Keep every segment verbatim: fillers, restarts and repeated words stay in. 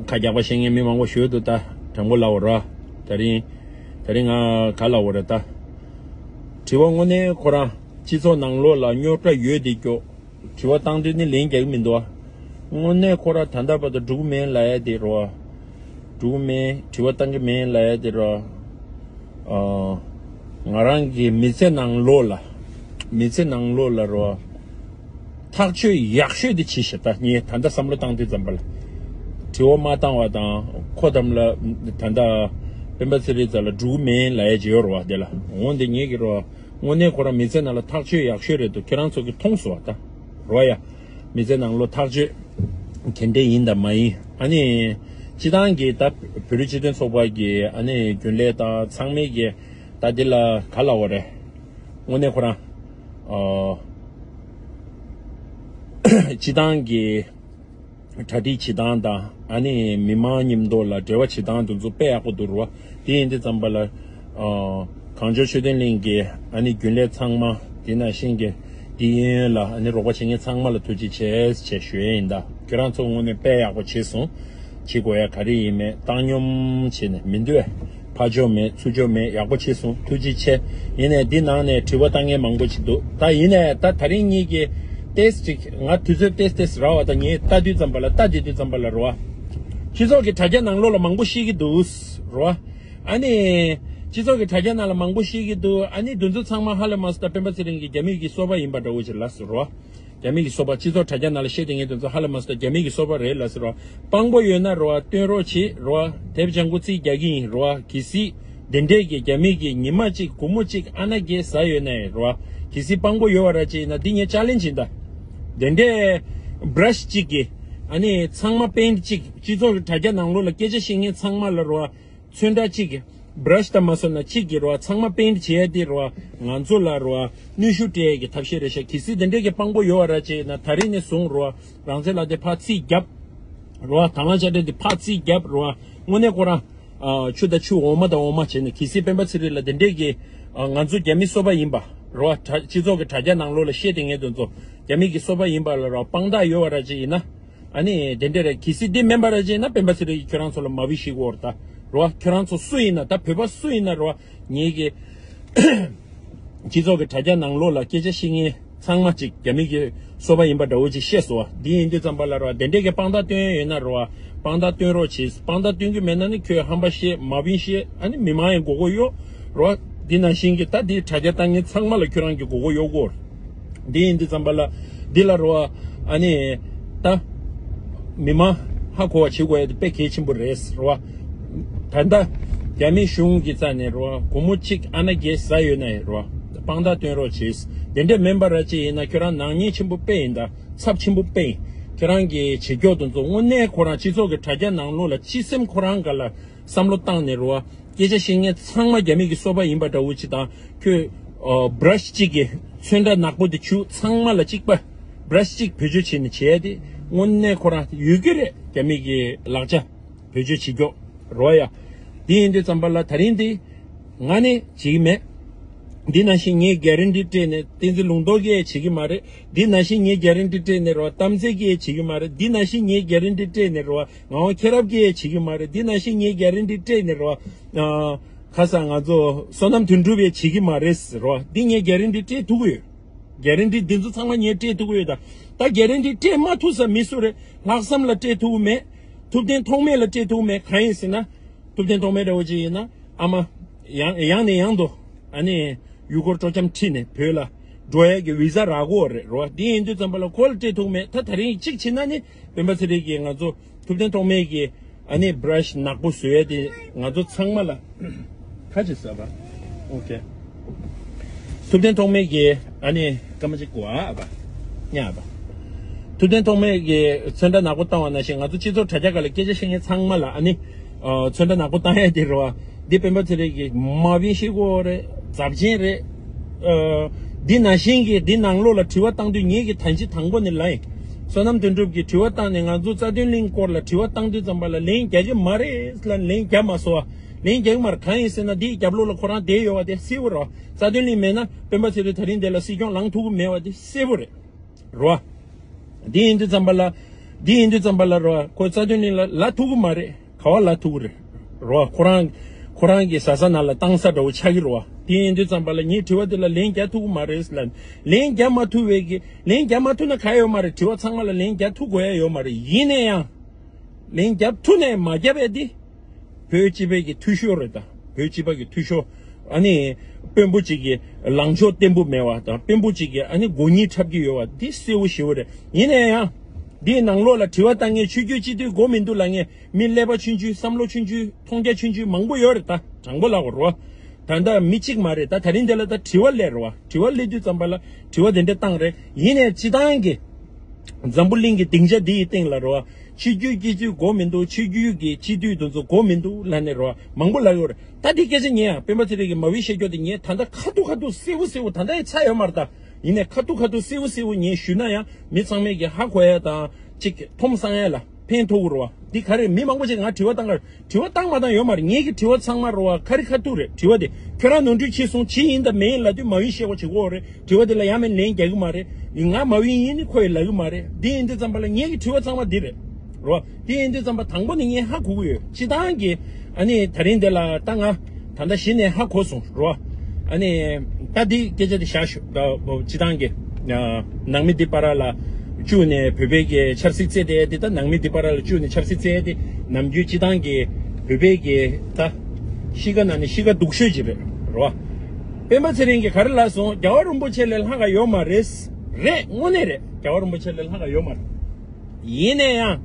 ཁ་རྒྱག་པ་བཤད་མཁན་མི་མང་པོ་ཞིག་འདུག་ད་དྲང་པོ་ལབ་པ་རེད་བ། ད་རིང་ད་རིང་ང་ག་ལབ་པ་རེད་ད། དྲི་བ་དངོས་གནས་ཁོ་རང་སྤྱི་ཚོགས་ནང་ལོགས་ལ་རྙོག་དྲ་ཡོད་དེ་སྐྱོ། དྲི་བ་བཏང་དུས་ནི་ལན་རྒྱག་གི་མི་འདུག་བ། དངོས་གནས་ཁོ་རང་ད་ལྟ་བར་དུ་འགྲོ་གི་མིན་ལབ་ཡ་དེ་རེད་བ། འགྲོ་གི་མིན་དྲི་བ་བཏང་གི་མིན་ལབ་ཡ་དེ་རེད་བ། ཨ། ང་རང་གི་མི་ཚེ་ནང་ལོགས་ལ། མི་ཚེ་ནང་ལོགས་ལ་རེད་བ། ཐག་གཅོད་ཡག་ཤོས་དེ་བྱས་ཤག་ད་ངས་ད་ལྟ་བསམ་བློ་བཏང་དུས་ཙམ་པ་ལ། དྲི་བ་མ་བཏང་བ་དང་ཁོ་ཐམ་ལ་ད་ལྟ་སྤེན་པ་ཚེ་རིང་རྩ་ལ་འགྲོ་གི་མིན་ལབ་ཡ་ཅིག་ཡོད་རེད་བ། དེ་ལ་འོང་དེ་ངེད་ཀྱི་རེད་བ། དངོས་གནས་ཁོ་རང་མི་ཚེ་ནང་ལ་ཐག་གཅོད་ཡག་ཤོས་རེད་འདུག་ཁྱེད་རང་ཚོ་གིས་མཐོང་སོང་བ་ད། རེད་བ་ཡ། མི་ཚེ་ནང་ལོགས་ཐག་གཅོད་ག་འདྲས་ཡིན་དང་མ་ཡིན། ཨ་ནི་སྤྱི་བཏང་གི་ད་བོད་རིགས་སྤྱི་མཐུན་ཚོགས་པ་གི་ཨ་ནི་རྒྱུན་ལས་དང་ཚང་མས་ཀྱི་ད་འདི་ལ་ག་ལབ་པ་རེད། དངོས་གནས་ཁོ་རང་ཨ། སྤྱི་བཏང་གི་གྲ་སྒྲིག་བྱེད་སྟངས་དང་ཨ་ནི་མི་མང་མཉམ་དུ་ལ་འབྲེལ་བ་བྱེད་སྟངས་དེ་ཚོ་དཔེ་ཡག་པོ་འདུག་རེད་བ། དེ་ཡིན་དུས་ཙམ་པ་ལ་ཨ། གངས་ལྗོངས་ཆོས་ལྡན་གླིང་གི་ཨ་ནི་རྒྱུན་ལས་ཚང་མ་དེ་ནང་བཞིན་གྱི་དེ་ཡིན་ལ་ཨ་ནི་རོགས་པ་བྱེད་མཁན་ཚང་མ་ལ་ཐུགས་རྗེ་ཆེ་ཞེས་ཞུ་ཡས་ཡིན། ད་ཁྱེད་རང་ཚོ་དངོས་གནས་དཔེ་ཡག་པོ་བྱས་སོང་། བྱེད་དགོས་ཡ་ག་རེ་ཡིན་མེད་བཏང་སྙོམས་བྱས་ནས་མི་འདུག་བས། ཕར་ཕྱོགས་མེད་ཚུར་ཕྱོགས་མེད་ཡག་པོ་བྱས་སོང་ཐུགས་རྗེ་ཆེ། ཡིན་ནའི་འདི་ནང་ནས་དྲི་བ་བཏང་མཁན་མང་པོ་ཞིག་འདུག་ད་ཡིན་ནའི་ད་ད་རིང་གཉིས་ཀྱི་ཏེས་ཅིག་ང་དུས་ཚོད་ཏེས་ཏེས་རག་པ་ད་ངས་ལྟ་དུས་ཙམ་པ་ལ་ལྟ་དེ་དུས་ཙམ་པ་ལ་རེད་བ། སྤྱི་ཚོགས་ཀྱི་དྲ་རྒྱ་ནང་ལོགས་ལ་མང་པོ་བཤད་ཀྱི་འདུག་རེད་བ། ཨ་ནི། སྤྱི་ཚོགས་ཀྱི་དྲ་རྒྱ་ནང་ལ་མང་པོ་བཤད་ཀྱི་འདུག་ཨ་ནི་འདི་ཚོ་ཚང་མ་ཧ་ལས་མ་སོང་ད་སྤེན་པ་ཚེ་རིང་གི་རྒྱ་མི་གི་སོ་པ་ཡིན་པ་འདྲ་བོ་ཞིག་ལབ་སོང་རེད་བ། རྒྱ་མི་གི་སོ་པ་སྤྱི་ཚོགས་དྲ་རྒྱ་ནང་ལ་བཤད་དེ་ངས་དེ་ཚོ་ཧ་ལས་མ་སོང་ད་རྒྱ་མི་གི་སོ་པ་རེད་ལབ་སོང་རེད་བ། དཔང་པོ་ཡོད་ན་རེད་བ་སྟོན་རོགས་བྱེད་རེད་བ། དེབ་ལྗང་ཁུ་རྩིས་རྒྱག་གི་ཡིན་རེད་བ། གལ་སྲིད་དེ་འདྲས་ཀྱི་རྒྱ་མི་གི་ཉི་མ་གཅིག་སྒོར་མོ་གཅིག་ཨ་ན་བརྒྱད་ཟ་ཡོད་ན་ཡང་རེད་བ། གལ་སྲིད་དཔང་པོ་ཡོད་པ་ར་ཅིག་ཡིན་ན་འདི་ངས་ཅ་ལེན་བྱེད་ད། དེ་འདྲས་བྷ་ར་ཤི་གཅིག་གི་ཨ་ནི་ཚང་མ་པེན་ཊི་གཅིག་སྤྱི་ཚོགས་ཀྱི་དྲ་རྒྱ་ནང་ལོགས་ལ་སྐད་ཆ་བཤད་མཁན་ཚང་མ་ལ་རེད་བ། ཚོན་ཁྲ་གཅིག་གི་བྷ་ར་ཤི་ད་མ་སོང་ན་གཅིག་གི་རེད་བ་ཚང་མ་པེན་ཊི་བྱེད་ཡ་དེ་རེད་བ་ང་ཚོ་ལ་རེད་བ་གནོན་ཤུགས་སྤྲད་ཡ་གི་ཐབས་ཤེས་རེད་ཤག་གལ་སྲིད་དེ་འདྲས་ཀྱི་དཔང་པོ་ཡོད་པ་ར་ཅིག་ཡིན་ན་ད་རིང་ནས་བཟུང་རེད་བ་རང་བཙན་ལག་དེབ་ཕར་རྩིས་རྒྱབ། རེད་བ་དང་བླངས་དཔྱ་ཁྲལ་དེ་ཕར་རྩིས་རྒྱབ་རེད་བ་དངོས་གནས་ཁོ་རང་། ཨ། ཆུ་དང་ཆུ་འོ་མ་དང་འོ་མ་བྱས་ནས་གལ་སྲིད་སྤེན་པ་ཚེ་རིང་ལ་དེ་འདྲས་ཀྱི་ཨ། ང་ཚོ་རྒྱ་མི་སོ་པ་ཡིན་པ་རེད་བ། དྲ་སྤྱི་ཚོགས་ཀྱི་དྲ་རྒྱ་ནང་ལོགས་ལ་བཤད་དེ་ངས་དེ་ཚོ་རྒྱ་མི་གི་སོ་པ་ཡིན་པ་ལ་རེད་བ་དཔང་རྟགས་ཡོད་པ་ར་ཅིག་ཡིན་ན། ཨ་ནི་དེ་འདྲས་རེད་གལ་སྲིད་འདི་མིན་པ་ར་ཅིག་ཡིན་ན་སྤེན་པ་ཚེ་རིང་གིས་ཁྱོད་རང་ཚོ་ལ་མ་བི་ཤིག་འོར་ད་རེད་བ་ཁྱོད་རང་ཚོ་སུ་ཡིན་ན་ད་བོད་པ་སུ་ཡིན་ན་རེད་བ་ངེད་ཀྱི་སྤྱི་ཚོགས་ཀྱི་དྲ་རྒྱ་ནང་ལོགས་ལ་སྐད་ཆ་བཤད་མཁན་ཚང་མ་གཅིག་རྒྱ་མི་གི་སོ་པ་ཡིན་པ་འདྲ་བོ་ཅིག་བཤད་སོང་བ། འདི་ཡིན་དུས་ཙམ་པ་ལ་ར་བ་དེ་འདྲས་ཀྱི་དཔང་རྟགས་སྟོན་ཡ་ཡོད་ན་ར་བ་དཔང་རྟགས་སྟོན་རོགས་བྱེད། དཔང་རྟགས་སྟོན་གྱི་མེད་ན་ནི་ཁྱོད་ཧམ་པ་བཤད་མ་བིན་བཤད་ཨ་ནི་མི་མང་ཡང་མགོ་སྐོར་གཡོག་ར་བ། འདི་ནང་བཞིན་གྱི་ད་འདི་དྲ་རྒྱ་བཏང་མཁན་ཚང་མ་ལ་ཁྱོད་རང་གི་མགོ་སྐོར་གཡོག་གོ། འདི་ཡིན་དུས་ཙམ་པ་ལ་འདི་ལ་ར་བ་ཨ་ནི་ད་མི་མང་ཧ་གོ་བ་བྱེད་དགོས་ཡ་དེ་དཔེ་གལ་ཆེན་པོ་རེད་ར་བ། ད་ལྟ་རྒྱ་མི་གཞུང་གི་རྩ་ནས་རེད་བ། སྒོར་མོ་གཅིག་ཨ་ན་བརྒྱད་ཟ་ཡོད་ན་ཡང་རེད་བ། དཔང་རྟགས་སྟོན་རོགས་བྱེད། དེ་འདྲས་མིན་པ་ར་ཅིག་ཡིན་ན་ཁྱོད་རང་ནག་ཉེས་ཆེན་པོ་དཔེ་ཡིན་ད་ཚབས་ཆེན་པོ་དཔེ་ཡིན། ཁྱོད་རང་གི་བྱེད་ཕྱོགས་དེ་ཚོ་དངོས་གནས་ཁོ་རང་སྤྱི་ཚོགས་ཀྱི་དྲ་རྒྱ་ནང་ལོགས་ལ་སྤྱི་སེམས་ཁོ་རང་ག་ལ་བསམ་བློ་བཏང་ནས་རེད་བ། སྐད་ཆ་བཤད་མཁན་ཚང་མ་རྒྱ་མི་གི་སོ་པ་ཡིན་པ་འདྲ་བོ་ཅིག་དང་ཁྱོད་ཨ་བྷ་ར་ཤི་གཅིག་གི་ཚོན་ཁྲ་ནག་པོ་དེ་བྱུག་ཚང་མ་ལ་གཅིག་པ་བྷ་ར་ཤི་གཅིག་བེད་སྤྱོད་བྱས་ནས་བྱས་ཏེ་དངོས་གནས་ཁོ་རང་ཡོད་ཀྱི་རེད། རྒྱ་མི་གི་ལག་ཆ། བེད་སྤྱོད་བྱེད་ཀྱོག་རོ་ཡ། དེ་ཡིན་དུས་ཙམ་པ་ལ་ད་རིང་འདི་ང་ནི་བྱེད་ཀྱི་མེད། འདི་ནང་བཞིན་ངས་གྷ་རན་ཊི་སྤྲད་ནས་བསྟན་འཛིན་ལུང་རྟོགས་ཀྱིས་བྱེད་ཀྱི་མ་རེད། འདི་ནང་བཞིན་ངས་གྷ་རན་ཊི་སྤྲད་ནས་རོ་གཏམ་ཚེ་ཀྱིས་བྱེད་ཀྱི་མ་རེད། འདི་ནང་བཞིན་ངས་གྷ་རན་ཊི་སྤྲད་ནས་རོ་ངག་དབང་མཁྱེན་རབ་ཀྱིས་བྱེད་ཀྱི་མ་རེད། འདི་ནང་བཞིན་ངས་གྷ་རན་ཊི་སྤྲད་ནས་རོ་ཁ་སང་ང་ཚོ་བསོད་ནམས་དོན་གྲུབ་ཡིས་བྱེད་ཀྱི་མ་རེད་རོ། འདི་ངས་གྷ་རན་ཊི་སྤྲད་ཐུབ་ཀྱི་ཡོད། གྷ་རན་ཊི་འདི་ཚོ་ཚང་མ་ངས་སྤྲད་ཐུབ་ཀྱི་ཡོད། ད་ད་གྷ་རན་ཊི་སྤྲད་མ་ཐུབ་ས་མི་སུ་རེད། ལྷག་བསམ་ལ་སྤྲད་ཐུབ་ཀྱི་མེད། ཐུབ་བསྟན་ཐོགས་མེད་ལ་སྤྲད་ཐུབ་ཀྱི་མེད། གང་ཡིན་ཟེར་ན། ཐུབ་བསྟན་ཐོགས་མེད་འདྲ་བོ་ཅིག་ཡིན་ན་ཨ་མ་ཡང་ཡང་ནས་ཡང་དུ་ཨ་ནི་ཡུལ་སྐོར་སྤྲོ་འཆམ་ཁྲིད་ནས་བོད་ལ་འགྲོ་ཡས་ཀྱི་བི་ཟ་རག་གི་ཡོད་རེད་རོ། འདི་ཡིན་དུས་ཙམ་པ་ལ་ཁོ་ལ་སྤྲད་ཐུབ་ཀྱི་མེད། ད་ད་རིང་གཅིག་བྱས་ན་ནི་སྤེན་པ་ཚེ་རིང་གིས་ང་ཚོ་ཐུབ་བསྟན་ཐོགས་མེད་ཀྱི་ཨ་ནི་བྷ་ར་ཤི་ནག་པོ་བཟོ་ཡས་དེ་ང་ཚོ་ཚང་མ་ལ་ཁ་ཅིག་ཟ་བ། ཨོ་ཁེ། ཐུབ་བསྟན་ཐོགས་མེད་ཀྱི་ཨ་ནི་སྐར་མ་གཅིག་གོ་ཨ་བ། ཉ་བ། ཐུབ་བསྟན་ཐོགས་མེད་ཀྱི་ཚོན་ཁྲ་ནག་པོ་བཏང་བ་ནང་བཞིན་ང་ཚོ་སྤྱི་ཚོགས་དྲ་རྒྱ་སྒང་ལ་སྐད་ཆ་བཤད་མཁན་ཚང་མ་ལ་ཨ་ནི། ཨ། ཚོན་ཁྲ་ནག་པོ་བཏང་ཡས་དེ་རེད་བ། འདི་སྤེན་པ་ཚེ་རིང་གིས་མ་བིན་ཤེས་གོ་རེད། ཛབ་ཆེན་རེད། ཨ། འདི་ནང་བཞིན་གྱི་འདི་ནང་ལོགས་ལ་དྲི་བ་བཏང་དུས་ངེད་ཀྱིས་ད་ཅི་དང་པོ་ནས་ལབ་ཡིན། བསོད་ནམས་དོན་གྲུབ་ཀྱིས་དྲི་བ་བཏང་ནས་ང་ཚོ་རྩ་དོན་གླིང་སྐོར་ལ་དྲི་བ་བཏང་དུས་ཙམ་པ་ལ་ལན་རྒྱག་གི་མ་རེད་ལ་ལན་རྒྱག་མ་སོང་བ། ལན་རྒྱག་གི་མ་རེད། གང་ཡིན་ཟེར་ན་འདིའི་རྒྱབ་ལོགས་ལ་ཁོ་རང་བསྡད་ཡོད་བ་དེ་གསལ་པོ་རེད་བ། རྩ་དོན་གླིང་མེད་ན་སྤེན་པ་ཚེ་རིང་ད་རིང་འདི་ལ་སྲིད་སྐྱོང་ལངས་ཐུབ་ཀྱི་མེད་བ་དེ་གསལ་པོ་རེད། རེད་བ། འདི་ཡིན་དུས་ཙམ་པ་ལ། འདི་ཡིན་དུས་ཙམ་པ་ལ་རོ། ཁོ་རྩ་དོན་ནི་ལ་ལ་ཐུག་གི་མ་རེད། ག་བ་ལ་ཐུག་གི་རེད། རོ། ཁོ་རང་ཁོ་རང་གི་ཟ་ས་ན་ལ་བཏང་ས་འདྲ་བོ་ཆགས་ཀྱི་རོ། དེ་ཡིན་དུས་ཙམ་པ་ལ་ངས་དྲི་བ་དེ་ལ་ལན་རྒྱག་ཐུབ་ཀྱི་མ་རེད་ལ། ལན་རྒྱག་མ་ཐུབ་པའི་གི་ལན་རྒྱག་མ་ཐུབ་ན་ག་ཡོད་མ་རེད། དྲི་བ་ཚང་མ་ལ་ལན་རྒྱག་ཐུབ་དགོས་ཡ་ཡོད་མ་རེད། ཡིན་ན་ཡང་། ལན་རྒྱབ་ཐུབ་ནས་མ་རྒྱབ་ཡ་དེ། བོད་སྤྱི་པའི་གི་འཐུས་ཤོར་རེད་ད། བོད་སྤྱི་པ་གི་འཐུས་ཤོར། ཨ་ནི། དཔོན་པོ་གཅིག་གི་ལངས་ཕྱོགས་བརྟན་པོ་མེད་པ་དང་དཔོན་པོ་གཅིག་གི་ཨ་ནི་མགོ་གཉིས་འཁྲབ་ཀྱི་ཡོད་པ་འདི་གསལ་པོ་ཞེ་པོ་རེད། ཡིན་ན་ཡང་། འདིའི་ནང་ལོགས་ལ་དྲི་བ་བཏང་མཁན་ཆོས་བརྒྱུད་སྤྱི་འཐུས་དགོས་མི་འདུག་ལབ་མཁན་མི་ཀླད་པ་ཆུང་ཆུང་བསམ་བློ་ཆུང་ཆུང་མཐོང་རྒྱ་ཆུང་ཆུང་མང་པོ་ཡོད་རེད་ད། དྲང་པོ་ལབ་དགོས་རེད་བ། ད་ལྟ་མི་གཅིག་མ་རེད་ད། ད་རིང་འདི་ལ་ད་དྲི་བ་སླེབས་རེད་བ། དྲི་བ་སླེབས་དུས་ཙམ་པ་ལ་དྲི་བ་དེ་འདྲ་བཏང་རེད། ཡིན་ནའི་སྤྱི་བཏང་གི་འཛམ་བུ་གླིང་གི་སྡིངས་ཆ་འདི་ཡི་སྟེང་ལ་རེད་བ། ཆོས་བརྒྱུད་སྤྱི་འཐུས་དགོས་མི་འདུག་ཆོས་བརྒྱུད་ཀྱི་སྤྱི་འཐུས་དེ་ཚོ་དགོས་མི་འདུག་ལབ་ནས་རེད་བ། མང་པོ་ལབ་ཡོད་རེད། ད་འདི་སྐད་ཆ་ཉན་ཡ། སྤེན་པ་ཚེ་རིང་གི་མ་བི་བཤད་རྒྱུ་དེ་ཉན། ད་ལྟ་ཁ་ཐུག་ཁ་ཐུག་གསལ་པོ་གསལ་པོ་ད་ལྟ་ཡི་ཚར་ཡོད་མ་རེད་ད། ཡིན་ནའི་ཁ་ཐུག་ཁ་ཐུག་གསལ་པོ་གསལ་པོ་ངས་ཞུས་ན་ཡང་མི་ཚང་མས་ཀྱི་ཧ་གོ་ཡ་དང་ཅིག་མཐོང་སང་ཡ་ལ་ཕན་ཐོགས་ཀྱི་རེད་བ། འདི་ག་རེ་མི་མང་པོ་ཅིག་ང་དྲི་བ་བཏང་ག་དྲི་བ་བཏང་མ་བཏང་ཡོད་མ་རེད། ངེད་ཀྱི་དྲི་བ་ཚང་མ་རེད་བ། ཁ་རི་ཁ་ཐུག་རེད། དྲི་བ་དེ་ཁྱོད་རང་ནོར་འཁྲུལ་ཕྱིན་སོང་། ཇི་ཡིན་དང་མིན་ལབ་དུས་མ་ཡིན་བཤད་པ་བྱེད་ཀྱི་ཡོད་རེད། དྲི་བ་དེ་ལ་ཡང་མིན་ལན་རྒྱག་གི་མ་རེད། ང་མ་ཡིན་ཡིན་ནི་ཁོ་ཡིས་ལབ་གི་མ་རེད། འདི་ཡིན་དུས་ཙམ་པ་ལ་ངེད་ཀྱི་དྲི་བ་ཚང་མ་འདི་རེད། རོ། དེ་ཡིན་དུས་ཙམ་པ་དང་པོ་ནས་ངས་ཧ་གོ་གི་ཡོད། སྤྱི་བཏང་གི་ཨ་ནི་ད་རིང་འདི་ལ་ད་ང་ད་ལྟ་གཞི་ནས་ཧ་གོ་སོང་རོ། ཨ་ནི་ད་འདི་སྐད་ཆ་དེ་བཞག་ཞུ། ད་སྤྱི་བཏང་གི་ནང་མི་འདི་པ་ར་ལ་བཅུག་ནས་བོད་པའི་གི་ཆབ་སྲིད་རྩེད་དེ་འདི་ད་ནང་མི་འདི་པ་ར་ལ་བཅུག་ནས་ཆབ་སྲིད་རྩེད་དེ་ནམ་རྒྱུན་སྤྱི་བཏང་གི་བོད་པའི་གི་ད་གཤིས་ཀ་ནང་ནས་གཤིས་ཀ་སྡུག་ཤོས་ཅིག་རེད་རོ། སྤེན་པ་ཚེ་རིང་གིས་ག་རེ་ལབ་སོང་། རྒྱལ་བ་རིན་པོ་ཆེ་ལས་ལྷག་ག་ཡོད་མ་རེད། རེད། དངོས་གནས་རེད། རྒྱལ་བ་རིན་པོ་ཆེ་ལས་ལྷག་ག་ཡོད་མ་རེད། ཡིན་ན་ཡང་།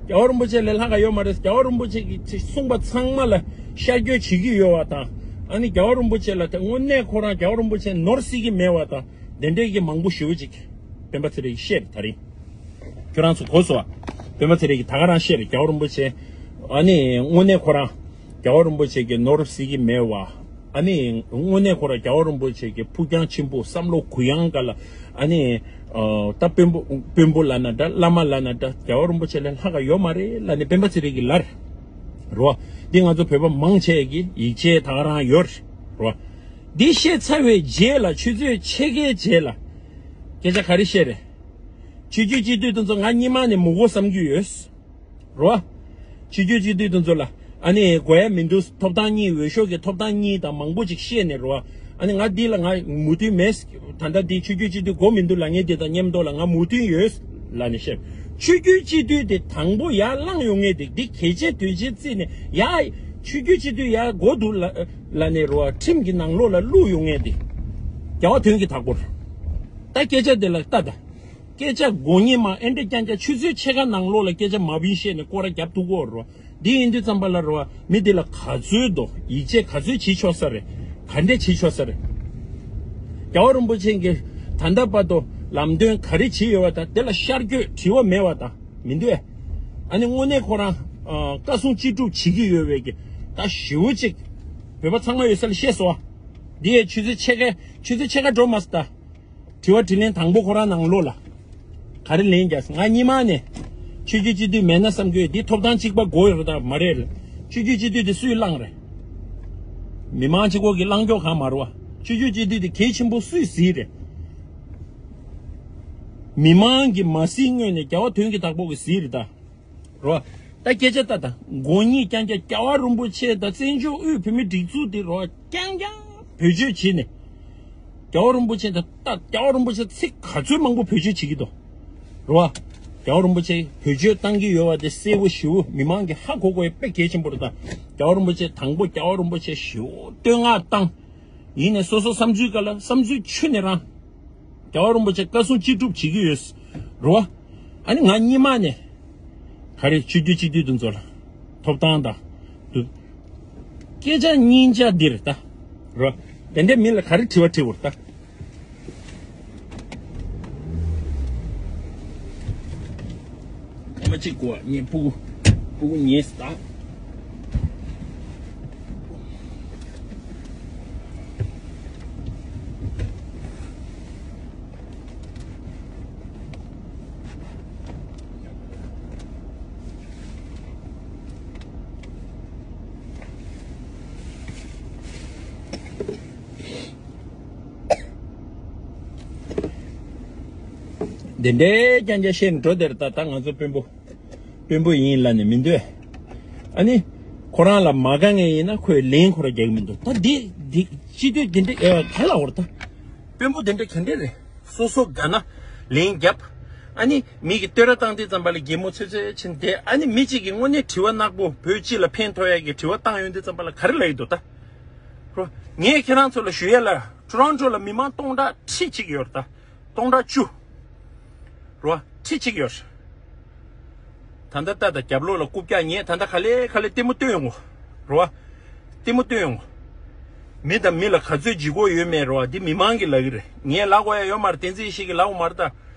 རྒྱལ་བ་རིན་པོ་ཆེ་ལས་ལྷག་ག་ཡོད་མ་རེད། རྒྱལ་བ་རིན་པོ་ཆེ་གིས་ཅིག་གསུངས་པ་ཚང་མ་ལ་ཤར་བསྐྱོད་བྱེད་ཀྱི་ཡོད་པ་དང་། ཨ་ནི་རྒྱལ་བ་རིན་པོ་ཆེ་ལ་དེ་དངོས་གནས་ཁོ་རང་རྒྱལ་བ་རིན་པོ་ཆེ་ནོར་སྲིད་ཀྱི་མེད་པ་དང་དེ་འདྲའི་གི་མང་པོ་ཞེ་པོ་ཅིག་སྤེན་པ་ཚེ་རིང་གིས་བཤད་རེད་ད་རིང་། ཁྱོད་རང་ཚོ་གོ་སོང་ཨ། སྤེན་པ་ཚེ་རིང་གིས་ད་ག་རང་བཤད་རེད། རྒྱལ་བ་རིན་པོ་ཆེ། ཨ་ནི་དངོས་གནས་ཁོ་རང་རྒྱལ་བ་རིན་པོ་ཆེ་གི་ནོར་སྲིད་ཀྱི་མེད་པ། ཨ་ནི་དངོས་གནས་ཁོ་རང་རྒྱལ་བ་རིན་པོ་ཆེ་གི་ཕུགས་རྒྱང་ཆེན་པོ་བསམ་བློ་གུ་ཡངས་སྒང་ལ་ཨ་ནི། ཨ། ད་དཔོན་པོ་དཔོན་པོ་ལབ་ན་འདྲ་བླ་མ་ལབ་ན་འདྲ་རྒྱལ་བ་རིན་པོ་ཆེ་ལས་ལྷག་ག་ཡོད་མ་རེད་ལབ་ནས་སྤེན་པ་ཚེ་རིང་གིས་ལབ་རེད། རོ། འདི་ང་ཚོ་བོད་པ་མང་ཆེ་གི་ཡིད་ཆེས་ད་ག་རང་ཡོད་རེད། རོ། འདི་བཤད་ཚར་བའི་རྗེས་ལ་ཆུ་ཚོད་ཕྱེད་ཀའི་རྗེས་ལ་སྐད་ཆ་ག་རེ་བཤད་རེད། ཆོས་བརྒྱུད་སྤྱི་འཐུས་དེ་ཚོ་ང་སྔོན་མ་ནས་མི་དགོས་བསམ་གྱི་ཡོད། རོ། ཆོས་བརྒྱུད་སྤྱི་འཐུས་དེ་ཚོ་ལ་ཨ་ནི་དགོས་ཡ་མི་འདུག་ཐོབ་ཐང་གཉིས་འོས་ཤོག་གི་ཐོབ་ཐང་གཉིས་དང་མང་པོ་ཅིག་བཤད་ནས་རོ། ཨ་ནི་ང་འདི་ལ་ང་མོས་མཐུན་མེད། ད་ལྟ་འདི་ཆོས་བརྒྱུད་སྤྱི་འཐུས་དགོས་མི་འདུག་ལབ་མཁན་དེ་དང་མཉམ་དུ་ལ་ང་མོས་མཐུན་ཡོད་ལབ་ནས་བཤད། ཆོས་བརྒྱུད་སྤྱི་འཐུས་དེ་དང་པོ་ཡར་ལངས་ཡོང་མཁན་དེ་འདི་གལ་ཆེ་དོན་ཆེ་བརྩིས་ནས་ཡ། ཆོས་བརྒྱུད་སྤྱི་འཐུས་ཡར་དགོས་འདུག་ལབ་ལབ་ནས་རོ། ཁྲིམས་ཀྱི་ནང་ལོགས་ལ་བླུགས་ཡོང་མཁན་དེ་རྒྱལ་བ་དོན་གྱི་བདག་པོ་རེད། ད་སྐད་ཆ་དེ་ལ་ལྟ་ད། སྐད་ཆ་མགོ་གཉིས་མ་ཨེ་འདྲ་རྐྱང་རྐྱང་ཆུ་ཚོད་ཕྱེད་ཀ་ནང་ལོགས་ལ་སྐད་ཆ་མ་བིན་བཤད་ནས་སྐོར་ར་རྒྱབ་ཐུབ་ཀྱི་ཡོད་རེད་བ། འདི་ཡིན་དུས་ཙམ་པ་ལ་རེད་བ། མི་འདི་ལ་ག་ཚོད་དོ་ཡིད་ཆེས་ག་ཚོད་བྱེད་ཆོག་ས་རེད། ག་འདྲས་བྱེད་ཆོག་ས་རེད། རྒྱལ་བ་རིན་པོ་ཆེ་གིས་ད་ལྟ་བར་དུ་ལམ་སྟོན་ག་རེ་བྱེད་ཡོད་བ་དང་དེ་ལ་ཤར་བསྐྱོད་དྲི་བ་མེད་བ་དང་མི་འདུག་ཨེ། ཨ་ནི་དངོས་གནས་ཁོ་རང་ཨ་བཀའ་གསུང་ཅི་སྒྲུབ་བྱེད་ཀྱི་ཡོད་བས་ཀྱི་ད་ཞེ་པོ་ཅིག་བོད་པ་ཚང་མ་ཡོད་ས་ལ་བཤད་སོང་བ། འདི་ཡས་ཆུ་ཚོད་ཕྱེད་ཀ་ཆུ་ཚོད་ཕྱེད་ཀ་འགྲོ་མ་སོང་ད། དྲི་བ་དྲིས་ལན་དང་པོ་ཁོ་རང་ནང་ལོགས་ལ། ག་རེ་ལན་རྒྱག་སོང་། ང་སྔོན་མ་ནས། ཆོས་བརྒྱུད་སྤྱི་འཐུས་མེད་ན་བསམ་གྱི་ཡོད། འདི་ཐོབ་ཐང་གཅིག་པ་དགོས་ཡོད་རེད་ད་མ་རེད་ལ། ཆོས་བརྒྱུད་སྤྱི་འཐུས་དེ་སུས་བླངས་རེད། མི་མང་གཅིག་པོ་གིས་བླངས་ཀྱོག་གང་མ་རེད་བ། ཆོས་བརྒྱུད་སྤྱི་འཐུས་དེ་གལ་ཆེན་པོ་སུས་གཟིགས་རེད། མི་མང་གིས་མ་གཟིགས་སྔོན་ནས་རྒྱལ་བ་དོན་གྱི་བདག་པོ་གིས་གཟིགས་རེད་ད། རོ། ད་སྐད་ཆ་ལྟ་ད། མགོ་གཉིས་རྐྱང་རྐྱང་རྒྱལ་བ་རིན་པོ་ཆེ་དང་བཙན་བྱོལ་དབུས་བོད་མིའི་སྒྲིག་འཛུགས་འདི་རོ་རྐྱང་རྐྱང་བེད་སྤྱོད་བྱས་ནས། རྒྱལ་བ་རིན་པོ་ཆེ་དང་ད་རྒྱལ་བ་རིན་པོ་ཆེ་ཚིག་ག་ཚོད་མང་པོ་བེད་སྤྱོད་བྱེད་ཀྱི་འདུག་རོ། རྒྱལ་བ་རིན་པོ་ཆེ་བེད་སྤྱོད་བཏང་གི་ཡོད་པ་དེ་གསལ་པོ་ཞེ་པོ་མི་མང་གིས་ཧ་གོ་དགོས་ཡ་དཔེ་གལ་ཆེན་པོ་རེད་ད། རྒྱལ་བ་རིན་པོ་ཆེ་དང་པོ་རྒྱལ་བ་རིན་པོ་ཆེ་ཞེ་པོ་བསྟོད་བསྔགས་བཏང་། ཡིན་ནའི་སོ་སོ་བསམ་ཚུལ་ག་ལ་བསམ་ཚུལ་ཆུ་ནས་རང་། རྒྱལ་བ་རིན་པོ་ཆེ་བཀའ་གསུང་ཅི་སྒྲུབ་བྱེད་ཀྱི་ཡོད། རོ། ཨ་ནི་ང་སྔོན་མ་ནས། ག་རེ་ཆོས་བརྒྱུད་སྤྱི་འཐུས་དེ་ཚོ་ལ། ཐོབ་ཐང་དང་། དུ། སྐད་ཆ་སྙིང་རྗེ་འདི་རེད་ད། རོ། དེ་འདྲའི་མི་ལ་ག་རེ་དྲི་བ་དྲི་བར་ད། སྐར་མ་གཅིག་གོ་བ་ངས་སྤུ་གུ་སྤུ་གུ་ཉལ་སྟ། འདི་འདྲའི་རྐྱང་རྐྱང་བཤད་ནས་འགྲོ་དེར་ད་ད་ང་ཚོ་དཔོན་པོ། དཔོན་པོ་ཡིན་ལབ་ནས་མི་འདོད། ཨ་ནི། ཁོ་རང་ལ་མ་དགའ་ངེས་ཡིན་ན་ཁོས་ལན་ཁོ་ར་རྒྱག་གི་མི་འདུག་ད་འདི་འདི་སྤྱི་འཐུས་འདི་འདྲ་ཨེ་བ་ག་ལ་འོར་ད། དཔོན་པོ་འདི་འདྲ་ག་འདྲ་རེད། སོ་སོ་དགའ་ན་ལན་རྒྱབ། ཨ་ནི་མི་གི་བསྟོད་ར་བཏང་དུས་ཙམ་པ་ལ་གད་མོ་ཚོད་ཚོད་ཕྱིན་ཏེ། ཨ་ནི་མི་གཅིག་གིས་དངོས་གནས་དྲི་བ་ནག་པོ་བོད་སྤྱི་ལ་ཕན་ཐོགས་ཡ་གི་དྲི་བ་བཏང་ཡོང་དུས་ཙམ་པ་ལ་ག་རེ་ལབ་ཡི་འདུག་ད། རོ། ངས་ཁྱེད་རང་ཚོ་ལ་ཞུ་ཡ་ལ་ཊོ་རོན་ཊོ་ལ་མི་མང་སྟོང་ཕྲག་ཁྲི་གཅིག་ཡོད་རེད་ད། སྟོང་ཕྲག་བཅུ། རོ། ཁྲི་གཅིག་ཡོད་རེད། ད་ལྟ་ལྟ་དང་རྒྱབ་ལོགས་ལ་རྐུབ་བཀྱག་ཉེས་ད་ལྟ་ག་ལེ་ག་ལེ་ལྟད་མོ་སྟོན་ཡོང་གོ། རོ། ལྟད་མོ་སྟོན་ཡོང་གོ། མི་དང་མི་ལ་ག་ཚོད་ལྗིད་ཁོག་ཡོད་མེད་རོ། འདི་མི་མང་གིས་ལབ་ཀྱི་རེད། ངས་ལབ་དགོས་ཡ་ཡོད་མ་རེད། བསྟན་འཛིན་ཡེ་ཤེས་ཀྱིས་ལབ་དགོས་མ་རེད་ད།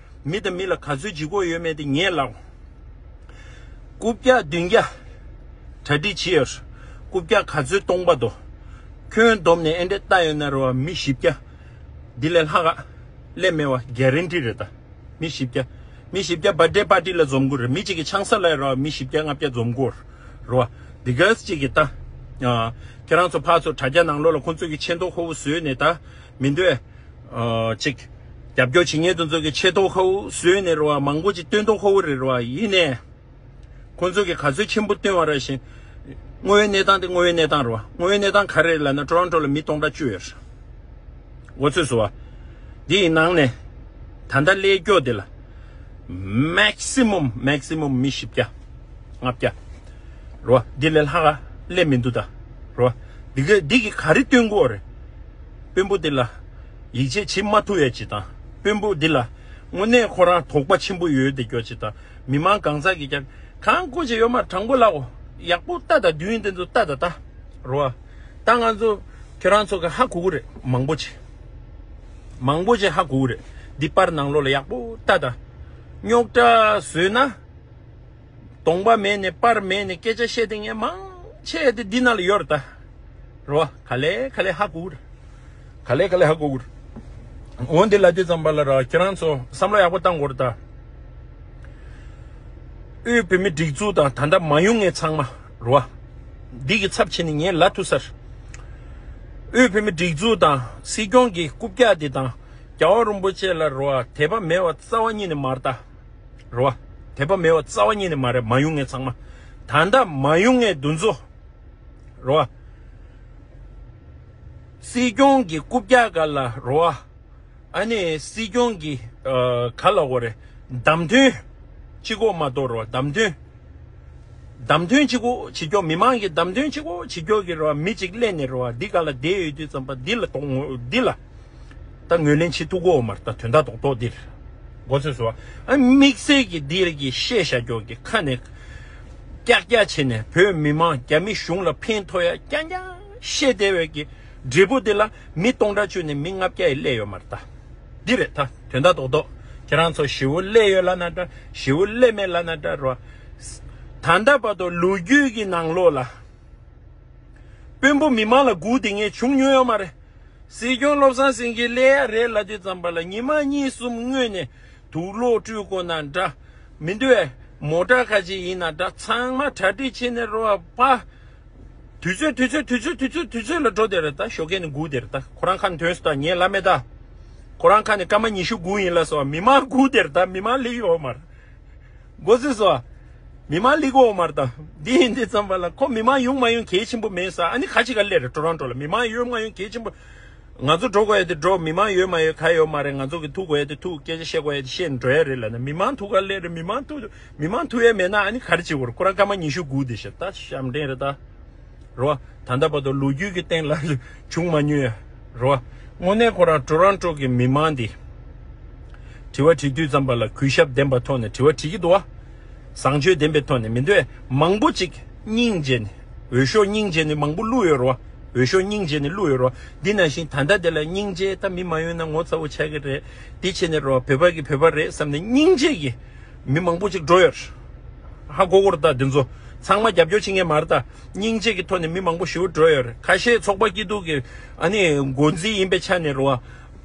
མི་དང་མི་ལ་ག་ཚོད་ལྗིད་ཁོག་ཡོད་མེད་དེ་ངས་ལབ། རྐུབ་བཀྱག་བདུན་བརྒྱ། གྲ་སྒྲིག་བྱེད་ཡོད། རྐུབ་བཀྱག་ག་ཚོད་སྟོང་པ་འདུག་ཁྱོན་བསྡོམས་ནས་ཨེ་འདྲས་ལྟ་ཡོད་ན་རེད་བ། མི་བཞི་བརྒྱ། འདི་ལས་ལྷག་ག་སླེབས་མེད་བ་གྷ་རན་ཊི་རེད་ད། མི་བཞི་བརྒྱ། མི་བཞི་བརྒྱ་བར་ཌེ་པར་ཊི་ལ་འཛོམས་དགོས་རེད། མི་གཅིག་གི་ཆང་ས་ལ་རེད་བ། མི་བཞི་བརྒྱ་ལྔ་བརྒྱ་འཛོམས་དགོས་རེད་བ། འདི་གས་གཅིག་གི་ད། ཁྱེད་རང་ཚོ་ཕར་ཚུར་དྲ་རྒྱ་ནང་ལོགས་ལ་ཁོང་ཚོ་གི་ཆེ་མཐོང་ཁ་བོ་བཟོས་ནས་ད། མི་འདོད། ཨ། ཅིག་རྒྱབ་སྐྱོར་བྱེད་མཁན་དེ་ཚོ་གི་ཆེ་མཐོང་ཁ་བོ་བཟོས་ནས་རེད་བ། མང་པོ་ཅིག་སྟོན་མཐོང་ཁ་བོ་རེད་རེད་བ། ཡིན་ནའི། ཁོང་ཚོ་གི་ག་ཚོད་ཆེན་པོ་སྟོན་བ་ར་བཞིན། དངོས་ཡོད་གནས་སྟངས་དེ་དངོས་ཡོད་གནས་སྟངས་རེད་བ། དངོས་ཡོད་གནས་སྟངས་ག་རེ་རེད་ལབ་ན། ཊོ་རོན་ཊོ་ལ་མི་སྟོང་ཕྲག་བཅུ་ཡོད་རེད། འགོ་ཚུགས་སོང་བ། འདི་ཡི་ནང་ནས། ད་ལྟ་སླེབས་ཀྱོག་དེ་ལ། མེག་སི་མམ་མེག་སི་མམ་མི་བཞི་བརྒྱ། ལྔ་བརྒྱ། རོ། འདི་ལས་ལྷག་ག་སླེབས་མི་འདུག་ད། རོ། འདི་ག་འདི་གི་ག་རེ་སྟོན་གོ་རེད། དཔོན་པོ་འདི་ལ། ཡིད་ཆེས་བྱེད་མ་ཐུབ་ཡ་ཅིག་དང་། དཔོན་པོ་འདི་ལ། དངོས་གནས་ཁོ་རང་དོགས་པ་ཆེན་པོ་ཡོད་དེ་ཀྱོག་ཅིག་དང་། མི་མང་གང་ཟག་གིས་ཀྱང་། གང་དགོས་ཀྱི་ཡོད་མ་དྲང་པོ་ལབ་གོ། ཡག་པོ་ལྟ་ད། མདུན་དེ་ཚོ་ལྟ་ད་ད། རོ། ད་ང་ཚོ། ཁྱོད་རང་ཚོ་གི་ཧ་གོ་གི་རེད། མང་པོ་ཅིག་མང་པོ་ཅིག་ཧ་གོ་གི་རེད། འདི་པར་ནང་ལོགས་ལ་ཡག་པོ་ལྟ་ད། རྙོག་དྲ་བཟོས་ན། གདོང་པ་མེད་ནས་པར་མེད་ནས་སྐད་ཆ་བཤད་དེ་ངས་མང་ཆེ་དེ་འདི་ནང་ལ་ཡོད་རེད་ད། རོ། ག་ལེ་ག་ལེ་ཧ་གོ་གི་རེད། ག་ལེ་ག་ལེ་ཧ་གོ་གི་རེད། འོ་འདི་ལབ་དུས་ཙམ་པ་ལ་ར་ཁྱེད་རང་ཚོ་བསམ་བློ་ཡག་པོ་བཏང་དགོས་རེད་ད། དབུས་བོད་མི་སྒྲིག་འཛུགས་དང་ད་ལྟ་མ་ཡོང་མཁན་ཚང་མ་རོ། འདི་གི་ཚབ་བྱས་ནས་ངས་ལབ་ཐུབ་ས་རེད། དབུས་བོད་མི་སྒྲིག་འཛུགས་དང་སྲིད་སྐྱོང་གི་རྐུབ་བཀྱག་འདི་དང་རྒྱལ་བ་རིན་པོ་ཆེ་ལ་རོ། དད་པ་མེད་པ་རྩ་བ་ཉིད་ནས་མ་རེད་ད། རོ། དད་པ་མེད་པ་རྩ་བ་ཉིད་ནས་མ་རེད། མ་ཡོང་མཁན་ཚང་མ། ད་ལྟ་མ་ཡོང་མཁན་འདི་ཚོ། རོ། སྲིད་སྐྱོང་གི་རྐུབ་བཀྱག་སྒང་ལ་རོ། ཨ་ནི་སྲིད་སྐྱོང་གི་ཨ། ག་ལབ་དགོས་རེད། བདམས་ཐོན་གཅིག་པོ་མ་གཏོགས་རོ། བདམས་ཐོན། བདམས་ཐོན་གཅིག་པོ་བྱེད་ཀྱོག་མི་མང་གི་བདམས་ཐོན་གཅིག་པོ་བྱེད་ཀྱོག་གི་རོ། མི་གཅིག་སླེབས་ནས་རོ། འདི་སྒང་ལ་བསྡད་ཡོད་དུས་ཙམ་པ་འདི་ལ་གཏོང་ངོ་འདི་ལ། ད་ངོས་ལེན་བྱེད་ཐུབ་ཀྱི་ཡོད་མ་རེད། ད་དོན་དག་རྡོག་རྡོག་འདིར། མགོ་ཚོས་སོ། ཨ། དམིགས་བསལ་གྱི་འདིར་གྱི་བཤད་བཞག་ཀྱོག་གི་ཁ་ནས། ཀྱག་ཀྱག་བྱས་ནས་བོད་མི་མང་རྒྱ་མི་གཞུང་ལ་ཕན་ཐོགས་ཡ་རྐྱང་རྐྱང་བཤད་བསྡད་པའི་གི་འབྲས་བུ་འདི་ལ་མི་སྟོང་ཕྲག་བཅུ་ནས་མི་ལྔ་བརྒྱ་ཡི་སླེབས་ཡོད་མ་རེད་ད། འདི་རེད་ད་དོན་དག་རྡོག་རྡོག་ཁྱེད་རང་ཚོ་ཞེ་པོ་སླེབས་ཡོད་ལབ་ན་འདྲ། ཞེ་པོ་སླེབས་མེད་ལབ་ན་འདྲ་རོ། ད་ལྟ་བར་དུ་ལོ་རྒྱུས་ཀྱི་ནང་ལོགས་ལ། དཔོན་པོ་མི་མང་ལ་སྒུག་བསྡད་མཁན་བྱུང་མྱོང་ཡོད་མ་རེད། སྲིད་སྐྱོང་བློ་བཟང་སེང་གེ་སླེབས་ཡ་རེད་ལབ་དུས་ཙམ་པ་ལ་ཉི་མ་གཉིས་གསུམ་སྔོན་ནས་དུག་སློག་སྤྲུལ་དགོས་ན་འདྲ། མི་འདུག་བས། མོ་ཊ་ཁ་ཅིག་ཡིན་ན་འདྲ། ཚང་མ་གྲ་སྒྲིག་བྱས་ནས་རོ་བ། དུས་ཚོད་དུས་ཚོད་དུས་ཚོད་དུས་ཚོད་དུས་ཚོད་ལ་འགྲོ་བསྡད་རེད་ད། ཞོགས་ཀས་ནས་སྒུག་བསྡད་རེད་ད། ཁོ་རང་ཁ་ནས་ཐོན་སོང་ད། ངས་ལབ་མེད་ད། ཁོ་རང་ཁ་ནས་སྐར་མ་ཉི་ཤུ་སྒུག་ཡིན་ལབ་སོང་། མི་མང་སྒུག་བསྡད་རེད་ད། མི་མང་སླེབས་ཡོད་མ་རེད། མགོ་ཚོས་སོ། མི་མང་སླེབས་ཀྱི་ཡོད་མ་རེད་ད། འདི་ཡིན་དུས་ཙམ་པ་ལ་ཁོ་མི་མང་ཡོང་མ་ཡོང་གལ་ཆེན་པོ་མེད་ས། ཨ་ནི་ཁ་ཅིག་ག་སླེབས་རེད། ཊོ་རོན་ཊོ་ལ་མི་མང་ཡོང་མ་ཡོང་གལ་ཆེན་པོ། ང་ཚོ་འགྲོ་དགོས་ཡ་དེ་འགྲོ། མི་མང་ཡོད་མ་ཡོད་ག་ཡོད་མ་རེད། ང་ཚོ་གི་ཐུག་དགོས་ཡ་དེ་ཐུག་སྐད་ཆ་བཤད་དགོས་ཡ་དེ་བཤད་ནས་འགྲོ་ཡ་རེད་ལབ་ན། མི་མང་ཐུག་ག་སླེབས་རེད། མི་མང་ཐུག་མི་མང་ཐུག་ཡ་མེད་ན་ཨ་ནི་ག་རེ་བྱེད་དགོས་རེད། ཁོ་རང་སྐར་མ་ཉི་ཤུ་སྒུག་བསྡད་ཤག་ད། ཞབས་འདྲེན་རེད་ད། རོ། ད་ལྟ་བར་དུ་ལོ་རྒྱུས་ཀྱི་སྟེང་ལ་བྱུང་མ་མྱོང་ཡ། རོ། དངོས་གནས་ཁོ་རང་ཊོ་རོན་ཊོ་གི་མི་མང་འདི། དྲི་བ་དྲི་དུས་ཙམ་པ་ལ་གུས་ཞབས་ལྡན་པ་ཐོག་ནས་དྲི་བ་དྲི་གི་འདུག་བ། བཟང་སྤྱོད་ལྡན་པའི་ཐོག་ནས་མི་འདུག་བས། མང་པོ་ཅིག་སྙིང་རྗེ་ནས། འོས་ཤོག་སྙིང་རྗེ་ནས་མང་པོ་བླུགས་ཡོད་རོ། འོས་ཤོག་སྙིང་རྗེ་ནས་བླུགས་ཡོད་རོ། འདི་ནང་བཞིན་ད་ལྟ་དེ་ལ་སྙིང་རྗེ་ད་མི་མ་ཡོང་ན་ངོ་ཚ་བོ་ཆགས་ཀྱི་རེད། འདི་བྱས་ནས་རོ་བོད་པ་གི་བོད་པ་རེད་བསམ་ནས་སྙིང་རྗེ་གི་མི་མང་པོ་ཅིག་འགྲོ་ཡོད་རེད། ཧ་གོ་གོ་རེད་ད། འདི་ཚོ་ཚང་མ་རྒྱབ་སྐྱོར་བྱེད་མཁན་མ་རེད་ད། སྙིང་རྗེ་གི་ཐོག་ནས་མི་མང་པོ་ཞེ་པོ་འགྲོ་ཡོད་རེད། ཁ་ཤས་ཚོགས་པ་སྐྱིད་སྡུག་གི་ཨ་ནི་འགོ་འཛིན་ཡིན་པའི་ཆ་ནས་རེད་བ།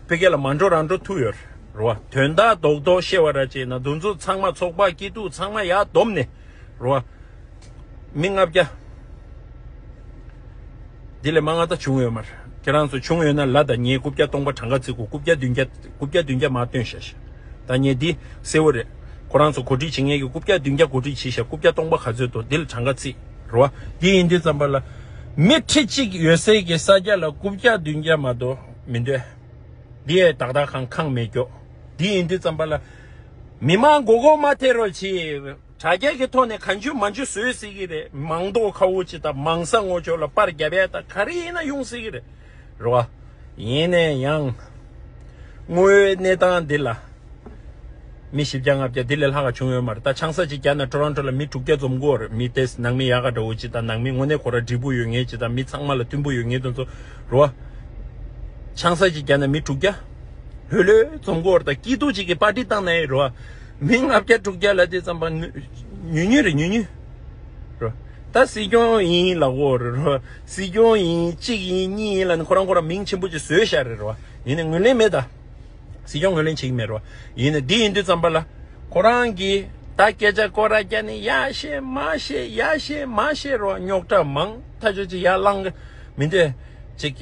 ཕ་གི་ལ་མ་འགྲོ་རང་འགྲོ་ཐུབ་ཡོད་རེད་བ། དོན་དག་རྡོག་རྡོག་བཤད་པ་ར་བྱས་ན་འདི་ཚོ་ཚང་མ་ཚོགས་པ་སྐྱིད་སྡུག་ཚང་མ་ཡར་བསྡོམས་ནས་རེད་བ། མི་ལྔ་བརྒྱ། འདི་ལས་མང་ང་ད་བྱུང་ཡོད་མ་རེད། ཁྱེད་རང་ཚོ་བྱུང་ཡོད་ན་ལབ་ད། ངས་རྐུབ་བཀྱག་སྟོང་པ་གྲངས་ཀ་བརྩི་དགོས། རྐུབ་བཀྱག་བདུན་བརྒྱ། རྐུབ་བཀྱག་བདུན་བརྒྱ་མར་བཏོན་ཤག་ཤག་ད་ངས་འདི་གསལ་བོ་རེད། ཁོ་རང་ཚོ་གོ་སྒྲིག་བྱེད་མཁན་གྱི་རྐུབ་བཀྱག་བདུན་བརྒྱ་གོ་སྒྲིག་བྱས་ཤག་རྐུབ་བཀྱག་སྟོང་པ་ག་ཚོད་འདུག་འདི་ལ་གྲངས་ཀ་བརྩིས་རེད་བ། འདི་ཡིན་དུས་ཙམ་པ་ལ། མི་ཁྲི་གཅིག་ཡོད་སའི་གི་ས་ཆ་ལ་རྐུབ་བཀྱག་བདུན་བརྒྱ་མ་གཏོགས་མི་འདུག་འདི་ཡས་ཏག་ཏག་ཁང་ཁང་མེད་ཀྱོག་འདི་ཡིན་དུས་ཙམ་པ་ལ། མི་མང་མགོ་སྐོར་མ་ཐེབས་རོགས་གྱིས། དྲ་རྒྱ་གི་ཐོག་ནས་གང་བྱུང་མང་བྱུང་བཟོས་སྲིད་ཀྱི་རེད། མང་དོག་ཁ་བོ་ཅིག་དང་མང་ས་ངོ་ཅོག་ལ་པར་རྒྱབ་ཡས་དང་ག་རེ་ཡིན་ན་ཡོང་སྲིད་ཀྱི་རེད། རེད་བ། ཡིན་ནའི་ཡང་། དངོས་ཡོད་གནས་སྟངས་འདི་ལ། མི་བཞི་བརྒྱ་ལྔ་བརྒྱ་འདི་ལས་ལྷག་ག་བྱུང་ཡོད་མ་རེད། ད་ཆང་ས་ཅིག་བརྒྱབ་ན་ཊོ་རོན་ཊོ་ལ་མི་དྲུག་བརྒྱ་འཛོམས་ཀྱི་ཡོད་རེད། མི་དེ་ནང་མི་ཡག་ག་འདྲ་བོ་ཅིག་དང་ནང་མི་དངོས་གནས་ཁོ་ར་འབྲས་བུ་ཡོད་མཁན་ཅིག་དང་མི་ཚང་མ་ལ་བསྟུན་པོ་ཡོད་མཁན་དེ་ཚོ་རེད་བ། ཆང་ས་ཅིག་བརྒྱབ་ན་མི་དྲུག་བརྒྱ། ལྷོད་ལྷོད་འཛོམས་ཀྱི་ཡོད་རེད། ད་སྐྱིད་སྡུག་ཅིག་གི་པར་ཊི་བཏང་ན་ཡང་རེད་བ། མི་ལྔ་བརྒྱ་དྲུག་བརྒྱ་ལ་དེ་ཙམ་པ་ཉུང་ཉུང་རེད། ཉུང་ཉུང་རེད་བ། ད་སྲིད་སྐྱོང་ཡིན་ལབ་ཀྱི་ཡོད་རེད་རེད་བ། སྲིད་སྐྱོང་ཡིན་གཅིག་ཡིན་གཉིས་ཡིན་ལབ་ནས་ཁོ་རང་ཁོ་རང་མིང་ཆེན་པོ་ཅིག་བཟོས་བཞག་རེད་རེད་བ། ཡིན་ནའི་ངོས་ལེན་མེད་ད། སྲིད་སྐྱོང་ངོས་ལེན་བྱེད་ཀྱི་མེད་རེད་བ། ཡིན་ནའི་འདི་ཡིན་དུས་ཙམ་པ་ལ། ཁོ་རང་གིས་ད་སྐད་ཆ་སྐོར་ར་རྒྱག་ནས་ཡར་བཤད་མར་བཤད་ཡར་བཤད་མར་བཤད་རེད་བ། རྙོག་དྲ་མང་ཐག་ཆོད་ཅིག་ཡར་བསླངས་གི་མི་འདུག་ཅིག་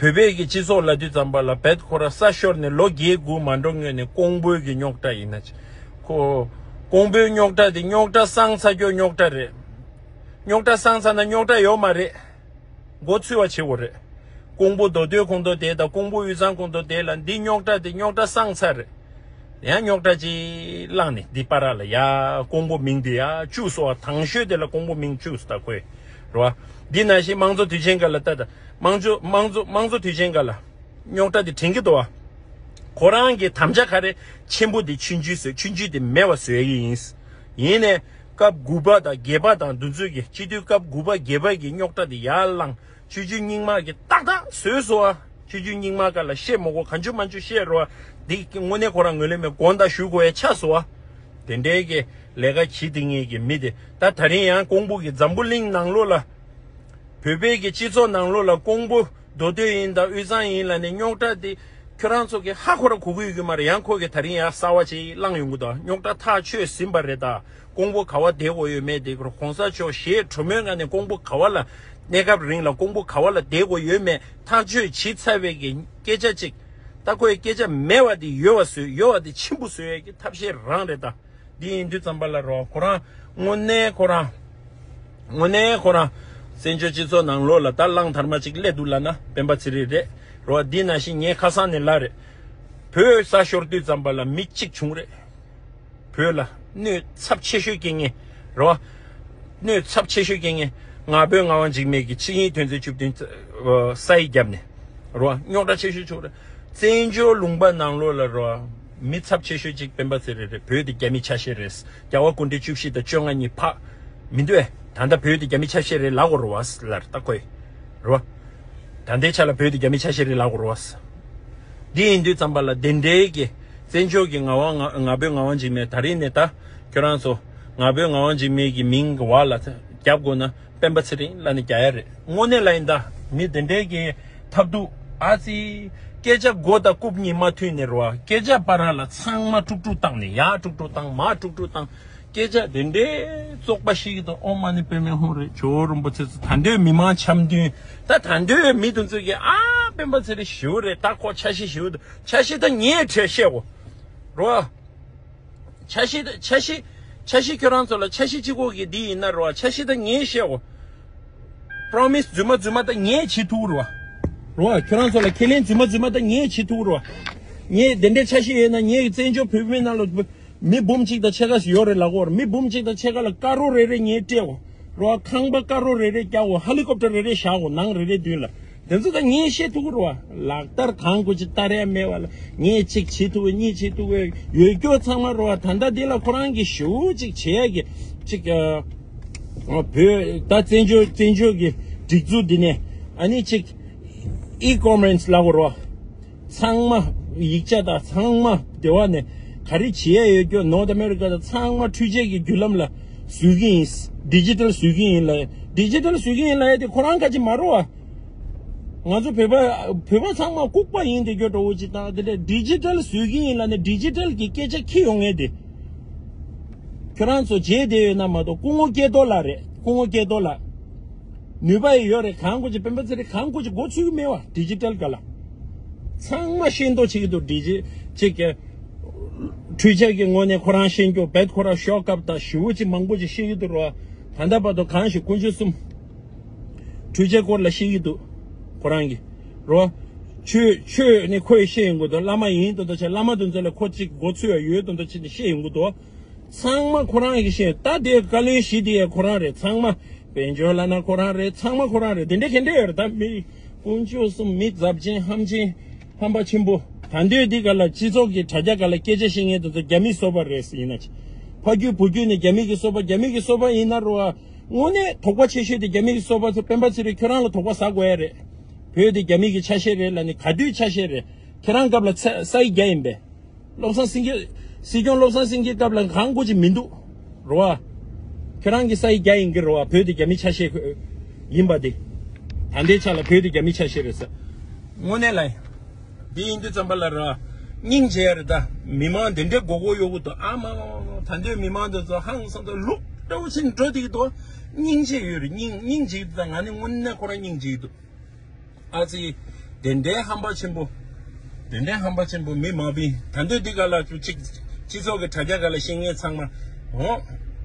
བོད་པའི་གི་སྤྱི་ཚོགས་ལབ་དུས་ཙམ་པ་ལ་བེད་ཁོ་ར་ས་ཤོར་ནས་ལོ་བརྒྱད་དགུ་མ་འགྲོ་སྔོན་ནས་ཀོང་པོའི་གི་རྙོག་དྲ་ཡིན་ན་ཅིག་ཁོ། ཀོང་པོའི་རྙོག་དྲ་དེ་རྙོག་དྲ་སངས་ཚར་རྒྱུ་རྙོག་དྲ་རེད། རྙོག་དྲ་སངས་ཚར་ན་རྙོག་དྲ་ཡོད་མ་རེད། མགོ་ཚོས་པ་བྱེད་དགོས་རེད། ཀོང་པོ་མདོ་སྟོད་ཁོངས་གཏོགས་དེ་དང་ཀོང་པོ་དབུས་གཙང་ཁོངས་གཏོགས་དེ་ལ་འདི་རྙོག་དྲ་དེ་རྙོག་དྲ་སངས་ཚར་རེད། ཡང་རྙོག་དྲ་ཅིག་བསླངས་ནས་འདི་པར་ལ་ཡ་ཀོང་པོ་མིང་དེ་ཡ་བཅུག་སོང་བ། དང་ཤོས་དེ་ལ་ཀོང་པོ་མིང་བཅུག་སོང་ད་ཁོས། རེད་བ། འདི་ནང་བཞིན་དམངས་གཙོ་དུས་ཆེན་སྐབས་ལ་ལྟ་ད། དམངས་གཙོ་དམངས་གཙོ་དམངས་གཙོ་དུས་ཆེན་སྐབས་ལ། རྙོག་དྲ་དེ་དྲན་གྱི་འདུག་བ། ཁོ་རང་གི་དམ་བཅའ་ག་རེ། ཆེན་པོ་དེ་ཆུང་ཆུང་བཟོས་ཆུང་ཆུང་དེ་མེད་པ་བཟོ་ཡ་གི་ཡིན། ཡིན་ནས། སྐབས་དགུ་པ་དང་བརྒྱད་པ་དང་འདི་ཚོས་ཀྱི་སྤྱི་འཐུས་སྐབས་དགུ་པ་བརྒྱད་པ་གི་རྙོག་དྲ་དེ་ཡར་བསླངས། ཆུང་ཆུང་རྙིང་མ་གི་ཏག་ཏག་བཟོས་སོང་བ། ཆུང་ཆུང་རྙིང་མ་ག་ལ་བཤད་མ་དགོས། གང་བྱུང་མང་བྱུང་བཤད་རོགས། འདི་དངོས་གནས་ཁོ་རང་ངོས་ལེན་མེད་དགོངས་དག་ཞུ་དགོས་ཡ་ཆགས་སོང་བ། དེ་འདྲའི་གི་ལས་ཀ་བྱེད་དེ་ངེས་ཀྱི་མི་དེ་ད་ད་རིང་ཡང་ཀོང་པོ་གི་འཛམ་བུ་གླིང་ནང་ལོགས་ལ། བོད་པའི་གི་སྤྱི་ཚོགས་ནང་ལོགས་ལ་ཀོང་པོ་མདོ་སྟོད་ཡིན་དང་དབུས་གཙང་ཡིན་ལབ་ནས་རྙོག་དྲ་དེ་ཁྱོད་རང་ཚོ་གི་ཧ་ཁོ་ར་གོ་གི་ཡོད་ཀྱི་མ་རེད། ཡང་ཁོ་གི་ད་རིང་ཡང་གསར་བ་ཅིག་བསླངས་ཡོང་གི་འདུག་རྙོག་དྲ་ཐག་ཆོད་ཟིན་པ་རེད་ད། ཀོང་པོ་ག་བ་བསྡད་དགོས་ཡོད་མེད་དེ་གོང་ས་མཆོག་ཞལ་དྲོན་མོའི་ངང་ནས་ཀོང་པོ་ག་བ་ལ་གནས་སྐབས་རིང་ལ་ཀོང་པོ་ག་བ་ལ་བསྡད་དགོས་ཡོད་མེད་ཐག་གཅོད་བྱེད་ཚར་བའི་གི་སྐད་ཆ་ཅིག་ད་ཁོའི་སྐད་ཆ་མེད་པ་དེ་ཡོད་པ་བཟོས། ཡོད་པ་དེ་ཆེན་པོ་བཟོ་ཡས་ཀྱི་ཐབས་ཤེས་རང་རེད་ད། འདི་ཡིན་དུས་ཙམ་པ་ལ་རོ་ཁོ་རང་དངོས་གནས་ཁོ་རང་། དངོས་གནས་ཁོ་རང་། བཙན་བྱོལ་སྤྱི་ཚོགས་ནང་ལོགས་ལ་ད་གླང་དར་མ་ཅིག་སླེབས་འདུག་ལབ་ན་སྤེན་པ་ཚེ་རིང་རེད། རོ་འདི་ནང་བཞིན་ངས་ཁ་སང་ནས་ལབ་རེད། བོད་ས་ཤོར་དུས་ཙམ་པ་ལ་མི་གཅིག་བྱུང་རེད། བོད་ལ་གནོད་ཚབས་ཆེ་ཤོས་སྐྱེལ་མཁན་རེད་བ། གནོད་ཚབས་ཆེ་ཤོས་སྐྱེལ་མཁན་ང་བོད་ངག་དབང་འཇིགས་མེད་ཀྱི་ཆིངས་ཡིག་དོན་ཚན་བཅུ་བདུན་ས་ཡིག་བརྒྱབ་ནས་རེད་བ། རྙོག་དྲ་ཆེ་ཤོས་བྱུང་རེད། བཙན་བྱོལ་ལུང་པ་ནང་ལོགས་ལ་རེད་བ། མི་ཚབས་ཆེ་ཤོས་གཅིག་སྤེན་པ་ཚེ་རིང་རེད། བོད་དེ་རྒྱ་མི་ཆ་ཤས་རེད། རྒྱལ་བ་སྐུ་ཕྲེང་བཅུ་བཞི་དང་བཅོ་ལྔ་གཉིས་ཕག་མི་འདུག་ཨེ། ད་ལྟ་བོད་དེ་རྒྱ་མི་ཆ་ཤས་རེད་ལབ་དགོས་རེད་བ་ལར་ད་ཁོས་རེད་བ། ད་ལྟའི་ཆ་ལ་བོད་དེ་རྒྱ་མི་ཆ་ཤས་རེད་ལབ་དགོས་རེད་བ། འདི་ཡིན་དུས་ཙམ་པ་ལ་དེ་འདྲའི་གི་བཙན་བྱོལ་གྱི་ངག་དབང་ང་ང་བོད་ངག་དབང་འཇིགས་མེད་ད་རིང་ནས་ད་ཁྱོད་རང་ཚོ་ང་བོད་ངག་དབང་འཇིགས་མེད་ཀྱི་མིང་གི་འོག་ལ་རྒྱབ་དགོས་ན་སྤེན་པ་ཚེ་རིང་ལབ་ནས་རྒྱག་ཡ་རེད། དངོས་གནས་ལ་ཡིན་ད་མི་དེ་འདྲའི་གི་ཐབས་སྡུག་ཨ་ཙི། སྐད་ཆ་མགོ་དང་རྐུབ་གཉིས་མ་མཐུན་ནས་རེད་བ། སྐད་ཆ་བར་ལ་ཚང་མ་དཀྲུག་དཀྲུག་བཏང་ནས་ཡར་དཀྲུག་དཀྲུག་བཏང་མར་དཀྲུག་དཀྲུག་བཏང་། སྐད་ཆ་དེ་འདྲའི་བཙོག་པ་ཞིག་གི་དང་ཨོཾ་མ་ཎི་པདྨེ་ཧཱུྃ་རེད། ཇོ་བོ་རིན་པོ་ཆེ་ཚོ་ད་འདོད་མི་མང་འཆམ་མཐུན་ད་ད་འདོད་མི་དེ་ཚོ་གིས་ཨ་སྤེན་པ་ཚེ་རིང་ཞེ་པོ་རེད། ད་ཁོ་འཆར་གཞི་ཞེ་པོ་འདུག་འཆར་གཞི་ད་ངས་བྲིས་བཤད་གོ་རོ། འཆར་གཞི་ད་འཆར་གཞི་འཆར་གཞི་ཁྱོད་རང་ཚོ་ལ་འཆར་གཞི་གཅིག་པོ་གི་འདི་ཡིན་ན་རོ། འཆར་གཞི་ད་ངས་བཤད་གོ Promise རྫུན་མ་རྫུན་མ་ད་ངས་བྱེད་ཐུབ་རོ། རོ་ཁྱོད་རང་ཚོ་ལ་ཁས་ལེན་རྫུན་མ་རྫུན་མ་ད་ངས་བྱེད་ཐུབ་རོ། ངས་དེ་འདྲའི་འཆར་གཞི་ཡོད་ན་ངས་བཙན་བྱོལ་བོད་མི་ནང་ལ། མི་འབུམ་གཅིག་དང་ཕྱེད་ཀ་ཡོད་རེད་ལབ་གོ། མི་འབུམ་གཅིག་དང་ཕྱེད་ཀ་ལ་ཀ་རོ་རེ་རེ་ངས་སྤྲད་གོ། རོ་ཁང་པ་ཀ་རོ་རེ་རེ་རྒྱག་གོ། ཧེ་ལི་ཀོབ་ཊར་རེ་རེ་བཞག་གོ། ནང་རེ་རེ་མདུན་ལ། དེ་ཚོ་ད་ངས་བཤད་ཐུབ་གོ་རོ། ལག་བསྟར་གང་དགོས་ཅི་ལྟར་ཡ་མེད་པ་ལ་ངས་གཅིག་བྱེད་ཐུབ་གོ་གཉིས་བྱེད་ཐུབ་གོ་ཡོད་སྐྱོ་ཚང་མ་རོ། ད་ལྟ་འདི་ལ་ཁོ་རང་གི་ཞེ་པོ་གཅིག་བྱེད་ཡ་གི་གཅིག་བོད་ད་བཙན་བྱོལ་བཙན་བྱོལ་གི་སྒྲིག་འཛུགས་འདི་ནས་ཨ་ནི་གཅིག་ཨི་ཀོ་མར་སི་ལབ་གོ་རོ། ཚང་མ་ཡིག་ཆ་དང་ཚང་མ་དེ་བ་ནས་ག་རེ་བྱེད་ཡ་ཡོད་སྐྱོ་ནོར་ཐ་ཨ་མེ་རི་ཀ་དང་ཚང་མ་འཕྲུལ་ཆས་ཀྱི་བརྒྱུད་ལམ་ལ་བཟོ་གི་ཡིན། ཌི་ཇི་ཊལ་བཟོ་གི་ཡིན་ལ། ཌི་ཇི་ཊལ་བཟོ་གི་ཡིན་ལ་ཡ་དེ་ཁོ་རང་ག་ཅི་མ་རོ་བ། ང་ཚོ་བོད་པ་བོད་པ་ཚང་མ་ལྐུགས་པ་ཡིན་དེ་སྐྱོ་འགྲོ་བོ་ཅིག་དང་དེ་འདྲ་ཌི་ཇི་ཊལ་བཟོ་གི་ཡིན་ལ་ནི་ཌི་ཇི་ཊལ་གྱི་སྐད་ཆ་ཁྱི་ཡོང་ངེས་དེ། ཁྱོད་རང་ཚོ་བརྗེད་བསྡད་ཡོད་ན་མ་གཏོགས་སྐུ་ངོ་སྐལ་རྡོར་ལགས་རེད། སྐུ་ངོ་སྐལ་རྡོར་ལགས། ནུས་པ་ཡི་ཡོད་རེད། གང་དགོས་ཀྱི་སྤེན་པ་ཚེ་རིང་གང་དགོས་ཀྱི་མགོ་ཚོས་ཀྱི་མེད་བ། ཌི་ཇི་ཊལ་ག་ལ། ཚང་མ་ཤེས་མདོག་བྱེད་ཀྱི་འདུག་ཌི་ཇི་ཅིག་གི་ འཕྲུལ་ཆས་ཀྱི་ངོས་ནས་ཁོ་རང་ཤེས་རྒྱུ་བེད་ཁོ་རང་ཤོག་ཁབ་དང་ཞེ་པོ་ཅིག་མང་པོ་ཅིག་ཤེས་ཀྱི་འདུག་རོ། ད་ལྟ་བར་དུ་གང་ཞིག་དཀོན་མཆོག་གསུམ། འཕྲུལ་ཆས་སྐོར་ལ་ཤེས་ཀྱི་འདུག་ཁོ་རང་གིས། རོ། ཆོས་ཆོས་ནི་ཁོས་ཤེས་ཡོང་གི་འདུག་བླ་མ་ཡིན་དོན་དུ་བྱས་བླ་མ་དེ་ཚོ་ལ་ཁོ་གཅིག་མགོ་ཚོས་ཡ་ཡོད་དོན་དུ་བྱས་ནས་ཤེས་ཡོང་གི་འདུག་ཚང་མ་ཁོ་རང་གིས་ཤེས། ད་དེ་བཀའ་བློན་བཞི་དེ་ཡ་ཁོ་རང་རེད། ཚང་མ་དཔལ་འབྱོར་ལབ་ན་ཁོ་རང་རེད། ཚང་མ་ཁོ་རང་རེད། དེ་འདྲ་ག་འདྲ་ཡོད་རེད། ད་མི་དཀོན་མཆོག་གསུམ། མི་ཟབ་ཅན་ཧམ་ཅན་ཧམ་པ་ཆེན་པོ། ད་འདོད་འདི་ག་ལ་སྤྱི་ཚོགས་ཀྱི་དྲ་རྒྱ་ག་ལ་སྐད་ཆ་བཤད་མཁན་དེ་ཚོ་རྒྱ་མིའི་སོ་པ་རེད་ཟེར་ཡིན་ན། ཕ་རྒྱུད་བུ་རྒྱུད་ནི་རྒྱ་མི་གི་སོ་པ། རྒྱ་མི་གི་སོ་པ་ཡིན་ན་རོ། དངོས་གནས་དོགས་པ་ཆེ་ཤོས་དེ་རྒྱ་མི་གི་སོ་པ་ཚོ་སྤེན་པ་ཚེ་རིང་ཁྱོད་རང་ལ་དོགས་པ་ཟ་དགོས་ཡ་རེད། བོད་དེ་རྒྱ་མི་གི་ཆ་ཤས་རེད་ལབ་ནི་ག་དུས་ཆ་ཤས་རེད། ཁྱེད་རང་སྐབས་ལ་ཚ་ས་ཡི་རྒྱ་ཡིན་པས། བློ་བཟང་སེང་གེ། སྲིད་སྐྱོང་བློ་བཟང་སེང་གེ་སྐབས་ལ་གང་དགོས་ཀྱི་མི་འདུག་རོ་བ། ཁྱེད་རང་གི་ས་ཡི་རྒྱ་ཡིན་གྱི་རོ་བ། བོད་དེ་རྒྱ་མི་ཆ་ཤས་ཡིན་པ་དེ། ད་ལྟའི་ཆ་ལ་བོད་དེ་རྒྱ་མི་ཆ་ཤས་རེད་ཟེར། དངོས་གནས་ལ། འདི་ཡིན་དུས་ཙམ་པ་ལ་ར། སྙིང་རྗེ་ཡ་རེད་ད། མི་མང་དེ་འདྲའི་མགོ་སྐོར་གཡོག་གི་འདུག་ཨ་མ་མ་མ་མ། ད་འདོད་མི་མང་དེ་ཚོ་ཧང་སང་དང་ལུག་འདྲ་བོ་ཕྱིན་འགྲོ་བསྡད་ཀྱི་འདུག་སྙིང་རྗེ་ཡོད་རེད། སྙིང་སྙིང་རྗེ་གི་འདུག་ད་ང་ནི་དངོས་གནས་ཁོ་རང་སྙིང་རྗེ་གི་འདུག་ཨ་ཙི། དེ་འདྲའི་ཧམ་པ་ཆེན་པོ། དེ་འདྲའི་ཧམ་པ་ཆེན་པོ་མི་མང་པོས་ད་འདོད་འདི་ག་ལ་ཅིག་སྤྱི་ཚོགས་ཀྱི་དྲ་རྒྱ་ག་ལ་ཤེས་མཁན་ཚང་མ། འོ།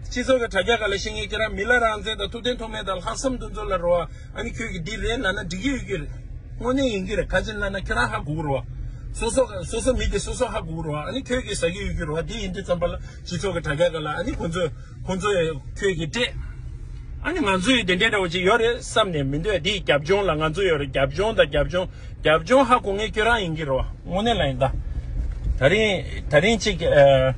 སྤྱི་ཚོགས་ཀྱི་དྲ་རྒྱ་ག་ལ་ཤེས་མཁན་ཁྱེད་རང་མི་ལ་རང་བཙན་དང་ཐུབ་བསྟན་ཐོགས་མེད་དང་ལྷག་བསམ་དེ་ཚོ་ལ་རོ་བ། ཨ་ནི་ཁྱོད་ཀྱིས་འདི་རེད་ལབ་ན་འགྲིག་གི་ཡོད་ཀྱི་རེད། དངོས་གནས་ཡིན་གྱི་རེད། ག་ཅི་ལབ་ན་ཁྱེད་རང་ཧ་གོ་གི་རེད་བ། སོ་སོ་སོ་སོ་མི་དེ་སོ་སོ་ཧ་གོ་གི་རེད་བ། ཨ་ནི་ཁྱོད་ཀྱིས་ཟ་གི་ཡོད་ཀྱི་རེད་བ། དེ་ཡིན་དུས་ཙམ་པ་ལ་སྤྱི་ཚོགས་ཀྱི་དྲ་རྒྱ་ག་ལ་ཨ་ནི་ཁོ་ཚོས་ཁོ་ཚོས་ཁྱོད་ཀྱིས་སྤྲད། ཨ་ནི་ང་ཚོ་ཡི་དེ་འདྲའི་འདྲ་བོ་ཅིག་ཡོད་རེད་བསམ་ནས་མི་འདོད། དེ་ཡི་རྒྱབ་ལྗོངས་ལ་ང་ཚོ་ཡོད་རེད། རྒྱབ་ལྗོངས་དང་རྒྱབ་ལྗོངས། རྒྱབ་ལྗོངས་ཧ་གོ་མཁན་ཁྱོད་རང་ཡིན་གྱི་རེད་བ། དངོས་གནས་ལ་ཡིན་ད། ད་རིང་ད་རིང་ཅིག་ཨ།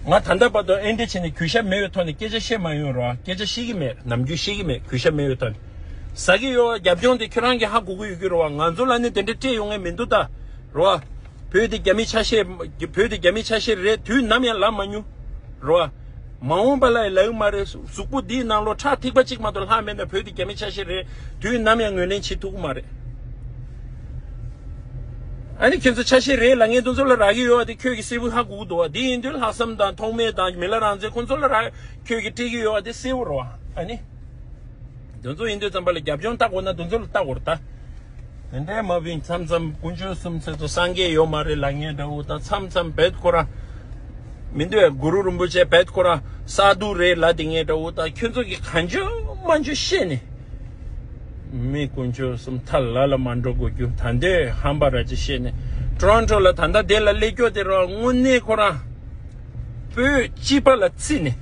ང་ད་ལྟ་བར་དུ་ཨེ་འདྲ་བྱས་ནས་གུས་ཞབས་མེད་པའི་ཐོག་ནས་སྐད་ཆ་བཤད་མ་ཡོང་རེད་བ། སྐད་ཆ་བཤད་ཀྱི་མེད། ནམ་རྒྱུན་བཤད་ཀྱི་མེད། གུས་ཞབས་མེད་པའི་ཐོག་ནས། ཟ་གི་ཡོད་བ། རྒྱབ་ལྗོངས་དེ་ཁྱོད་རང་གིས་ཧ་གོ་གི་ཡོད་ཀྱི་རེད་བ། ང་ཚོ་ལ་ནི་དེ་འདྲ་སྤྲད་ཡོང་མཁན་མི་འདུག་ད། རེད་བ། བོད་དེ་རྒྱ་མི་ཆ་ཤས། བོད་དེ་རྒྱ་མི་ཆ་ཤས་རེད། དུས་ནམ་ཡང་ལབ་མ་མྱོང་། རེད་བ། མ་འོངས་པ་ལ་ཡང་ལབ་ཡོད་མ་རེད། གཟུགས་པོ་འདིའི་ནང་ལོགས་ཁྲག་ཐིགས་པ་གཅིག་མ་གཏོགས་ལྷག་མེད་ན་བོད་དེ་རྒྱ་མི་ཆ་ཤས་རེད། དུས་ནམ་ཡང་ངོས་ལེན་བྱེད་ཐུབ་ཀྱི་མ་རེད། ཨ་ནི་ཁྱོད་ཚོ་ཆ་ཤས་རེད་ལབ་མཁན་དེ་ཚོ་ལ་རག་གི་ཡོད་བ་དེ་ཁྱོད་ཀྱིས་གསལ་པོ་ཧ་གོ་གི་འདུག་བ། དེ་ཡིན་དུས་ལྷག་བསམ་དང་ཐོགས་མེད་དང་མི་ལ་རང་བཙན་ཁོང་ཚོ་ལ་རག་ཁྱོད་ཀྱིས་སྤྲད་ཀྱི་ཡོད་བ་དེ་གསལ་པོ་རེད་བ། ཨ་ནི། དེ་ཚོ་ཡིན་དུས་ཙམ་པ་ལ་རྒྱབ་ལྗོངས་ལྟ་དགོས་ན་དེ་ཚོ་ལ་ལྟ་དགོས་རེད་ད། དེ་འདྲའི་མ་བིན་མཚམས་མཚམས་དཀོན་མཆོག་གསུམ་ཚེ་ཚོ་སངས་རྒྱས་ཡོད་མ་རེད་ལབ་མཁན་འདྲ་བོ་དང་། མཚམས་མཚམས་བེད་ཁོ་ར། མི་འདུག་གུ་རུ་རིན་པོ་ཆེ་བེད་ཁོ་ར་ས་རྡུལ་རེད་ལབ་དེ་ངས་འདྲ་བོ་དང་། ཁྱོད་ཚོ་གིས་གང་བྱུང་མང་བྱུང་བཤད་ནས། མི་དཀོན་མཆོག་གསུམ་ཐ་ལ་ལ་མ་འགྲོ་དགོས་རྒྱུ་ད་འདོད་ཧམ་པ་ར་ཅིག་བཤད་ནས། ཊོ་རོན་ཊོ་ལ་ད་ལྟ་དེ་ལ་སླེབས་སྐྱོ་དེ་ར་དངོས་གནས་ཁོ་ར། བོད་སྤྱི་པ་ལ་བརྩིས་ནས།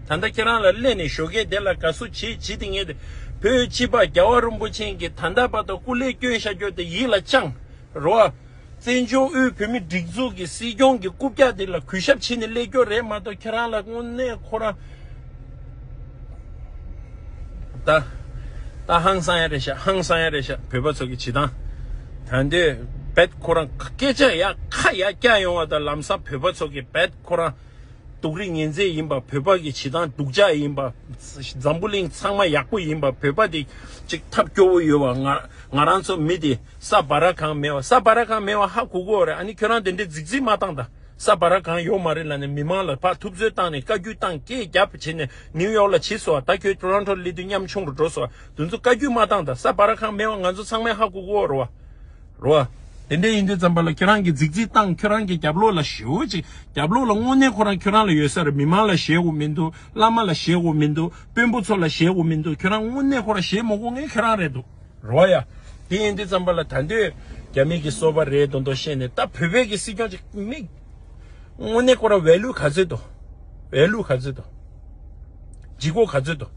ད་ལྟ་ཁྱེད་རང་ལ་སླེབས་ནས་ཞོགས་ཀས་དེ་ལ་དགའ་བསུ་བྱེད་བྱེད་དེ་ངས་དེ། བོད་སྤྱི་པ་རྒྱལ་བ་རིན་པོ་ཆེ་གིས་ད་ལྟ་བར་དུ་སྐུ་ལས་བསྐྱོན་བཞག་རྒྱུ་དེ་ཡིད་ལ་བཅངས། རོ། བཙན་བྱོལ་དབུས་བོད་མི་སྒྲིག་འཛུགས་ཀྱི་སྲིད་སྐྱོང་གི་རྐུབ་བཀྱག་དེ་ལ་གུས་ཞབས་བྱས་ནས་སླེབས་རྒྱུ་རེད་མ་གཏོགས། ཁྱེད་རང་ལ་དངོས་གནས་ཁོ་རང་། ད། ད་ཧང་སང་ཡ་རེད་ཤག་ཧང་སང་ཡ་རེད་ཤག་བོད་པ་ཚོ་གི་བྱེད་སྟངས། ད་འདོད་བེད་ཁོ་རང་སྐད་ཆ་ཡ་ཁ་ཡ་བཀྱག་ཡོང་བ་དང་། ལམ་སང་བོད་པ་ཚོ་གི་བེད་ཁོ་རང་སྡུག་རུས་ངན་ཚད་ཡིན་པ། བོད་པ་གི་བྱེད་སྟངས་སྡུག་ཅག་ཡིན་པ། འཛམ་བུ་གླིང་ཚང་མ་ཡག་པོ་ཡིན་པ། བོད་པ་དེ་ཅིག་ཐབས་སྐྱོ་བོ་ཡོད་པ། ང་ང་རང་ཚོ་མི་དེ་ས་བ་ར་གང་མེད་པ། ས་བ་ར་གང་མེད་པ་ཧ་གོ་གོ་རེད། ཨ་ནི་ཁྱོད་རང་དེ་འདྲའི་རྫིག་རྫིག་མ་བཏང་ད། ས་བ་ར་གང་ཡོད་མ་རེད་ལབ་ནས་མི་མང་ལ་ཕར་ཐུབ་ཚོད་བཏང་ནས་བཀའ་བཀྱོན་བཏང་། སྐད་རྒྱབ་བྱས་ནས་ནིའུ་ཡོག་ལ་ཕྱིན་སོང་བ། ད་ཁྱོད་ཊོ་རོན་ཊོ་སླེབས་དུས་ཉམ་ཆུང་རུ་འགྲོ་སོང་བ། དེ་ཚོ་བཀའ་བཀྱོན་མ་བཏང་ད། ས་བ་ར་གང་མེད་པ་ང་ཚོ་ཚང་མས་ཧ་གོ་གོ་རེད་བ། རོ། དེ་འདྲ་ཡིན་དུས་ཙམ་པ་ལ་ཁྱོད་རང་གིས་རྫིག་རྫིག་བཏང་། ཁྱོད་རང་གི་རྒྱབ་ལོགས་ལ་ཞེ་པོ་ཅིག་རྒྱབ་ལོགས་ལ་དངོས་གནས་ཁོ་རང་ཁྱོད་རང་ལ་ཡོད་ས་རེད། མི་མང་ལ་ཞེད་དགོས་མི་འདུག་བླ་མ་ལ་ཞེད་དགོས་མི་འདུག་དཔོན་པོ་ཚོ་ལ་ཞེད་དགོས་མི་འདུག་ཁྱོད་རང་དངོས་གནས་ཁོ་རང་ཞེད་མ་དགོས་མཁན་ཁྱོད་རང་རེད་འདུག་རོ་ཡ། དེ་ཡིན་དུས་ཙམ་པ་ལ་ད་འདོད་རྒྱ་མི་གི་སོ་པ་རེད་མདོག་མདོག་བཤད་ནས། ད་བོད་པའི་གི་སྲིད་སྐྱོང་ཅིག་མི་དངོས་གནས་ཁོ་རང་ཝེ་ལུ་ག་ཚོད་འདུག་ཝེ་ལུ་ག་ཚོད་འདུག་ལྗིད་ཁོག་ག་ཚོད་འདུག་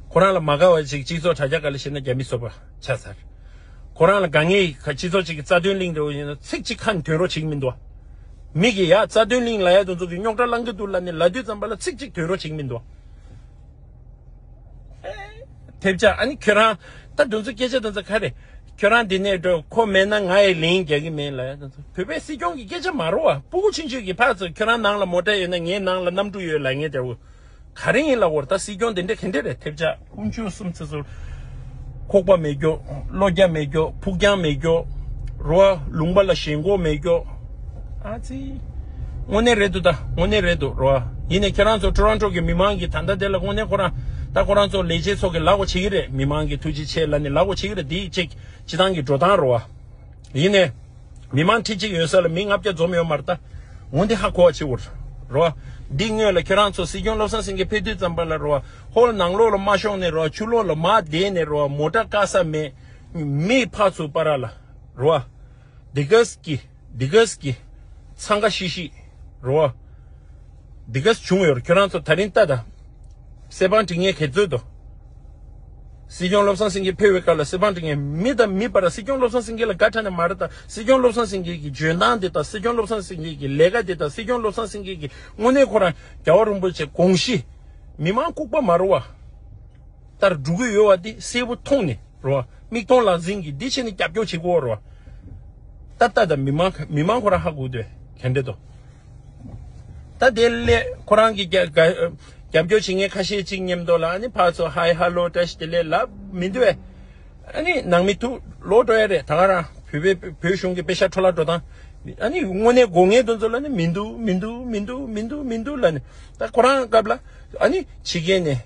ཁོ་རང་ལ་མ་དགའ་བ་ཅིག་སྤྱི་ཚོགས་དྲ་རྒྱ་སྒང་ལ་བཤད་ན་རྒྱ་མི་སོ་པ་ཆགས་ཚར། ཁོ་རང་ལ་དགའ་ངེས་ཁ་སྤྱི་ཚོགས་ཅིག་གི་རྩ་དོན་གླེང་འདྲ་བོ་ཡིན་ན་ཚིག་གཅིག་ཁ་ནས་ཐོན་རོགས་བྱེད་ཀྱི་མི་འདུག་མི་གིས་ཡ་རྩ་དོན་གླེང་ལབ་ཡ་དེ་ཚོ་གི་རྙོག་དྲ་བསླང་གི་འདུག་ལབ་ནས་ལབ་དུས་ཙམ་པ་ལ་ཚིག་གཅིག་ཐོན་རོགས་བྱེད་ཀྱི་མི་འདུག་ཐེབས་ཆག་ཨ་ནི་ཁྱོད་རང་ད་དེ་ཚོ་སྐད་ཆ་དེ་ཚོ་ག་རེ། ཁྱོད་རང་འདི་ནས་འགྲོ། ཁོ་མེད་ན་ང་ཡི་ལན་རྒྱག་གི་མེད་ལབ་ཡ་དེ་ཚོ། བོད་པའི་སྲིད་སྐྱོང་གི་སྐད་ཆ་མ་རེད་བ། སྤུ་གུ་ཆུང་ཆུང་གི་ཕར་ཚུར་ཁྱོད་རང་ནང་ལ་མོ་ཊ་ཡོད་ན་ངའི་ནང་ལ་གནམ་གྲུ་ཡོད་ལབ་མཁན་དེ་འདྲ་བོ། ག་རེ་ཡིན་ལབ་དགོས་རེད། ད་སྲིད་སྐྱོང་དེ་འདྲ་ག་འདྲ་རེད། ཐེབས་ཆག་དཀོན་མཆོག་གསུམ་ཚེ་ཚོར། ཁོག་པ་མེད་རྒྱུ། བློ་རྒྱ་མེད་རྒྱུ། ཕུགས་རྒྱང་མེད་རྒྱུ། རོ། ལུང་པ་ལ་ཞེན་ཁོག་མེད་རྒྱུ། ཨ་ཙི། དངོས་གནས་རེད་འདུག་ད་དངོས་གནས་རེད་འདུག་རོ། ཡིན་ནའི་ཁྱེད་རང་ཚོ་ཊོ་རོན་ཊོ་གི་མི་མང་གིས་ད་ལྟ་དེ་ལ་དངོས་གནས་ཁོ་རང་ད་ཁོ་རང་ཚོ་ལས་བྱེད་ཚོ་གི་ལབ་དགོས་བྱེད་ཀྱི་རེད། མི་མང་གི་ཐུགས་རྗེ་ཆེ་ལབ་ནས་ལབ་དགོས་བྱེད་ཀྱི་རེད། དེ་གཅིག་སྤྱི་བཏང་གི་འགྲོ་སྟངས་རོ། ཡིན་ནའི། མི་མང་ཁྲི་གཅིག་ཡོད་ས་ལ་མི་ལྔ་བརྒྱ་འཛོམས་ཡོད་མ་རེད་ད། འོ་འདི་ཧ་གོ་བ་བྱེད་དགོས་རེད་བ། འདི་སྔོན་ལ་ཁྱོད་རང་ཚོ་སྲིད་སྐྱོང་བློ་བཟང་སེང་གེ་ཕེབས་དུས་ཙམ་པ་ལ་རེད་བ། ཧོལ་ནང་ལོགས་ལ་མ་ཤོང་ནས་རེད་བ། ཕྱི་ལོགས་ལ་མར་བསྡད་ནས་རེད་བ། མོ་ཊ་བཀག་ས་མེད། མི་ཕར་ཚུར་བར་ལ་རེད་བ། འདི་གས་ཀྱི་འདི་གས་ཀྱི་འཚང་ཁ་ཤིག་ཤིག་རེད་བ། འདི་གས་བྱུང་ཡོད་རེད། ཁྱོད་རང་ཚོ་ད་རིང་ལྟ་ད། གསེར་པང་སྒྲིག་མཁན་ག་ཚོད་འདུག་སྲིད་སྐྱོང་བློ་བཟང་སེང་གེ་ཕེབས་པའི་སྐབས་ལ་གསེར་པང་སྒྲིག་མཁན་མི་དང་མི་བར། སྲིད་སྐྱོང་བློ་བཟང་སེང་གེ་ལ་དགའ་དྲགས་ནས་མ་རེད་ད། སྲིད་སྐྱོང་བློ་བཟང་སེང་གེ་གི་འཇོན་ཐང་དེ་དང་སྲིད་སྐྱོང་བློ་བཟང་སེང་གེ་གི་ལས་ཀ་དེ་དང་སྲིད་སྐྱོང་བློ་བཟང་སེང་གེ་གི་དངོས་གནས་ཁོ་རང་རྒྱལ་བ་རིན་པོ་ཆེ་དགོངས་གཞི། མི་མང་ལྐུགས་པ་མ་རེད་བ། ལྟར་འགྲོ་གི་ཡོད་པ་འདི་གསལ་པོ་མཐོང་ནས་རེད་བ། མིག་མཐོང་ལག་ཟིན་གྱིས་འདི་བྱས་ནས་རྒྱབ་སྐྱོར་བྱེད་དགོས་རེད་བ། ད་ལྟ་ད་མི་མང་མི་མང་ཁོ་རང་ཧ་གོ་དུས་ག་འདྲ་འདུག་ད་དེ་ལས་ཁོ་རང་གི་རྒྱ་རྒྱ་རྒྱབ་སྐྱོར་བྱེད་མཁན་ཁ་ཤས་ཅིག་མཉམ་དུ་ལ་ཨ་ནི་ཕར་ཚུར་ཧའི་ཧ་ལོ་བཀྲ་ཤིས་བདེ་ལེགས་ལབ་མི་འདུག་བས། ཨ་ནི་ནང་མི་ཐུག་ལོག་འགྲོ་ཡ་རེད། ད་ག་རང་བོད་པའི་བོད་གཞུང་གི་པེ་ཤ་འཕྲོ་བརླག་འགྲོ་སྟངས། ཨ་ནི་དངོས་གནས་དགོས་ངེས་དོན་ཚོ་ལ་ནི་མི་འདུག་མི་འདུག་མི་འདུག་མི་འདུག་མི་འདུག་ལ་ནི། ད་ཁོ་རང་སྐབས་ལ་ཨ་ནི་ཕྱི་རྒྱལ་ནས་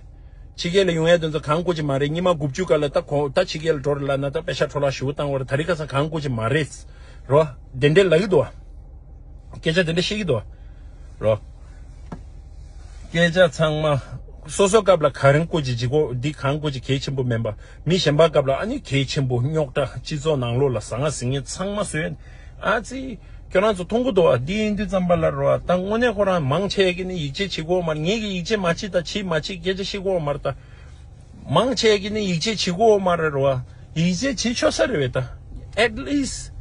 ཕྱི་རྒྱལ་ལ་ཡོང་ཡ་དོན་ཚོ་གང་དགོས་ཀྱི་མ་རེད། ཉི་མ་དགུ་བཅུ་ག་ལ་ད་ཁོ་ད་ཕྱི་རྒྱལ་ལ་འགྲོ་རེད་ལབ་ན་ད་པེ་ཤ་འཕྲོ་བརླག་ཞེ་པོ་བཏང་བར་ད་རིང་ཁ་སང་གང་དགོས་ཀྱི་མ་རེད། རོ། དེ་འདྲའི་ལབ་ཀྱི་འདུག་བ། སྐད་ཆ་དེ་འདྲ་བཤད་ཀྱི་འདུག་བ། རོ། སྐད་ཆ་ཚང་མ་སོ་སོ་སྐབས་ལ་ག་རེ་དགོས་ཀྱི་ལྗིད་ཁོག་འདི་གང་དགོས་ཀྱི་གལ་ཆེན་པོ་མིན་པ། མི་གཞན་པ་སྐབས་ལ་ཨ་ནི་གལ་ཆེན་པོ། རྙོག་དྲ་སྤྱི་ཚོགས་ནང་ལོགས་ལ་ཟང་ངེ་ཟིང་ངེ་ཚང་མ་བཟོས། ཨ་ཙི། ཁྱོད་རང་ཚོ་མཐོང་གི་འདུག་བ། འདི་ཡིན་དུས་ཙམ་པ་ལ་རོ། ད་དངོས་གནས་ཁོ་རང་མང་ཆེ་གི་ནི་ཡིད་ཆེས་བྱེད་དགོས་མ་རེད། ངེད་ཀྱི་ཡིད་ཆེས་མ་བྱེད་ད་བྱེད་མ་བྱེད་སྐད་ཆ་བཤད་དགོས་མ་རེད་ད། མང་ཆེ་གི་ནི་ཡིད་ཆེས་བྱེད་དགོས་མ་རེད་རོ། ཡིད་ཆེས་བྱེད་ཆོག་ས་རེད་བས་ད། at least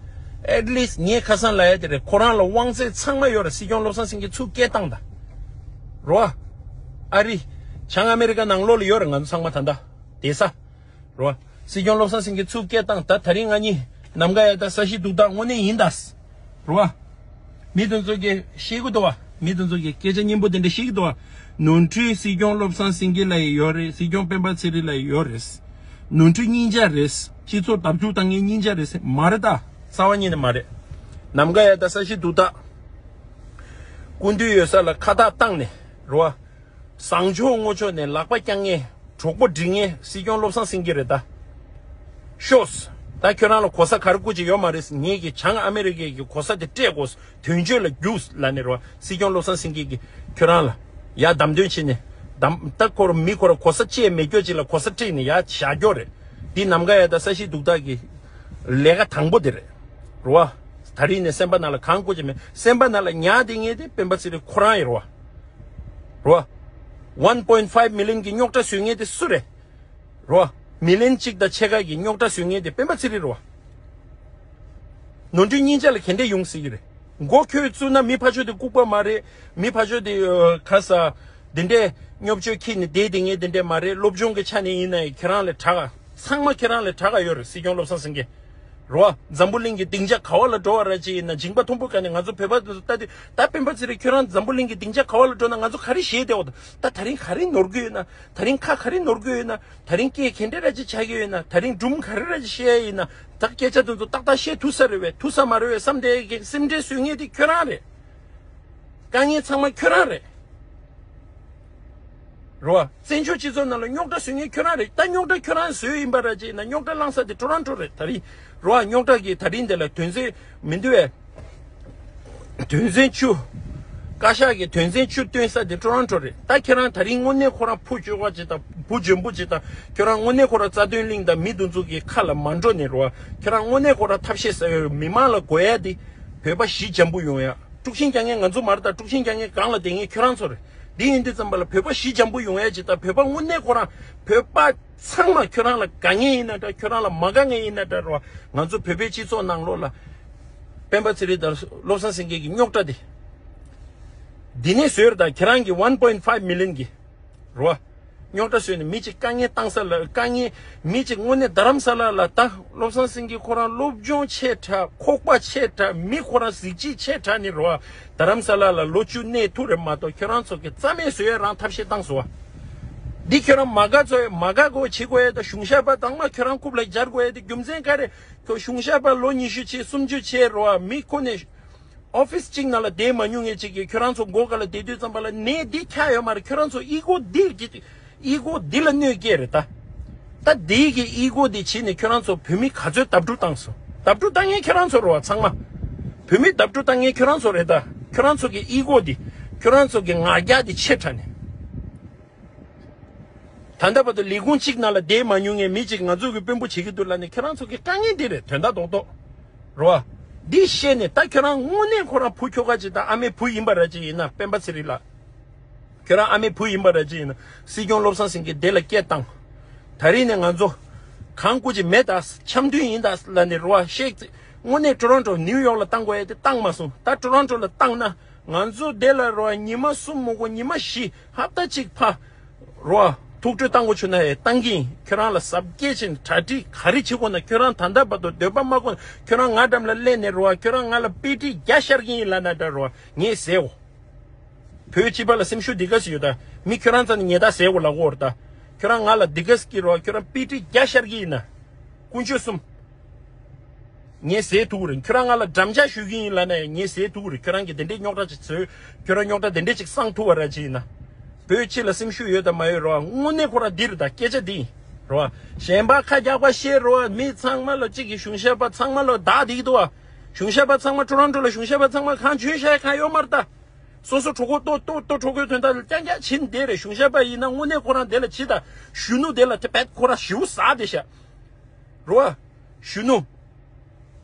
at least ངས་ཁ་སང་ལ་ཡ་དེ་རེད། ཁོ་རང་ལ་དབང་ཚད་ཚང་མ་ཡོད་རེད། སྲིད་སྐྱོང་བློ་བཟང་སེང་གེ་ཚུར་སྐད་བཏང་ད། རོ། ཨ་རི། བྱང་ཨ་མེ་རི་ཀ་ནང་ལོགས་ལ་ཡོད་རེད། ང་ཚོ་ཚང་མ་ད་ལྟ་བསྡད་ས། རོ། སྲིད་སྐྱོང་བློ་བཟང་སེང་གེ་ཚུར་སྐད་བཏང་ད། ད་རིང་ང་གཉིས་ནམ་མཁའ་ཡ་ད་ས་གཞི་སྡུག་ཐག་དངོས་གནས་ཡིན་ད། རོ། མི་དེ་ཚོ་གིས་ཤེས་ཀྱི་འདུག་བ། མི་དེ་ཚོ་གིས་སྐད་ཆ་སྙན་པོ་དེ་འདྲ་བཤད་ཀྱི་འདུག་བ། ནོར་འཁྲུལ་སྲིད་སྐྱོང་བློ་བཟང་སེང་གེ་ལ་ཡི་ཡོད་རེད། སྲིད་སྐྱོང་སྤེན་པ་ཚེ་རིང་ལ་ཡི་ཡོད་རེད། ནོར་འཁྲུལ་སྙིང་རྗེ་རེད། སྤྱི་ཚོགས་བརྡབ་གཅོད་བཏང་མཁན་སྙིང་རྗེ་རེད་ཟེར་མ་རེད་ད། རྩ་བ་ཉིད་ནས་མ་རེད། ནམ་མཁའ་ཡ་ད་ས་གཞི་སྡུག་ཐག་སྐུ་མདུན་ཡོད་ས་ལ་ཁ་བཏགས་བཏང་ནས་རོ། བཟང་ཕྱོགས་ངོ་ཕྱོགས་ནས་ལག་པ་བརྐྱང་མཁན། གྲོགས་པོ་སྒྲིག་མཁན་སྲིད་སྐྱོང་བློ་བཟང་སེང་གེ་རེད་ད། ཤོག་ད་ཁྱོད་རང་ལ་གོ་ས་ག་རེ་དགོས་ཀྱི་ཡོད་མ་རེད། ངེད་ཀྱིས་བྱང་ཨ་མེ་རི་ཀའི་གི་གོ་ས་དེ་སྤྲད་དགོས། དོན་གཅོད་ལ་རྒྱུགས་ལབ་ནས་རོ། སྲིད་སྐྱོང་བློ་བཟང་སེང་གེ་གིས་ཁྱོད་རང་ལ་ཡ་གདམ་དོན་བྱས་ནས་གདམ་ད་ཁོ་ར་མི་ཁོ་ར་གོ་ས་བཅད་མེད་སྐྱོ་ཅིག་ལ་གོ་ས་སྤྲད་ནས་ཡ་བཞག་སྐྱོ་རེད། འདི་ནམ་མཁའ་ཡ་ད་ས་གཞི་སྡུག་ཐག་གི་ལས་ཀ་དང་པོ་དེ་རེད། རོ། ད་རིང་ནས་སེམས་པ་ནང་ལ་གང་དགོས་ཀྱི་མེད། སེམས་པ་ནང་ལ་ཉར་དེ་ངེས་དེ་སྤེན་པ་ཚེ་རིང་ཁོ་རང་ཡིན་རོ། རོ། one point five million གི་རྙོག་དྲ་བཟོས་མཁན་དེ་སུ་རེད། རོ། མི་ལན་གཅིག་དང་ཕྱེད་ཀ་གི་རྙོག་དྲ་བཟོས་མཁན་དེ་སྤེན་པ་ཚེ་རིང་རོ། ནོར་འཁྲུལ་སྙིང་རྗེ་ལ་ག་འདྲས་ཡོང་སྲིད་ཀྱི་རེད། མགོ་ཁྱོད་བཙུགས་ན་མི་ཕར་ཕྱོགས་དེ་ལྐུགས་པ་མ་རེད། མི་ཕར་ཕྱོགས་དེ་ཁ་ས་དེ་འདྲས་སྙོབ་བཅོས་ཁྱེར་ནས་བསྡད་དེ་ངས་དེ་འདྲས་མ་རེད། སློབ་སྦྱོང་གི་ཆ་ནས་ཡིན་ན་ཡང་ཁྱེད་རང་ལས་དྲག་ག་ཚང་མ་ཁྱེད་རང་ལས་དྲག་ག་ཡོད་རེད། སྲིད་སྐྱོང་བློ་བཟང་སེང་གེ། རོ། འཛམ་བུ་གླིང་གི་སྡིངས་ཆ་ག་བ་ལ་འགྲོ་བ་ར་ཅིག་ཡིན་ན་འཇིང་པ་མཐོན་པོ་ག་ནས་ང་ཚོ་བོད་པ་ཚོ་ལྟ་དུས་ད་སྤེན་པ་ཚེ་རིང་ཁྱོད་རང་འཛམ་བུ་གླིང་གི་སྡིངས་ཆ་ག་བ་ལ་འགྲོ་ན་ང་ཚོ་ག་རེ་བཞེས་བསྡད་འོ། ད་ད་རིང་ག་རེ་ནོར་གི་ཡོད་ན། ད་རིང་ཁ་ག་རེ་ནོར་གི་ཡོད་ན། ད་རིང་སྐད་ག་འདྲ་ར་ཅིག་ཆགས་ཀྱི་ཡོད་ན། ད་རིང་སྒྲུང་ག་རེ་ར་ཅིག་བཤད་ཡ་ཡིན་ན། ད་སྐད་ཆ་དེ་ཚོ་ཏག་ཏག་བཤད་ཐུབ་ས་རེད་བས། ཐུབ་ས་མ་རེད་བས་བསམ་བསྡད་ཀྱི་སེམས་ཁྲལ་བཟོ་མཁན་དེ་ཁྱོད་རང་རེད། དཀའ་ངལ་ཚང་མ་ཁྱོད་རང་རེད། རོ། བཙན་བྱོལ་སྤྱི་ཚོགས་ནང་ལ་རྙོག་དྲ་བཟོ་མཁན་ཁྱོད་རང་རེད། ད་རྙོག་དྲ་ཁྱོད་རང་བཟོས་ཡིན་པ་ར་ཅིག་ན་རྙོག་དྲ་བསླངས་ས་དེ་ཊོ་རོན་ཊོ་རེད། ད་རིང་། རོ། རྙོག་དྲ་གི་ད་རིང་འདི་ལ་དོན་ཚན་མི་འདུག་བས། དོན་ཚན་བཅུ། བཀའ་ཤག་གི་དོན་ཚན་བཅུ་བཏོན་ས་དེ་ཊོ་རོན་ཊོ་རེད། ད་ཁྱེད་རང་ད་རིང་དངོས་གནས་ཁོ་རང་བུ་བཅོལ་བ་ཅིག་དང་བུ་འཇོན་པོ་ཅིག་དང་ཁྱེད་རང་དངོས་གནས་ཁོ་རང་རྩ་དོན་གླིང་དང་མི་འདི་ཚོ་གི་ཁ་ལ་མ་འགྲོ་ནས་རོ། ཁྱེད་རང་དངོས་གནས་ཁོ་རང་ཐབས་ཤེས་ཟ་ཡོད་མི་མང་ལ་དགོས་ཡ་དེ་བོད་པ་ཞི་འཇམ་པོ་ཡོང་ཡ། དཀྲུག་ཤིང་རྒྱག་མཁན་ང་ཚོ་མ་རེད། ད་དཀྲུག་ཤིང་རྒྱག་མཁན་སྒང་ལ་བསྡད་མཁན་ཁྱོད་རང་ཚོ་རེད། འདི་ཡིན་དུས་ཙམ་པ་ལ་བོད་པ་ཞི་འཇམ་པོ་ཡོང་ཡ་ཅིག་དང་བོད་པ་དངོས་གནས་ཁོ་རང་བོད་པ་ཚང་མ་ཁྱོད་རང་ལ་དགའ་མཁན་ཡིན་ན་འདྲ། ཁྱོད་རང་ལ་མ་དགའ་མཁན་ཡིན་ན་འདྲ་རོ། ང་ཚོ་བོད་པའི་སྤྱི་ཚོགས་ནང་ལོགས་ལ་སྤེན་པ་ཚེ་རིང་དང་བློ་བཟང་སེང་གེ་གི་རྙོག་དྲ་དེ། འདི་ནས་བཟོས་རེད། ད་ཁྱེད་རང་གི་one point five million གི་རོ། རྙོག་དྲ་བཟོས་ནས་མི་གཅིག་དཀའ་ངལ་བཏང་ས་ལ་དཀའ་ངལ། མི་གཅིག་དངོས་གནས་རྡ་རམ་ས་ལ་ལ་ད་བློ་བཟང་སེང་གེ་ཁོ་རང་སློབ་སྦྱོང་ཆེ་དྲགས། ཁོག་པ་ཆེ་དྲགས། མི་ཁོ་རང་གཟི་བརྗིད་ཆེ་དྲགས་ནི་རོ། རྡ་རམ་ས་ལ་ལ་ལོ་བཅུ་གནས་ཐུབ་རེད་མ་གཏོགས་ཁྱོད་རང་ཚོ་གི་རྩ་མེད་བཟོ་ཡ་རང་ཐབས་ཤེས་བཏང་སོང་བ། འདི་ཁྱོད་རང་མ་དགའ་ཚོ་ཡ་མ་དགའ་དགོས་བྱེད་དགོས་ཡ་ད་གཞུང་ཞབས་པ་དང་མ་ཁྱོད་རང་རྐུབ་ལ་སྦྱར་དགོས་ཡ་ད་རྒྱུ་མཚན་ག་རེ། ཁྱོད་གཞུང་ཞབས་པ་ལོ་ཉི་ཤུ་བྱས་སུམ་ཅུ་བྱས་རོ། མི་ཁོ་ནས། ཨོ་ཕིས་གཅིག་ནང་ལ་བསྡད་མ་མྱོང་མཁན་གཅིག་གིས་ཁྱོད་རང་ཚོ་མགོ་སྒང་ལ་བསྡད་དུས་ཙམ་པ་ལ་ནད་འདི་ཁྱབ་ཡོད་མ་རེད། ཁྱོད་རང་ཚོ་ཨི་གོ་འདི་གི་ཨི་གོ་འདི་ལ་གནོད་སྐྱེལ་རེད་ད། ད་འདི་གི་ཨི་གོ་འདི་བྱས་ནས་ཁྱོད་རང་ཚོ་བོད་མི་ག་ཚོད་བརྡབ་འཁྲུག་བཏང་སོང་། བརྡབ་འཁྲུག་བཏང་མཁན་ཁྱོད་རང་ཚོ་རེད་བ་ཚང་མ། བོད་མི་བརྡབ་འཁྲུག་བཏང་མཁན་ཁྱོད་རང་ཚོ་རེད་ད། ཁྱོད་རང་ཚོ་གི་ཨི་གོ་འདི། ཁྱོད་རང་ཚོ་གི་ང་རྒྱལ་འདི་ཆེ་དྲགས་ནས། ད་ལྟ་བར་དུ་ལས་ཁུངས་གཅིག་ནང་ལ་བསྡད་མ་མྱོང་མཁན་མི་གཅིག་ང་ཚོ་གི་དཔོན་པོ་བྱེད་ཀྱི་འདུག་ལབ་ནས་ཁྱོད་རང་ཚོ་གི་དཀའ་ངལ་འདི་རེད། དོན་དག་རྡོག་རྡོག་རེད་བ། འདི་བཤད་ནས་ད་ཁྱོད་རང་དངོས་གནས་ཁོ་རང་བུ་ཁྱོ་ག་ཅིག་དང་ཨ་མའི་བུ་ཡིན་པ་ར་ཅིག་ཡིན་ན། སྤེན་པ་ཚེ་རིང་ལགས། ཁྱོད་རང་ཨ་མའི་བུ་ཡིན་པ་ར་ཅིག་ཡིན་ན། སྲིད་སྐྱོང་བློ་བཟང་སེང་གེ་དེ་ལ་སྐད་བཏང་། ད་རིང་ནས་ང་ཚོ་གང་དགོས་ཀྱི་མེད་ད། འཆམ་མཐུན་ཡིན་ད་ལབ་ནས་རེད་བ། བཤད། དངོས་གནས་ཊོ་རོན་ཊོ་ནིའུ་ཡོག་ལ་བཏང་དགོས་ཡ་དེ་བཏང་མ་སོང་། ད་ཊོ་རོན་ཊོ་ལ་བཏང་ན་ང་ཚོ་དེ་ལ་རེད་བ། ཉི་མ་གསུམ་མ་དགོས་ཉི་མ་བཞི་ཧབ་ཏ་གཅིག་ཕ་རེད་བ། ཐུགས་སྤྲོ་བཏང་དགོས་བྱུང་ན་ཡང་བཏང་གི་ཡིན། ཁྱོད་རང་ལ་གཟབ་རྒྱས་བྱས་ནས་གྲ་སྒྲིག་ག་རེ་བྱེད་དགོས་ན། ཁྱོད་རང་ད་ལྟ་བར་དུ་འདོད་པ་མ་ཁོ་ན་ཁྱོད་རང་ང་འགྲམ་ལ་སླེབས་ནས་རེད་བ། ཁྱོད་རང་ང་ལ་དཔེ་ཁྲིད་རྒྱག་ཤར་གྱི་ཡིན་ལབ་ན་འདྲ་རེད་བ། ངས་ཟེར་འོ། བོད་སྤྱི་པ་ལ་སེམས་ཤུགས་འདི་ག་ཟེ་ཡོད་ད། མི་ཁྱོད་རང་ཚོ་ནི་ཉེས་དག་ཟེར་དགོས་ལ་གོ་ར་ད། ཁྱོད་རང་ང་ལ་འདི་ག་ཟེ་གི་རོ། ཁྱོད་རང་དཔེ་ཁྲིད་རྒྱག་ཤར་གི་ཡིན་ན། དཀོན་མཆོག་གསུམ། ངས་ཟེར་ཐུག་རེད། ཁྱོད་རང་ང་ལ་འགྲམ་ལྕག་གཞུ་གི་ཡིན་ལབ་ན་ཡང་ངས་ཟེར་ཐུག་རེད། ཁྱོད་རང་གི་དེ་འདྲའི་རྙོག་དྲ་ཅིག་བཟོས། ཁྱོད་རང་རྙོག་དྲ་དེ་འདྲའི་ཅིག་སངས་ཐུབ་པ་ར་ཅིག་ཡིན་ན། བོད་སྤྱི་ལ་སེམས་ཤུགས་ཡོད་དང་མ་ཡོད་རོ། དངོས་གནས་ཁོ་རང་འདི་རེད་ད། སྐད་ཆ་འདི་ཡིན་རོ། གཞན་པ་ཁ་རྒྱག་པ་བཤད་རོ། མི་ཚང་མ་ལ་གཅིག་གི་གཞུང་ཞབས་པ་ཚང་མ་ལ་བདག་འདི་འདུག་བ། གཞུང་ཞབས་པ་ཚང་མ་ཊོ་རོན་ཊོ་ལ་གཞུང་ཞབས་པ་ཚང་མ་གང་བྱོན་ཤ་གང་ཡོད་མ་རེད་ད། སོ་སོ་གྲོད་ཁོག་ལྟོ་ལྟོ་ལྟོ་གྲོད་ཁོག་དོན་དག་ལ་རྐྱང་རྐྱང་བྱིན་བསྡད་རེད། གཞུང་ཞབས་པ་ཡིན་ན་དངོས་གནས་ཁོ་རང་དེ་ལ་བྱིས་དང་གཞོན་ནུ་དེ་ལ་དེ་བད་ཁོ་རང་ཞིའུ་ཟ་བསྡད་ཤག་རོ། གཞོན་ནུ་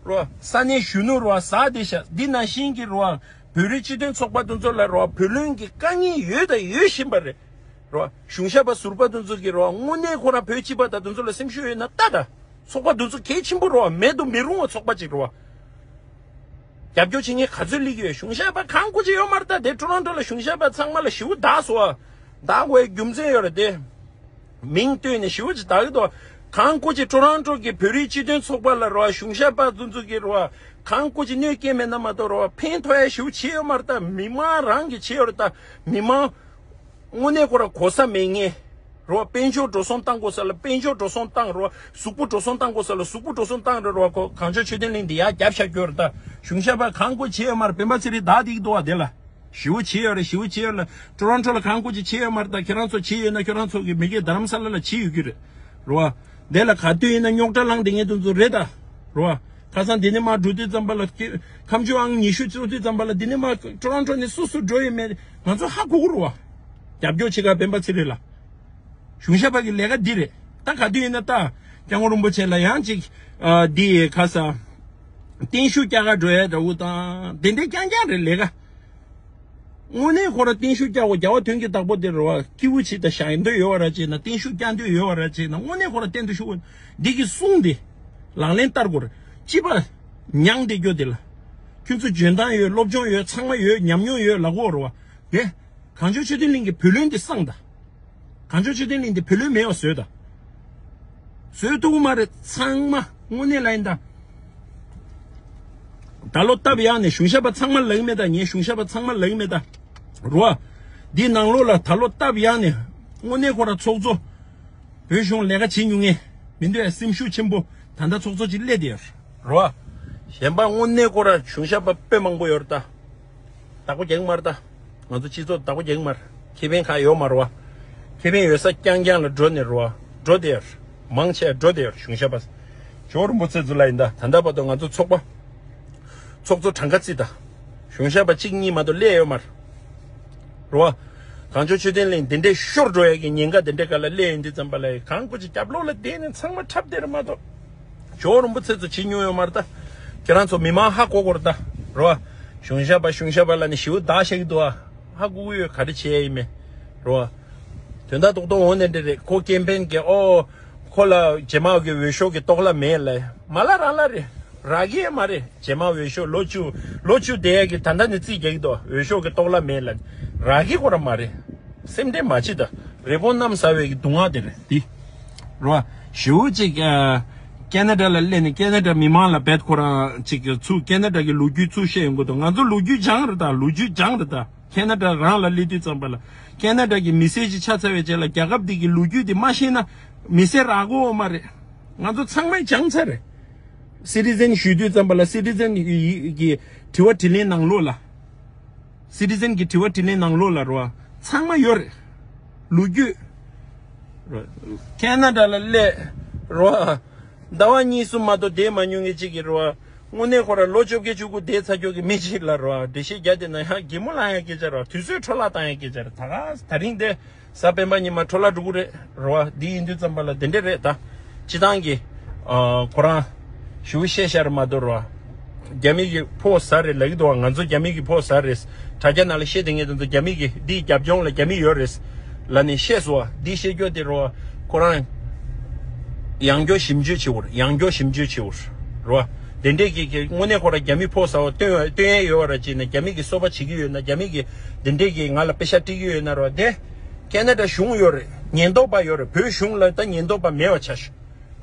རོ། ས་གནས་གཞོན་ནུ་རོ་ཟ་བསྡད་ཤག་འདི་ནང་བཞིན་གྱི་རོ། བོད་རིགས་སྤྱི་མཐུན་ཚོགས་པ་དེ་ཚོ་ལ་རོ། བུ་ལོན་གྱི་དཀའ་ངལ་ཡོད་དང་ཡོད་བཞིན་པ་རེད་རོ། གཞུང་ཞབས་པ་ཟུར་པ་དེ་ཚོ་གི་རོ། དངོས་གནས་ཁོ་རང་བོད་སྤྱི་པ་དང་དེ་ཚོ་ལ་སེམས་ཤུགས་ཡོད་ན་ལྟ་ད། ཚོགས་པ་འདི་ཚོ་གལ་ཆེན་པོ་རེད་བ། མེད་དུ་མི་རུང་བ་ཚོགས་པ་ཅིག་རེད་བ། རྒྱབ་སྐྱོར་བྱེད་མཁན་ག་ཚོད་སླེབས་ཀྱི་ཡོད། གཞུང་ཞབས་པ་གང་དགོས་ཀྱི་ཡོད་མ་རེད་ད། དེ་ཊོ་རོན་ཊོ་ལ་གཞུང་ཞབས་པ་ཚང་མ་ལ་ཞེ་པོ་བདག་སོང་བ། བདག་དགོས་རྒྱུ་མཚན་ཡོད་རེད་དེ། མིང་བཏོན་ནས་ཞེ་པོ་ཅིག་བདག་གི་འདུག་གང་དགོས་ཀྱི་ཊོ་རོན་ཊོ་གི་བོད་རིགས་སྤྱི་མཐུན་ཚོགས་པ་ལ་རེད་བ། གཞུང་ཞབས་པ་འདི་ཚོ་གི་རེད་བ། གང་དགོས་ཀྱི་གནོད་སྐྱེལ་མེད་ན་མ་གཏོགས་རེད་བ། ཕན་ཐོགས་ཡ་ཞེ་པོ་བྱས་ཡོད་མ་རེད་ད། མི་མང་རང་གིས་བྱས་ཡོད་རེད་ད། མི་མང་། དངོས་གནས་ཁོ་ར་གོ་ས་མེད་ངེས། རོ། དཔལ་འབྱོར་འགྲོ་སོང་བཏང་དགོས་ས་ལ་དཔལ་འབྱོར་འགྲོ་སོང་བཏང་རོ། གཟུགས་པོ་འགྲོ་སོང་བཏང་དགོས་ས་ལ་གཟུགས་པོ་འགྲོ་སོང་བཏང་རོ། རོ། ཁོ་གངས་ལྗོངས་ཆོས་ལྡན་གླིང་འདི་ཡར་རྒྱབ་བཞག་རྒྱུ་རེད་ད། གཞུང་ཞབས་པ་གང་དགོས་བྱས་ཡོད་མ་རེད། སྤེན་པ་ཚེ་རིང་བདག་འདི་གི་འདུག་བ་དེ་ལ། ཞེ་པོ་བྱས་ཡོད་རེད། ཞེ་པོ་བྱས་ཡོད་ལ། ཊོ་རོན་ཊོ་ལ་གང་དགོས་ཅིག་བྱས་ཡོད་མ་རེད་ད། ཁྱེད་རང་ཚོ་བྱས་ཡོད་ན་ཁྱེད་རང་ཚོ་གི་མི་སྒེར་རྡ་རམ་ས་ལ་ལ་བྱས་ཡོད་ཀྱི་རེད། རོ། དེ་ལ་ག་དུས་ཡིན་ན་རྙོག་དྲ་ལངས་བསྡད་མཁན་དེ་ཚོ་རེད་ད། རོ། ཁ་སང་འདི་ནས་མར་འགྲོ་དུས་ཙམ་པ་ལ་ཁྱེད་ཁ་མཆུ་ཨང་ཉི་ཤུ་རྩོད་དུས་ཙམ་པ་ལ་འདི་ནས་མར་ཊོ་རོན་ཊོ་ནས་སུ་སུ་འགྲོ་ཡོད་མེད་ང་ཚོ་ཧ་གོ་གི་རེད་བ། རྒྱབ་སྐྱོར་བྱེད་ག་སྤེན་པ་ཚེ་རིང་ལ། གཞུང་ཞབས་པ་གི་ལས་ཀ་འདི་རེད། ད་ག་དུས་ཡིན་ན་ད་སྐྱབས་མགོན་རིན་པོ་ཆེ་ལ་ཡང་ཅིག་ཨ། འདི་ཁ་ས་བརྟན་བཞུགས་རྒྱག་ག་འགྲོ་ཡ་འདྲ་བོ་དང་དེ་འདྲའི་རྐྱང་རྐྱང་རེད་ལས་ཀ། དངོས་གནས་ཁོ་ར་བརྟན་བཞུགས་རྒྱག་དགོས། རྒྱལ་བ་དོན་གྱི་བདག་པོ་དེ་རེད་བ། སྐྱིད་པོ་བྱེད་དང་བཞག་འདོད་ཡོད་བ་ར་བྱས་ན། བརྟན་བཞུགས་རྒྱག་འདོད་ཡོད་བ་ར་བྱས་ན། དངོས་གནས་ཁོ་ར་བརྟན་དུ་བཞུགས། འདི་གི་གསུང་དེ་ལག་ལེན་བསྟར་དགོས་རེད། སྤྱི་པ་མྱངས་བསྡད་རྒྱུ་དེ་ལ། ཁྱོད་ཚོ་འཇོན་ཐང་ཡོད། སློབ་སྦྱོང་ཡོད། ཚང་མ་ཡོད། ཉམས་མྱོང་ཡོད་ལ་གོ་རེད་བ། དེ། གངས་ལྗོངས་ཆོས་ལྡན་གླིང་གི་བུ་ལོན་དེ་བསང་དང་། གངས་ལྗོངས་ཆོས་ལྡན་གླིང་དེ་བུ་ལོན་མེད་པ་བཟོས་དང་། བཟོས་ཐུབ་ཀྱི་མ་རེད། ཚང་མ་དངོས་གནས་ལ་ཡིན་ད། ད་ལོ་སྟབས་ཡག་ནས་གཞུང་ཞབས་པ་ཚང་མ་ལ་ཡིན་མེད་ད། ངས་གཞུང་ཞབས་པ་ཚང་མ་ལ་ཡིན་མེད་ད། རོ། འདི་ནང་ལོགས་ལ་ད་ལོ་སྟབས་ཡག་ནས་དངོས་གནས་ཁོ་ར་ཚོགས་གཙོ། བོད་གཞུང་ལས་ཀ་བྱེད་མྱོང་མཁན་མི་འདུག་ཡ། སེམས་ཤུགས་ཆེན་པོ་ད་ལྟ་ཚོགས་གཙོ་ཅིག་སླེབས་བསྡད་ཡོད་རེད་བ། གཞན་པ་དངོས་གནས་ཁོ་ར་གཞུང་ཞབས་པ་དཔེ་མང་པོ་ཡོད་རེད་ད། བདག་པོ་རྒྱག་གི་མ་རེད་ད། ང་ཚོ་སྤྱི་ཚོགས་བདག་པོ་རྒྱག་གི་མ་རེད། ཁེ་ཕན་གང་ཡོད་མ་རེད་བ། ཁེ་ཕན་ཡོད་ས་རྐྱང་རྐྱང་ལ་འགྲོ་ནས་རེད་བ། འགྲོ་བསྡད་ཡོད་རེད། མང་ཆེ་བ་འགྲོ་བསྡད་ཡོད་རེད། གཞུང་ཞབས་པ། ཇོ་བོ་རིན་པོ་ཆེ་ཚོ་ལ་ཡིན་ད། ད་ལྟ་བར་དུ་ང་ཚོ་ཚོགས་པ། ཚོགས་གཙོ་གྲངས་ཀ་རྩིས་དང་། གཞུང་ཞབས་པ་གཅིག་གཉིས་མ་གཏོགས་སླེབས་ཡོད་མ་རེད། རེད་བ། གངས་ལྗོངས་ཆོས་ལྡན་གླིང་འདི་འདྲའི་ཤོར་འགྲོ་ཡ་གི་ཉེན་ཁ་འདི་འདྲའི་སྒང་ལ་སླེབས་ཡོང་དུས་ཙམ་པ་ལ་གང་དགོས་ཀྱི་རྒྱབ་ལོགས་ལ་བསྡད་ནས་ཚང་མ་འཁྲབ་བསྡད་རེད་མ་གཏོགས། ཇོ་བོ་རིན་པོ་ཆེ་ཚོ་བྱེད་མྱོང་ཡོད་མ་རེད་ད། ཁྱེད་རང་ཚོ་མི་མང་ཧ་གོ་གོ་རེད་ད། རེད་བ། གཞུང་ཞབས་པ་གཞུང་ཞབས་པ་ལབ་ནས་ཞེ་པོ་བདག་བཤད་ཀྱི་འདུག་ཨ། ཧ་གོ་གི་ཡོད། ག་རེ་བྱེད་ཡ་ཡིན་མེད། རེད་བ། དོན་དག་རྡོག་རྡོག་འོང་ནས་འདྲ་རེད། ཁོ་ཀེམ་པེན་གི་ཨོ། ཁོ་ལ་རྗེས་མ་གི་འོས་ཤོག་གི་ལྟོ་ལ་མེད་ལ། མ་ལ་རང་ལ་རེད། རག་གི་ཡ་མ་རེད། རྗེས་མ་འོས་ཤོག་ལོ་བཅུ། ལོ་བཅུ་བསྡད་ཡ་གི་ད་ལྟ་ནས་རྩིས་རྒྱག་གི་འདུག་འོས་ཤོག་གི་ལྟོ་ལ་མེད་ལ། རག་གི་ཁོ་ར་མ་རེད། སེམས་ཁྲལ་མ་བྱེད་ད། རི་བོང་གནམ་ཟ་བའི་གི་སྡུག་བསྔལ་དེ་རེད་དེ། རེད་བ། ཞེ་པོ་ཅིག་ཨ། ཀེ་ན་ཌ་ལ་སླེབས་ནས་ཀེ་ན་ཌ་མི་མང་ལ་རྦད་ཁོ་རང་ཅིག་ཚུར་ཀེ་ན་ཌ་གི་ལོ་རྒྱུས་ཚུར་བཤད་ཡོང་གི་འདུག་ང་ཚོ་ལོ་རྒྱུས་སྦྱངས་རེད་ད། ལོ་རྒྱུས་སྦྱངས་རེད་ད། ཀེ་ན་ཌ་རང་ལ་སླེབས་དུས་ཙམ་པ་ལ་ཀེ་ན་ཌ་གི་མི་སེར་ཅིག་ཆགས་ཚར་བའི་རྗེས་ལ་རྒྱལ་ཁབ་འདི་གི་ལོ་རྒྱུས་འདི་མ་ཤེས་ན་མི་སེར་རག་གི་ཡོད་མ་རེད། ང་ཚོ་ཚང་མས་སྦྱངས་ཚར་རེད། སི་ཊི་ཛེན་ཞུ་དུས་ཙམ་པ་ལ་སི་ཊི་ཛེན་གི་དྲི་བ་དྲིས་ལན་ནང་ལོགས་ལ། སི་ཊི་ཛེན་གི་དྲི་བ་དྲིས་ལན་ནང་ལོགས་ལ་རོ། ཚང་མ་ཡོད་རེད། ལོ་རྒྱུས། རོ། ཀེ་ན་ཌ་ལ་སླེབས། རོ། ཟླ་བ་གཉིས་གསུམ་མ་གཏོགས་བསྡད་མ་མྱོང་མཁན་གཅིག་གིས་རོ། དངོས་གནས་ཁོ་ར་ལོ་བཅོ་བརྒྱད་བཅུ་དགུ་འདས་ཚར་ཀྱོག་གི་མི་ཅིག་ལ་རོ། འགྲེལ་བཤད་རྒྱག་དེ་ན་ཡང་གད་མོ་ལངས་ཡ་སྐད་ཆ་རོ། དུས་ཚོད་འཕྲོ་བརླག་བཏང་ཡ་སྐད་ཆ་རེད། ད་ག་ད་རིང་དེ་གཟའ་སྤེན་པ་ཉི་མ་འཕྲོ་བརླག་འགྲོ་གི་རེད་རོ། འདི་ཡིན་དུས་ཙམ་པ་ལ་དེ་འདྲས་རེད་ད། སྤྱི་བཏང་གི་ཨ་ཁོ་རང་ཞུ་བཤད་ཤར་མ་གཏོགས་རོ། རྒྱ་མི་གི་ཕོ་ཟ་རེད་ལབ་ཀྱི་འདུག་བ། ང་ཚོ་རྒྱ་མི་གི་ཕོ་ཟ་རེད། དྲ་རྒྱ་ནང་ལ་བཤད་དེ་ངས་དེ་ཚོ་རྒྱ་མི་གི་འདིའི་རྒྱབ་ལྗོངས་ལ་རྒྱ་མི་ཡོད་རེད་ལབ་ནས་བཤད་སོང་བ། འདི་བཤད་རྒྱུ་དེ་རོ། ཁོ་རང་ཡང་སྐྱར་ཞིབ་འཇུག་བྱེད་འུར། ཡང་སྐྱར་ཞིབ་འཇུག་བྱེད་འུར་རོ། དེ་འདྲས་ཀྱི་ཀྱི་དངོས་གནས་ཁོ་རང་རྒྱ་མི་ཕོ་ཟ་བ་སྟོན་སྟོན་ཡས་ཡོད་ར་ཅིག་ན། རྒྱ་མི་གི་སོ་པ་བྱེད་ཀྱི་ཡོད་ན། རྒྱ་མི་གི་དེ་འདྲས་ཀྱི་ང་ལ་པེ་ཤ་སྤྲད་ཀྱི་ཡོད་ན་རོ། དེ་ཁེ་ན་ཌ་གཞུང་ཡོད་རེད། ཉེན་རྟོག་པ་ཡོད་རེད། བོད་གཞུང་ལ་ད་ཉེན་རྟོག་པ་མེད་པ་ཆགས་ཤག་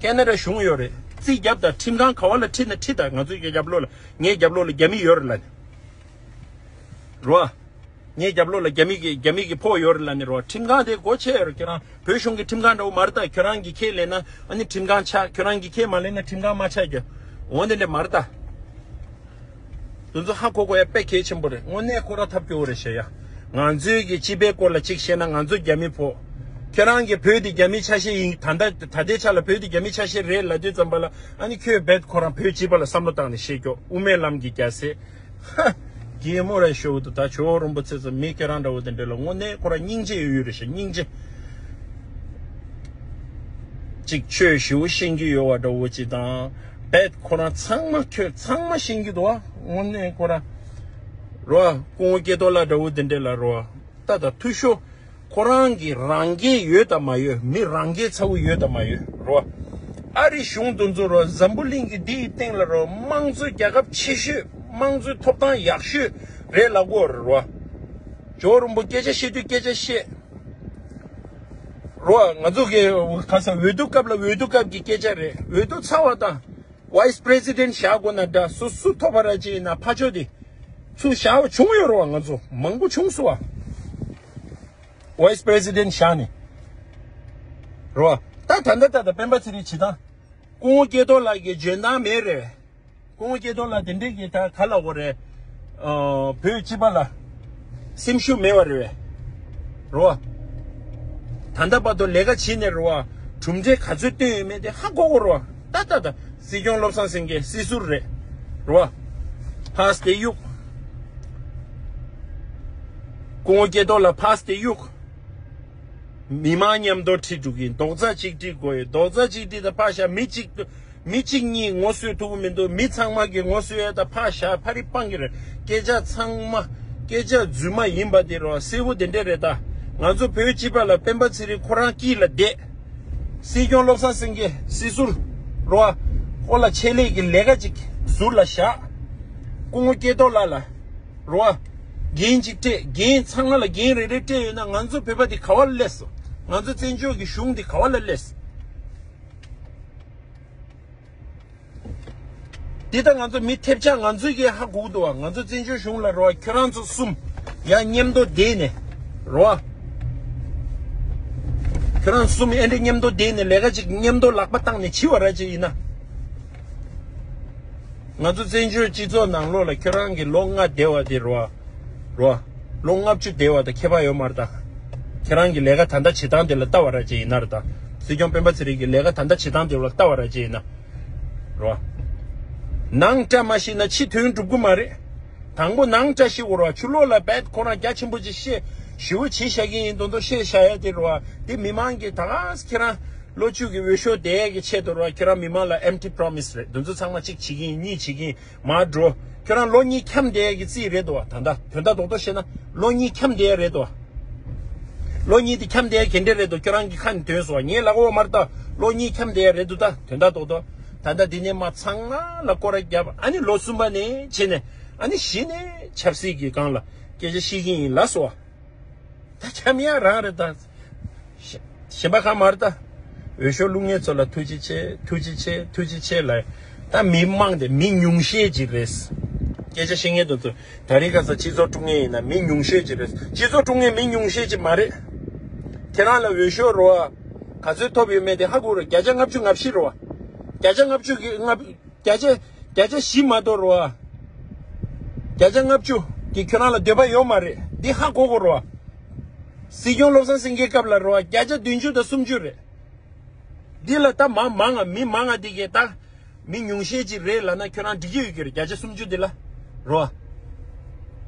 ཁེ་ན་ཌ་གཞུང་ཡོད་རེད། རྩིས་རྒྱབ་དང་ཁྲིམས་ཁང་ག་བ་ལ་ཁྲིད་ན་ཁྲིད་དང་། ང་ཚོའི་རྒྱབ་ལོགས་ལ། ངའི་རྒྱབ་ལོགས་ལ་རྒྱ་མི་ཡོད་རེད་ལབ་ནས་རོ། ངའི་རྒྱབ་ལོགས་ལ་རྒྱ་མི་གི་རྒྱ་མི་གི་ཕོ་ཡོད་རེད་ལབ་ནས་རོ། ཁྲིམས་ཁང་དེ་སྒོ་ཕྱེ་ཡོད་རེད། ཁྱོད་རང་བོད་གཞུང་གི་ཁྲིམས་ཁང་འདྲ་བོ་མ་རེད་ད། ཁྱོད་རང་གི་ཁས་ལེན་ན་ཨ་ནི་ཁྲིམས་ཁང་ཆགས། ཁྱོད་རང་གི་ཁས་མ་ལེན་ན་ཁྲིམས་ཁང་མ་ཆགས་རྒྱུ་འོ་དེ་འདྲ་མ་རེད་ད། དེ་ཚོ་ཧ་གོ་དགོས་ཡ་དཔེ་གལ་ཆེན་པོ་རེད། དངོས་གནས་ཁོ་ར་ཐབས་སྐྱོ་བོ་རེད་ཤག་ཡ། ང་ཚོའི་གི་སྤྱི་པའི་སྐོར་ལ་གཅིག་བཤད་ན། ང་ཚོ་རྒྱ་མི་ཕོ། ཁྱོད་རང་གི་བོད་དེ་རྒྱ་མི་ཆ་ཤས་ཡིན། ད་ལྟ་ད་ལྟའི་ཆ་ལ་བོད་དེ་རྒྱ་མི་ཆ་ཤས་རེད་ལབ་དུས་ཙམ་པ་ལ་ཨ་ནི་ཁྱོད་རྦད་ཁོ་རང་བོད་སྤྱི་པ་ལ་བསམ་བློ་བཏང་ནས་བཤད་ཀྱོག་དབུ་མའི་ལམ་གྱི་རྒྱལ་སྲས། ཧ། གད་མོ་ར་ཤོར་འདུག་ད་ཇོ་བོ་རིན་པོ་ཆེ་ཚོ་མི་ཁྱེད་རང་འདྲ་བོ་དེ་འདྲ་ལ་དངོས་གནས་ཁོ་རང་སྙིང་རྗེ་ཡོད་ཡོད་རེད་ཤག་སྙིང་རྗེ། གཅིག་ཆོས་ཞེ་པོ་ཤེས་ཀྱི་ཡོད་པ་འདྲ་བོ་ཅིག་དང་། རྦད་ཁོ་རང་ཚང་མ་ཁྱོད་ཚང་མ་ཤེས་ཀྱི་འདུག་བ། དངོས་གནས་ཁོ་རང་རོ། སྐུ་ངོ་སྐལ་རྡོར་ལགས་འདྲ་བོ་དེ་འདྲ་ལ་རོ། ད་ད་འཐུས་ཤོར། ཁོ་རང་གི་རང་འགན་ཡོད་དམ་མ་ཡོད། མི་རང་འགན་ཚ་བོ་ཡོད་དམ་མ་ཡོད་རོ། ཨ་རི་གཞུང་དེ་ཚོ་རོ། འཛམ་བུ་གླིང་གི་འདིའི་སྟེང་ལ་རོ། དམངས་གཙོའི་རྒྱལ་ཁབ་ཆེ་ཤོས། དམངས་གཙོའི་ཐོབ་ཐང་ཡག་ཤོས་རེད་ལབ་ཀྱི་ཡོད་རེད་རོ། ཇོ་བོ་རིན་པོ་སྐད་ཆ་བཤད་དུས་སྐད་ཆ་བཤད་རོ། ང་ཚོ་གི་ག་ས་འོས་བསྡུ་སྐབས་ལ་འོས་བསྡུ་སྐབས་ཀྱི་སྐད་ཆ་རེད། འོས་བསྡུ་ཚར་བ་དང་། Vice President བཞག་དགོས་ན་འདྲ། སུ་སུ་ཐོབ་པ་ར་ཅིག་ཡིན་ན་ཕར་ཕྱོགས་དེ་ཚུར་བཞག་པ་བྱུང་ཡོད་རེད་བ། ང་ཚོ་མང་པོ་བྱུང་སོང་བ། Vice President བཞག་ནས་རེད་བ། ད་ད་ལྟ་ད་ལྟ་སྤེན་པ་ཚེ་རིང་བྱེད་སྟངས། སྐུ་ངོ་སྐལ་རྡོར་ལགས་ཀྱི་འཇོན་ཐང་མེད་རེད། སྐུ་ངོ་སྐལ་རྡོར་ལགས་དེ་འདྲས་ཀྱི་ད་ག་ལབ་དགོས་རེད། ཨ། བོད་སྤྱི་པ་ལ་སེམས་ཤུགས་མེད་པ་རེད་བས། རེད་བ། ད་ལྟ་བར་དུ་ལས་ཀ་བྱས་ནས་རེད་བ། གྲུབ་འབྲས་ག་ཚོད་བཏོན་ཡོད་མེད་དེ་ཧ་གོ་གོ་རེད་བ། ད་ད་ད་སྲིད་སྐྱོང་བློ་བཟང་སེང་གེ་སྲིད་ཟུར་རེད། རེད་བ། ཕར་སྟེ་གཡུག་སྐུ་ངོ་སྐལ་རྡོར་ལགས་ཕར་སྟེ་གཡུག་མི་མང་མཉམ་དུ་ཁྲིད་འགྲོ་གི་ཡིན། རྡོག་རྩ་གཅིག་སྒྲིལ་དགོས་ཡོད། རྡོག་རྩ་གཅིག་སྒྲིལ་དང་ཕར་བཞག་མི་གཅིག་ཏུ། མི་གཅིག་གཉིས་ངོ་སོས་ཐུབ་ཀྱི་མི་འདུག་མི་ཚང་མ་གི་ངོ་སོས་ཡ་ད་ཕར་བཞག་ཕ་རི་སྤང་གི་རེད། སྐད་ཆ་ཚང་མ་སྐད་ཆ་རྫུན་མ་ཡིན་པ་དེ་རོ། གསལ་པོ་དེ་འདྲས་རེད་ད། ང་ཚོ་བོད་སྤྱི་པ་ལ་སྤེན་པ་ཚེ་རིང་ཁོ་རང་དཀྱིལ་ལ་བསྡད། སྲིད་སྐྱོང་བློ་བཟང་སེང་གེ་སྲིད་ཟུར་རོ། ཁོ་ལ་ཆེད་ལས་ཀྱི་ལས་ཀ་ཅིག་ཟུར་ལ་བཞག་སྐུ་ངོ་སྐལ་རྡོར་ལགས་ལ་རོ། འགན་ཅིག་སྤྲད། འགན་ཚང་མ་ལ་འགན་རེ་རེ་སྤྲད་ཡོད་ན་ང་ཚོ་བོད་པ་འདི་ག་བ་ལ་སླེབས་སོང་། ང་ཚོ་བཙན་བྱོལ་གྱི་གཞུང་འདི་ག་བ་ལ་སླེབས་སོང་། འདི་ལྟ་ང་ཚོ་མི་ཐེབས་ཆག་ང་ཚོས་ཀྱིས་ཧ་གོ་གི་འདུག་བ། ང་ཚོ་བཙན་བྱོལ་གཞུང་ལ་རོ། ཁྱོད་རང་ཚོ་གསུམ་ཡང་མཉམ་དུ་བསྡད་ནས་རོ། ཁྱོད་རང་གསུམ་ཨེ་འདྲ་མཉམ་དུ་བསྡད་ནས་ལས་ཀ་ཅིག་མཉམ་དུ་ལག་པ་བཏང་ནས་བྱེད་པ་ར་ཅིག་ཡིན་ན། ང་ཚོ་བཙན་བྱོལ་སྤྱི་ཚོགས་ནང་ལོགས་ལ་ཁྱོད་རང་གི་ལོ་ལྔ་བསྡད་པ་དེ་རོ། རོ། ལོ་ལྔ་བཅུ་བསྡད་པ་དང་ཁྱད་པར་ཡོད་མ་རེད་ད། ཁྱེད་རང་གི་ལས་ཀ་ད་ལྟ་བྱེད་སྟངས་དེ་ལ་ལྟ་བ་ར་ཅིག་ཡིན་ན་རེད་ད། སྲིད་སྐྱོང་སྤེན་པ་ཚེ་རིང་གི་ལས་ཀ་ད་ལྟ་བྱེད་སྟངས་དེ་ལ་ལྟ་བ་ར་ཅིག་ཡིན་ན། རོ། ནང་བཀྲ་མ་ཤིས་ན་ཕྱི་དོན་འགྲུབ་ཀྱི་མ་རེད། དང་པོ་ནང་བཀྲ་ཤིས་དགོས་རོ། ཕྱི་ལོགས་ལ་རྦད་ཁོ་རང་རྒྱ་ཆེན་པོ་ཅིག་བཤད་ཞེ་པོ་བྱེད་བཞག་གི་ཡིན་མདོག་མདོག་བཤད་བཞག་ཡ་དེ་རོ། དེ་མི་མང་གིས་ད་ག་ཁྱེད་རང་ལོ་བཅུ་གི་འོས་ཤོག་དེ་གི་ཆེད་དུ་རོ། ཁྱེད་རང་མི་མང་ལ་empty promise རེད། དེ་ཚོ་ཚང་མ་གཅིག་བྱེད་ཀྱི་ཡིན། གཉིས་བྱེད་ཀྱི་ཡིན། མར་འགྲོ། ཁྱོད་རང་ལོ་གཉིས་འཁྱམས་བསྡད་ཡ་གི་རྩིས་རེད་དོ། ད་ལྟ་དོན་དག་རྡོག་རྡོག་བཤད་ན་ལོ་གཉིས་འཁྱམས་བསྡད་ཡ་རེད་དོ། ལོ་གཉིས་དེ་འཁྱམས་བསྡད་ཡ་ག་འདྲ་རེད་དོ། ཁྱོད་རང་གི་ཁ་ནས་ཐོན་སོང་བ། ངས་ལབ་ཀྱི་ཡོད་མ་རེད་ད། ལོ་གཉིས་འཁྱམས་བསྡད་ཡ་རེད་འདུག་ད་དོན་དག་རྡོག་རྡོག་ད་ལྟ་འདི་ནས་མར་ཚང་མ་ལ་སྐོར་ར་བརྒྱབ། ཨ་ནི་ལོ་གསུམ་པ་ནས་བྱས་ནས་ཨ་ནི་གཞི་ནས་ཆབ་སྲིད་ཀྱི་སྒང་ལ་སྐད་ཆ་བཤད་ཀྱི་ཡིན་ལབ་སོང་བ། ད་འཁྱམས་ཡ་རང་རེད་ད། གཞན་པ་གང་མ་རེད་ད། འོས་ཤོག་བླུག་མཁན་ཚོ་ལ་ཐུགས་རྗེ་ཆེ། ཐུགས་རྗེ་ཆེ། ཐུགས་རྗེ་ཆེ་ལབ། ད་མི་མང་དེ་མི་ཉུང་ཤས་ཅིག་རེད། སྐད་ཆ་བཤད་མཁན་དེ་ཚོ་ད་རེས་ཁ་སང་སྤྱི་ཚོགས་དཀྲུག་མཁན་ཡིན་ན་མི་ཉུང་ཤས་ཅིག་རེད། སྤྱི་ཚོགས་དཀྲུག་མཁན་མི་ཉུང་ཤས་ཅིག་མ་རེད། ཁྱེད་རང་ལ་འོས་ཤོག་རོ། ག་ཚོད་ཐོབ་ཡོད་མེད་དེ་ཧ་གོ་རོ། བརྒྱ་ཆ་ལྔ་བཅུ་ང་བཞི་རོ། བརྒྱ་ཆ་ལྔ་བཅུ་གི་ལྔ། བརྒྱ་ཆ་བརྒྱ་ཆ་བཞི་མ་གཏོགས་རོ། བརྒྱ་ཆ་ལྔ་བཅུ་གི་ཁྱོད་རང་ལ་འདོད་པ་ཡོད་མ་རེད། འདི་ཧ་གོ་གོ་རོ། སྲིད་སྐྱོང་བློ་བཟང་སེང་གེའི་སྐབས་ལ་རོ། བརྒྱ་ཆ་བདུན་ཅུ་དང་སུམ་ཅུ་རེད། འདི་ལ་ད་མ་མང་ང་མི་མང་ང་འདི་གས་ད། མི་ཉུང་ཤས་ཅིག་རེད་ལབ་ན་ཁྱོད་རང་འགྲིག་གི་ཡོད་ཀྱི་རེད། བརྒྱ་ཆ་སུམ་ཅུ་འདི་ལ་རོ།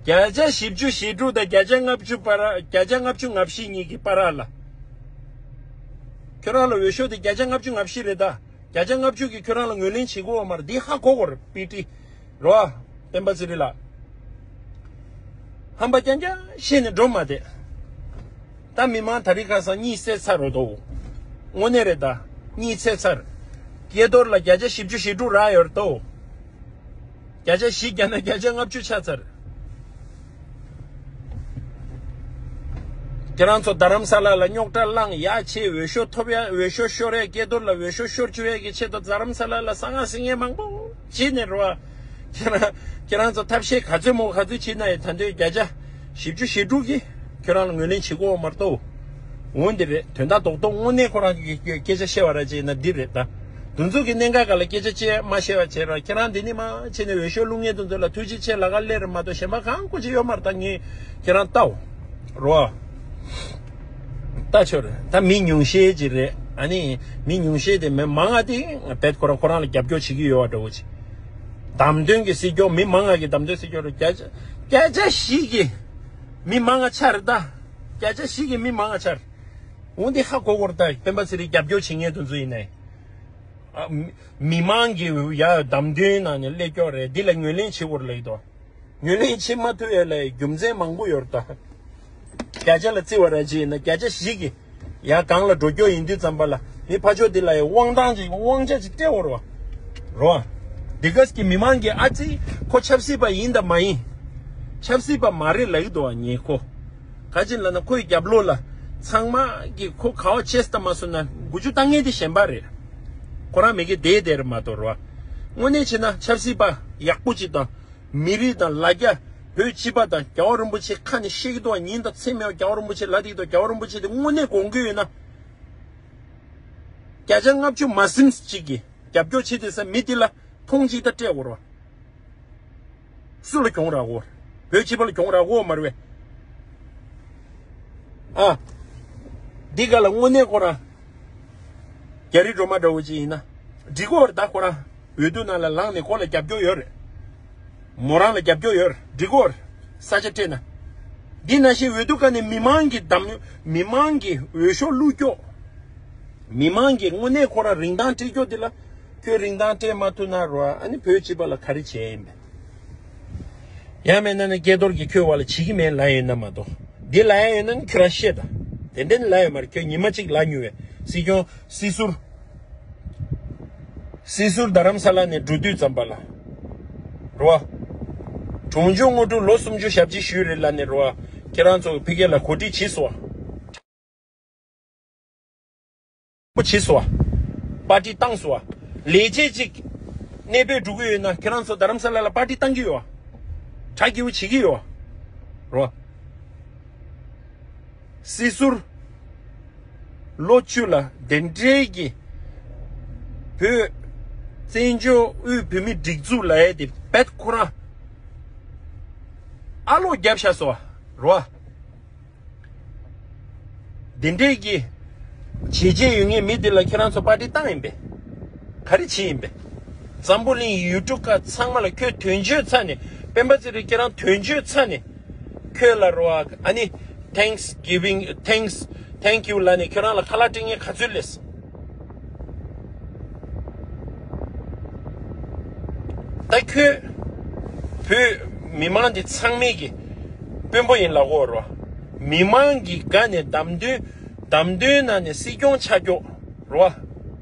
བརྒྱ་ཆ་བཞི་བཅུ་ཞེ་དྲུག་དང་བརྒྱ་ཆ་ལྔ་བཅུ་བར། བརྒྱ་ཆ་ལྔ་བཅུ་ང་བཞི་གཉིས་ཀྱི་བར་ལ། ཁྱོད་རང་ལ་འོས་ཤོག་དེ་བརྒྱ་ཆ་ལྔ་བཅུ་ང་བཞི་རེད་ད། བརྒྱ་ཆ་ལྔ་བཅུ་གིས་ཁྱོད་རང་ལ་ངོས་ལེན་བྱེད་དགོས་པ་མ་རེད། འདི་ཧ་གོ་དགོས་རེད། པི་ཊི་རོ། སྤེན་པ་ཚེ་རིང་ལགས། ཧམ་པ་རྐྱང་རྐྱང་བཤད་ནས་འགྲོ་མ་བསྡད། ད་མི་མང་ད་རིང་ཁ་སང་གཉིད་སད་ཚར་རེད་དོ། དངོས་གནས་རེད་ད། གཉིད་སད་ཚར། སྐལ་རྡོར་ལ་བརྒྱ་ཆ་བཞི་བཅུ་ཞེ་དྲུག་རག་ཡོད་རེད་དོ། བརྒྱ་ཆ་བཞི་བརྒྱབ་ན་བརྒྱ་ཆ་ལྔ་བཅུ་ཆགས་ཚར། ཁྱེད་རང་ཚོ་རྡ་རམ་ས་ལ་ལ་རྙོག་དྲ་བསླངས་ཡ་ཆེ། འོས་ཤོག་ཐོབ་ཡ། འོས་ཤོག་ཤོར་ཡ། སྐལ་རྡོར་ལ་འོས་ཤོག་ཤོར་བཅུག་ཡ་གི་ཆེད་དུ་རྡ་རམ་ས་ལ་ལ་ས་ང་སི་ངན་མང་པོ་བྱེད་ནས་རོ། ཁྱེད་རང་ཁྱེད་རང་ཚོ་ཐབས་ཤེས་ག་ཚོད་མོ་ག་ཚོད་བྱེད་ན་ཡང་ད་དུང་བརྒྱ་ཆ་བཞི་བཅུ་ཞེ་དྲུག་གིས་ཁྱོད་རང་ལ་ངོས་ལེན་བྱེད་དགོས་པ་མ་གཏོགས། འོན་ཏེ་རེད། དོན་དག་རྡོག་རྡོག་དངོས་གནས་ཁོ་རང་གི་སྐད་ཆ་བཤད་པ་ར་ཅིག་ཡིན་ན་འདི་རེད་ད། དེ་ཚོ་གི་གནད་འགག་སྒང་ལ་སྐད་ཆ་བཤད་མ་བཤད་པ་བྱས་ར། ཁྱེད་རང་འདི་ནས་མར་ཕྱིན་ནས་འོས་ཤོག་བླུག་མཁན་དེ་ཚོ་ལ་ཐུགས་རྗེ་ཆེ་ལབ་ག་སླེབས་རེད་མ་གཏོགས་གཞན་པ་གང་དགོས་ཅིག་ཡོད་མ་རེད། ད་ངས་ཁྱེད་རང་ལྟའོ། རོ། ལྟ་ཆོག་རེད། ད་མི་ཉུང་ཤས་ཅིག་རེད། ཨ་ནི་མི་ཉུང་ཤས་དེ་མི་མང་ང་དེ་རྦད་ཁོ་རང་ཁོ་རང་ལ་རྒྱབ་སྐྱོར་བྱེད་ཀྱི་ཡོད་པ་འདྲ་བོ་ཅིག། བདམས་ཐོན་གྱི་སྲིད་སྐྱོང་མི་མང་ང་གི་བདམས་ཐོན་སྲིད་སྐྱོང་རེད། བརྒྱ་ཆ་བརྒྱ་ཆ་བཞི་གི་མི་མང་ང་ཆགས་རེད་ད། བརྒྱ་ཆ་བཞི་གི་མི་མང་ང་ཆགས་རེད། འོན་ཏེ་ཧ་གོ་གོ་རེད་ད། སྤེན་པ་ཚེ་རིང་རྒྱབ་སྐྱོར་བྱེད་མཁན་དེ་ཚོ་ཡིན་ནའི། ཨ། མི་མི་མང་གི་ཡ་བདམས་ཐོན་ནང་ནས་སླེབས་ཀྱོག་རེད། འདི་ལ་ངོས་ལེན་བྱེད་དགོས་རེད་ལབ་ཀྱི་འདུག། ངོས་ལེན་བྱེད་མ་ཐུབ་ཡ་ལ་རྒྱུ་མཚན་མང་པོ་ཡོད་རེད་ད། བརྒྱ་ཆ་ལ་བརྩི་བ་ར་ཅིག་ཡིན་ན་བརྒྱ་ཆ་བཞི་གིས་ཡ་གང་ལ་འགྲོ་ཀྱོག་ཡིན་དུས་ཙམ་པ་ལ་མི་ཕར་ཕྱོགས་འདི་ལ་ཡ་དབང་ཐང་ཅིག་དབང་ཆ་ཅིག་སྤྲད་དགོས་རེད་བ། རོ། འདི་ག་གི་མི་མང་གིས་ཨ་ཙི་ཁོ་ཆབ་སྲིད་པ་ཡིན་དང་མ་ཡིན། ཆབ་སྲིད་པ་མ་རེད་ལབ་ཀྱི་འདུག་བ་ངས་ཁོ། ག་ཅི་ལབ་ན་ཁོའི་རྒྱབ་ལོགས་ལ་ཚང་མ་གིས་ཁོ་ག་བ་ཆེས་ལྟ་མ་སོང་ན་འགུལ་སྐྱོད་བཏང་མཁན་དེ་གཞན་པ་རེད། ཁོ་རང་མི་གི་བསྡད་བསྡད་རེད་མ་གཏོགས་རེད་བ། དངོས་གནས་བྱས་ན་ཆབ་སྲིད་པ་ཡག་པོ་ཅིག་དང་། མི་རིགས་དང་ལ་རྒྱ་བོད་སྤྱི་པ་དང་རྒྱལ་བ་རིན་པོ་ཆེ་ཁ་ནས་བཤད་ཀྱི་འདུག་བ། ཉིན་དང་མཚན་མེད་པར་རྒྱལ་བ་རིན་པོ་ཆེ་ལབ་བསྡད་ཀྱི་འདུག། རྒྱལ་བ་རིན་པོ་ཆེ་དེ་དངོས་གནས་དགོངས་ཀྱི་ཡོད་ན། བརྒྱ་ཆ་ལྔ་བཅུ་མ་ཟིན་ཅིག་གིས་རྒྱབ་སྐྱོར་བྱེད་དེ་ས་མི་དེ་ལ་ཐོང་ཅིག་ད་སྤྲད་དགོས་རེད་བ། སུ་ལ་གྱོང་རག་གོ། བོད་སྤྱི་པ་ལ་གྱོང་རག་གོ་མ་རེད་བས། ཨ། འདི་ག་ལ་དངོས་གནས་ཁོ་རང་རྒྱ་རི་སྒྲོལ་མ་འདྲ་བོ་ཅིག་ཡིན་ན་འགྲིག་གོ་རེད་ད། ཁོ་རང་འོས་བསྡུ་ནང་ལ་ལངས་ནས་ཁོ་ལ་རྒྱབ་སྐྱོར་ཡོད་རེད། མོ་རང་ལ་རྒྱབ་སྐྱོར་ཡོད་རེད། འགྲིག་གོ་རེད། ས་ཆ་སྤྲད་ན། འདི་ནང་བཞིན་འོས་བསྡུ་ག་ནས་མི་མང་གི་བདམས། མི་མང་གི་འོས་ཤོག་བླུགས་ཀྱོག། མི་མང་གིས་དངོས་གནས་ཁོ་རང་རིན་ཐང་སྤྲད་ཀྱོག་འདི་ལ། ཁྱོད་རིན་ཐང་སྤྲད་མ་ཐུབ་ན་རོ། ཨ་ནི་བོད་སྤྱི་པ་ལ་ག་རེ་བྱས་ཡིན་པས། ཡང་མིན་ན་ནི་སྐལ་རྡོར་གྱིས་ཁྱོད་བ་ལ་བྱེད་ཀྱི་མེད་ལབ་ཡོད་ན་མ་གཏོགས། འདི་ལབ་ཡ་ཡོད་ན་ནི་ཁྱོད་རང་བཤད་དང་། དེ་འདྲ་ནི་ལབ་ཡོད་མ་རེད། ཁྱོད་ཉི་མ་གཅིག་ལབ་མྱོང་བས། སྲིད་སྐྱོང་སྲིད་ཟུར། སྲིད་ཟུར་རྡ་རམ་ས་ལ་ནས་འགྲོ་དུས་ཙམ་པ་ལ། རོ། གྲོང་ཆོག་དངོས་གྲུབ་ལོ་སུམ་ཅུ་ཞབས་ཕྱི་ཞུས་རེད་ལབ་ནས་རོ། ཁྱེད་རང་ཚོ་ཕ་གི་ལ་གོ་སྒྲིག་བྱས་སོང་། མོ་བྱས་སོང་བ། པར་ཊི་བཏང་སོང་བ། ལས་བྱེད་ཅིག་གནས་སྤོས་འགྲོ་གི་ཡོད་ན་ཁྱེད་རང་ཚོ་རྡ་རམ་ས་ལ་ལ་པར་ཊི་བཏང་གི་ཡོད་བ། གྲ་རྒྱས་པོ་བྱེད་ཀྱི་ཡོད་བ། རོ། སྲིད་ཟུར་ལོ་བཅུ་ལ་དེ་འདྲའི་གི་བོད་བཙན་བྱོལ་དབུས་བོད་མི་སྒྲིག་འཛུགས་ལབ་ཡས་དེ་རྦད་ཁོ་རང་ཨ་ལོག་བརྒྱབ་བཞག་སོང་བ། རོ། དེ་འདྲའི་གི་བྱས་རྗེས་ཡོད་མཁན་མི་དེ་ལ་ཁྱེད་རང་ཚོ་པར་ཊི་བཏང་ཡིན་པས། ག་རེ་བྱས་ཡིན་པས། འཛམ་བུ་གླིང་ཡུལ་གྲུ་ཁག་ཚང་མ་ལ་ཁྱོད་དོན་གཅོད་ཚར་ནས། སྤེན་པ་ཚེ་རིང་ཁྱེད་རང་དོན་གཅོད་ཚར་ནས། ཁྱོད་ལ་རོ་ཨ་ནི་thanks giving thanks thank you ལབ་ནས་ཁྱོད་རང་ལ་ཁ་ལག་སྤྲད་མཁན་ག་ཚོད་སླེབས། ད་ཁྱོད་བོད་མི་མང་འདི་ཚང་མས་ཀྱི་དཔོན་པོ་ཡིན་ལབ་གོ་རོ། མི་མང་གི་སྒང་ནས་བདམས་ཐོན་བདམས་ཐོན་ནང་ནས་སྲིད་སྐྱོང་ཆགས་ཀྱོག་རོ།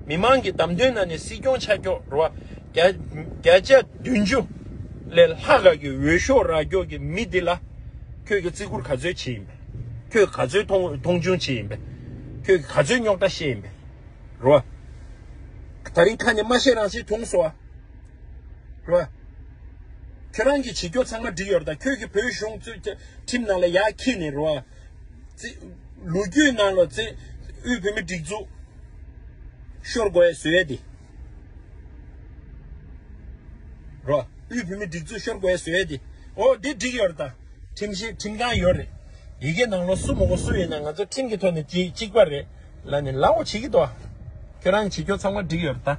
མི་མང་གི་བདམས་ཐོན་ནང་ནས་སྲིད་སྐྱོང་ཆགས་ཀྱོག་རོ། བརྒྱ་བརྒྱ་ཆ་བདུན་ཅུ་ལས་ལྷག་ག་གི་འོས་ཤོག་རག་ཀྱོག་གི་མི་འདི་ལ་ཁྱོད་ཀྱི་བརྩི་བཀུར་ག་ཚོད་བྱས་ཡིན་པས། ཁྱོད་ག་ཚོད་མཐོང་མཐོང་ཆུང་བྱས་ཡིན་པས། ཁྱོད་ཀྱི་ག་ཚོད་རྙོག་དྲ་བཤད་ཡིན་པས། རོ། ད་རིང་ཁ་ནས་མ་བཤད་རང་བཤད་ཐུང་སོ། རོ། ཁྱོད་རང་གི་བྱེད་སྐྱོ་ཚང་མ་འགྲིག་ཡོད་རེད་ད། ཁྱོད་ཀྱི་བོད་གཞུང་གཙོས་ཁྲིམས་ནང་ལ་ཡར་འཁྱེར་ནས་རོ། ཙི། ལོ་རྒྱུས་ནང་ལ་ཙི། དབུས་བོད་མི་སྒྲིག་འཛུགས་ཤོར་དགོས་ཡ་བཟོ་ཡ་དེ། རོ། དབུས་བོད་མི་སྒྲིག་འཛུགས་ཤོར་དགོས་ཡ་བཟོ་ཡ་དེ། ཨོ་འདི་འགྲིག་ཡོད་རེད་ད། ཁྲིམས་ཤེས་ཁྲིམས་ཁང་ཡོད་རེད། ཡི་གེ་ནང་ལོགས་སུ་མ་གོ་སུ་ཡིན་ན་ང་ཚོ་ཁྲིམས་ཀྱི་ཐོག་ནས་གཅིག་གཅིག་པ་རེད་ལབ་ནས་ལབ་འོ་བྱེད་ཀྱི་འདུག། ཁྱོད་རང་བྱེད་སྐྱོ་ཚང་མ་འགྲིག་ཡོད་རེད་ད།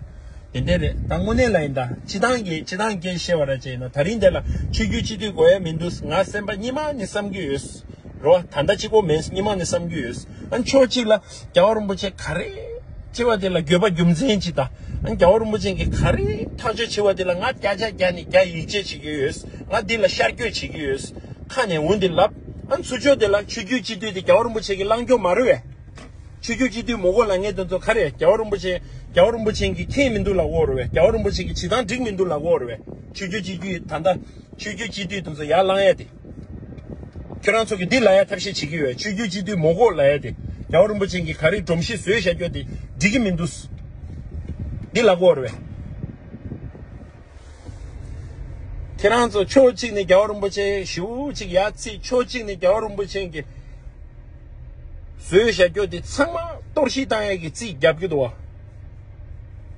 དེ་འདྲ་རེད། ད་དངོས་གནས་ལ་ཡིན་ད། སྤྱི་བཏང་གི་སྤྱི་བཏང་སྐད་བཤད་པ་ར་བྱས་ན། ད་རིང་འདི་ལ་ཆོས་བརྒྱུད་སྤྱི་འཐུས་དགོས་ཡ་མི་འདུག་ང་སེམས་པ་སྙིང་མ་ནས་བསམ་གྱི་ཡོད། རོ། ད་ལྟ་གཅིག་པོ་མིན། སྙིང་མ་ནས་བསམ་གྱི་ཡོད། ཨ་ཕྱོགས་གཅིག་ལ་རྒྱལ་བ་རིན་པོ་ཆེ་ག་རེ་བྱས་པ་དེ་ལ་དགོས་པ་རྒྱུ་མཚན་ཅིག་དང་། ཨ་རྒྱལ་བ་རིན་པོ་ཆེ་གིས་ག་རེ་ཐག་གཅོད་བྱས་པ་དེ་ལ་ང་བརྒྱ་ཆ་བརྒྱ་ནས་བརྒྱ་ཡིད་ཆེས་བྱེད་ཀྱི་ཡོད། ང་འདི་ལ་ཤར་བསྐྱོད་བྱེད་ཀྱི་ཡོད། ཁ་ནས་འོ་འདི་ལབ། ཨ་ཚུར་ཕྱོགས་དེ་ལ་ཆོས་བརྒྱུད་སྤྱི་འཐུས་དེ་རྒྱལ་བ་རིན་པོ་ཆེ་གི་ལངས་ཕྱོགས་མ་རེད་བས། ཆོས་བརྒྱུད་སྤྱི་འཐུས་མི་དགོས་ལབ་མཁན་དེ་ཚོ་ག་རེ། རྒྱལ་བ་རིན་པོ་ཆེ་རྒྱལ་བ་རིན་པོ་ཆེ་གིས་མཁྱེན་མི་འདུག་ལབ་ཀྱི་ཡོད་རེད་བས། རྒྱལ་བ་རིན་པོ་ཆེ་གིས་བྱེད་སྟངས་འགྲིག་མི་འདུག་ལབ་ཀྱི་ཡོད་རེད་བས། ཆོས་བརྒྱུད་སྤྱི་འཐུས་ད་ལྟ་ཆོས་བརྒྱུད་སྤྱི་འཐུས་དེ་ཚོ་ཡར་ལངས་ཡ་དེ། ཁྱོད་རང་ཚོ་གིས་འདི་ལབ་ཡ་ཐབས་ཤེས་བྱེད་ཀྱི་ཡོད། ཆོས་བརྒྱུད་སྤྱི་འཐུས་མི་དགོས་ལབ་ཡ་དེ། རྒྱལ་བ་རིན་པོ་ཆེ་གིས་ག་རེ་སྒྲོམ་གཞི་བཟོས་བཞག་རྒྱུ་དེ་འགྲིག་གི་མི་འདུག་འདི་ལབ་ཀྱི་ཡོད་རེད་བས། ཁྱེད་རང་ཚོ་ཕྱོགས་གཅིག་ནས་རྒྱལ་བ་རིན་པོ་ཆེ་ཞེ་པོ་ཅིག་ཡར་བརྩིས། ཕྱོགས་གཅིག་ནས་རྒྱལ་བ་རིན་པོ་ཆེ་གིས་བཟོས་བཞག་རྒྱུ་དེ་ཚང་མ་གཏོར་བཤིག་བཏང་ཡས་ཀྱི་རྩིས་རྒྱབ་ཀྱི་འདུག་བ།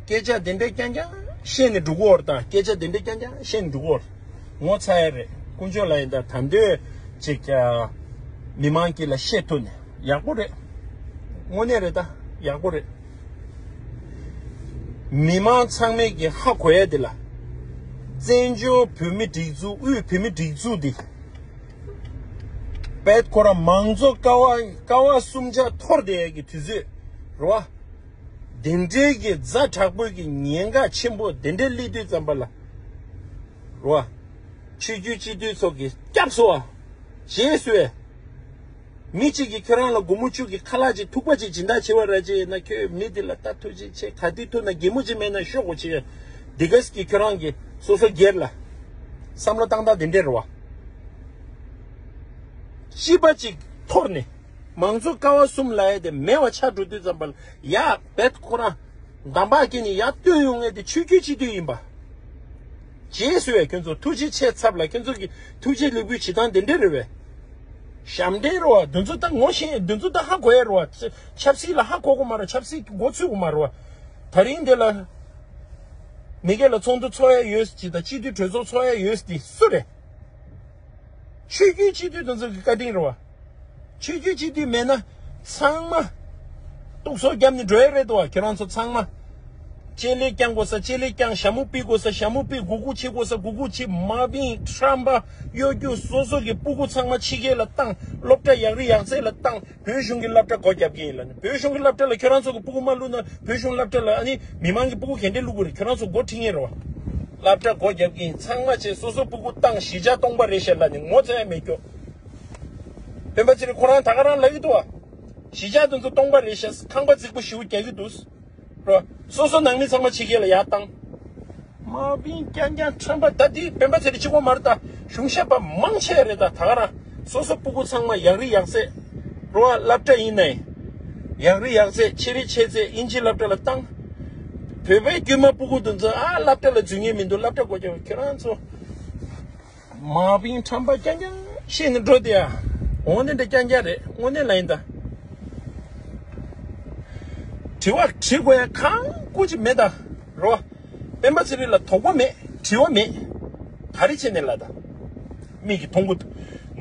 སྐད་ཆ་དེ་འདྲ་རྐྱང་རྐྱང་བཤད་ནས་འགྲོ་གི་ཡོད་རེད་ད། སྐད་ཆ་དེ་འདྲ་རྐྱང་རྐྱང་བཤད་ནས་འགྲོ་གི་ཡོད་རེད། ངོ་ཚ་ཡ་རེད། དཀོན་མཆོག་ལ་ཡིན་ད། ད་འདོད་ཅིག་ཨ། མི་མང་གི་ལ་བཤད་ཐུབ་ནས་ཡག་པོ་རེད། དངོས་གནས་རེད་ད། ཡག་པོ་རེད། མི་མང་ཚང་མས་ཀྱི་ཧ་གོ་ཡ་དེ་ལ། བཙན་བྱོལ་བོད་མི་སྒྲིག་འཛུགས། དབུས་བོད་མི་སྒྲིག་འཛུགས་འདི། བེད་ཁོ་རང་མང་གཙོ་ཀ་བ་ཀ་བ་གསུམ་ཆ་འཐོར་བསྡད་ཡ་གི་དུས་ཚོད་རེད་བ། དེ་འདྲའི་གི་ཛ་དྲག་པོའི་གི་ཉེན་ཁ་ཆེན་པོ་དེ་འདྲའི་སླེབས་དུས་ཙམ་པ་ལ། རེད་བ། ཆོས་བརྒྱུད་སྤྱི་འཐུས་ཚོ་གིས་སྐྱབས་སུ་བ། རྗེས་སུ་བས། མི་གཅིག་གིས་ཁྱོད་རང་ལ་སྒོར་མོ་བཅུ་གི་ཁ་ལག་ཅིག་ཐུག་པ་ཅིག་སྦྱིན་བདག་བྱེད་པ་ར་ཅིག་ཡིན་ན། ཁྱོད་མི་དེ་ལ་ལྟ་ཐུགས་རྗེ་ཆེ། ག་དུས་ཐུག་ན་གད་མོ་ཅིག་མེད་ན་ཤོག་གོ་ཅིག་འདི་གས་ཀྱིས་ཁྱོད་རང་གི་སོ་སོ་སྒེར་ལ་བསམ་བློ་བཏང་སྟངས་དེ་འདྲས་རེད་བ། སྤྱི་པ་ཅིག་འཐོར་ནས། མང་གཙོ་ཀ་བ་གསུམ་ལབ་ཡ་དེ་མེད་པ་ཆགས་འགྲོ་དུས་ཙམ་པ་ལ། ཡ་བེད་ཁོ་རང་འདམ་བག་སྐྱེས་ནས་ཡར་བཏོན་ཡོང་མཁན་དེ་ཆོས་བརྒྱུད་སྤྱི་འཐུས་ཡིན་པ། རྗེས་སུ་ཡ་ཁྱོད་ཚོ་ཐུགས་རྗེ་ཆེ་ཚབ་ལ། ཁྱོད་ཚོ་གི་ཐུགས་རྗེ་ལེགས་འབུལ་བྱེད་སྟངས་དེ་འདྲས་རེད་བས། ཞབས་འདྲེན་རེད་བ། འདི་ཚོ་ད་ངོ་ཤེས། འདི་ཚོ་ད་ཧ་གོ་ཡ་རེད་བ། ཆབ་སྲིད་ལ་ཧ་གོ་གི་མ་རེད། ཆབ་སྲིད་ཀྱི་མགོ་ཚོད་གི་མ་རེད་བ། ད་རིང་འདི་ལ་མི་སྒེར་ལ་ཚོགས་འདུ་ཚོགས་ཡ་ཡོད་ཅིག་དང་། སྤྱི་འཐུས་གྲོས་ཚོགས་ཚོགས་ཡ་ཡོད་དེ་སུ་རེད། ཆོས་བརྒྱུད་སྤྱི་འཐུས་དེ་ཚོ་གི་བཀའ་དྲིན་རེད་བ། ཆོས་བརྒྱུད་སྤྱི་འཐུས་མེད་ན་ཚང་མ་གཏུག་སོ་བརྒྱབ་ནས་འགྲོ་ཡ་རེད་དོ། ཁྱེད་རང་ཚོ་ཚང་མ་ལྕེ་ལེ་བརྐྱང་དགོས་ས་ལྕེ་ལེ་བརྐྱང་། ཞྭ་མོ་ཕུད་དགོས་ས་ཞྭ་མོ་ཕུད། གུ་གུ་བྱེད་དགོས་ས་གུ་གུ་བྱེད། མ་བིན་ཁྲམ་པ་གཡོ་སྒྱུ་སོ་སོ་གི་སྤུ་གུ་ཚང་མ་ཕྱི་རྒྱལ་ལ་བཏང་། སློབ་གྲྭ་ཡག་རི་ཡག་ཚད་ལ་བཏང་། བོད་གཞུང་གི་སློབ་གྲྭ་སྒོ་རྒྱབ་ཀྱི་ཡིན་ལབ་ནས། བོད་གཞུང་གི་སློབ་གྲྭ་ལ་ཁྱོད་རང་ཚོ་གི་སྤུ་གུ་མ་བླུགས་ན། བོད་གཞུང་སློབ་གྲྭ་ལ་ཨ་ནི་མི་མང་གི་སྤུ་གུ་ག་འདྲས་བླུག་དགོས་རེད། ཁྱོད་རང་ཚོ་སྒོ་ཁྲིད་མཁན་རེད་བ། སློབ་གྲྭ་སྒོ་རྒྱབ་ཀྱི་ཡིན། ཚང་མ་བྱས་སོ་སོ་སྤུ་གུ་བཏང་། གཞིས་ཆགས་སྟོང་པ་རེད་ཤག་ལབ་ནས་ངོ་ཚ་ཡ་མེད་ཀྱོ། སྤེན་པ་ཚེ་རིང་ཁོ་རང་ད་ག་རང་ལབ་ཀྱི་འདུག་བ། གཞིས་ཆགས་དེ་ཚོ་སྟོང་པ་རེད་ཤག་ཁང་པ་རྫིག་པོ་ཞེ་པོ་རྒྱག་གི་འདུག་རོ། སོ་སོ་ནང་མི་ཚང་མ་ཕྱི་རྒྱལ་ལ་ཡར་བཏང་། མ་བིན་རྐྱང་རྐྱང་ཁྲམ་པ། ད་དེ་སྤེན་པ་ཚེ་རིང་གཅིག་པོ་མ་རེད་ད། གཞུང་ཞབས་པ་མང་ཆེ་རེད་ད། ད་ག་རང་སོ་སོ་སྤུ་གུ་ཚང་མ་ཡག་རི་ཡག་ཚད་རོ། སློབ་གྲྭ་ཡིན་ནའི་ཡག་རི་ཡག་ཚད། ཆེ་རི་ཆེ་ཚད། དབྱིན་ཇི་སློབ་གྲྭ་ལ་བཏང་། བོད་པའི་དཀྱུས་མ་སྤུ་གུ་དེ་ཚོ་ཨ་སློབ་གྲྭ་ལ་འཛུལ་མཁན་མི་འདུག་སློབ་གྲྭ་སྒོ་རྒྱབ། ཁྱེད་རང་ཚོ་མ་བིན་ཁྲམ་པ་རྐྱང་རྐྱང་བཤད་ནས་འགྲོ་དེ་ཡ། འོ་འདི་འདྲ་རྐྱང་རྐྱང་རེད། དངོས་གནས་ལ་ཡིན་ད། དྲི་བ་དྲི་དགོས་ཡ་གང་དགོས་ཅིག་མེད་ད་རོ། སྤེན་པ་ཚེ་རིང་ལ་དོགས་པ་མེད། དྲི་བ་མེད། ག་རེ་བྱས་ནས་ལབ་ད། མིག་གིས་མཐོང་གི་འདུག་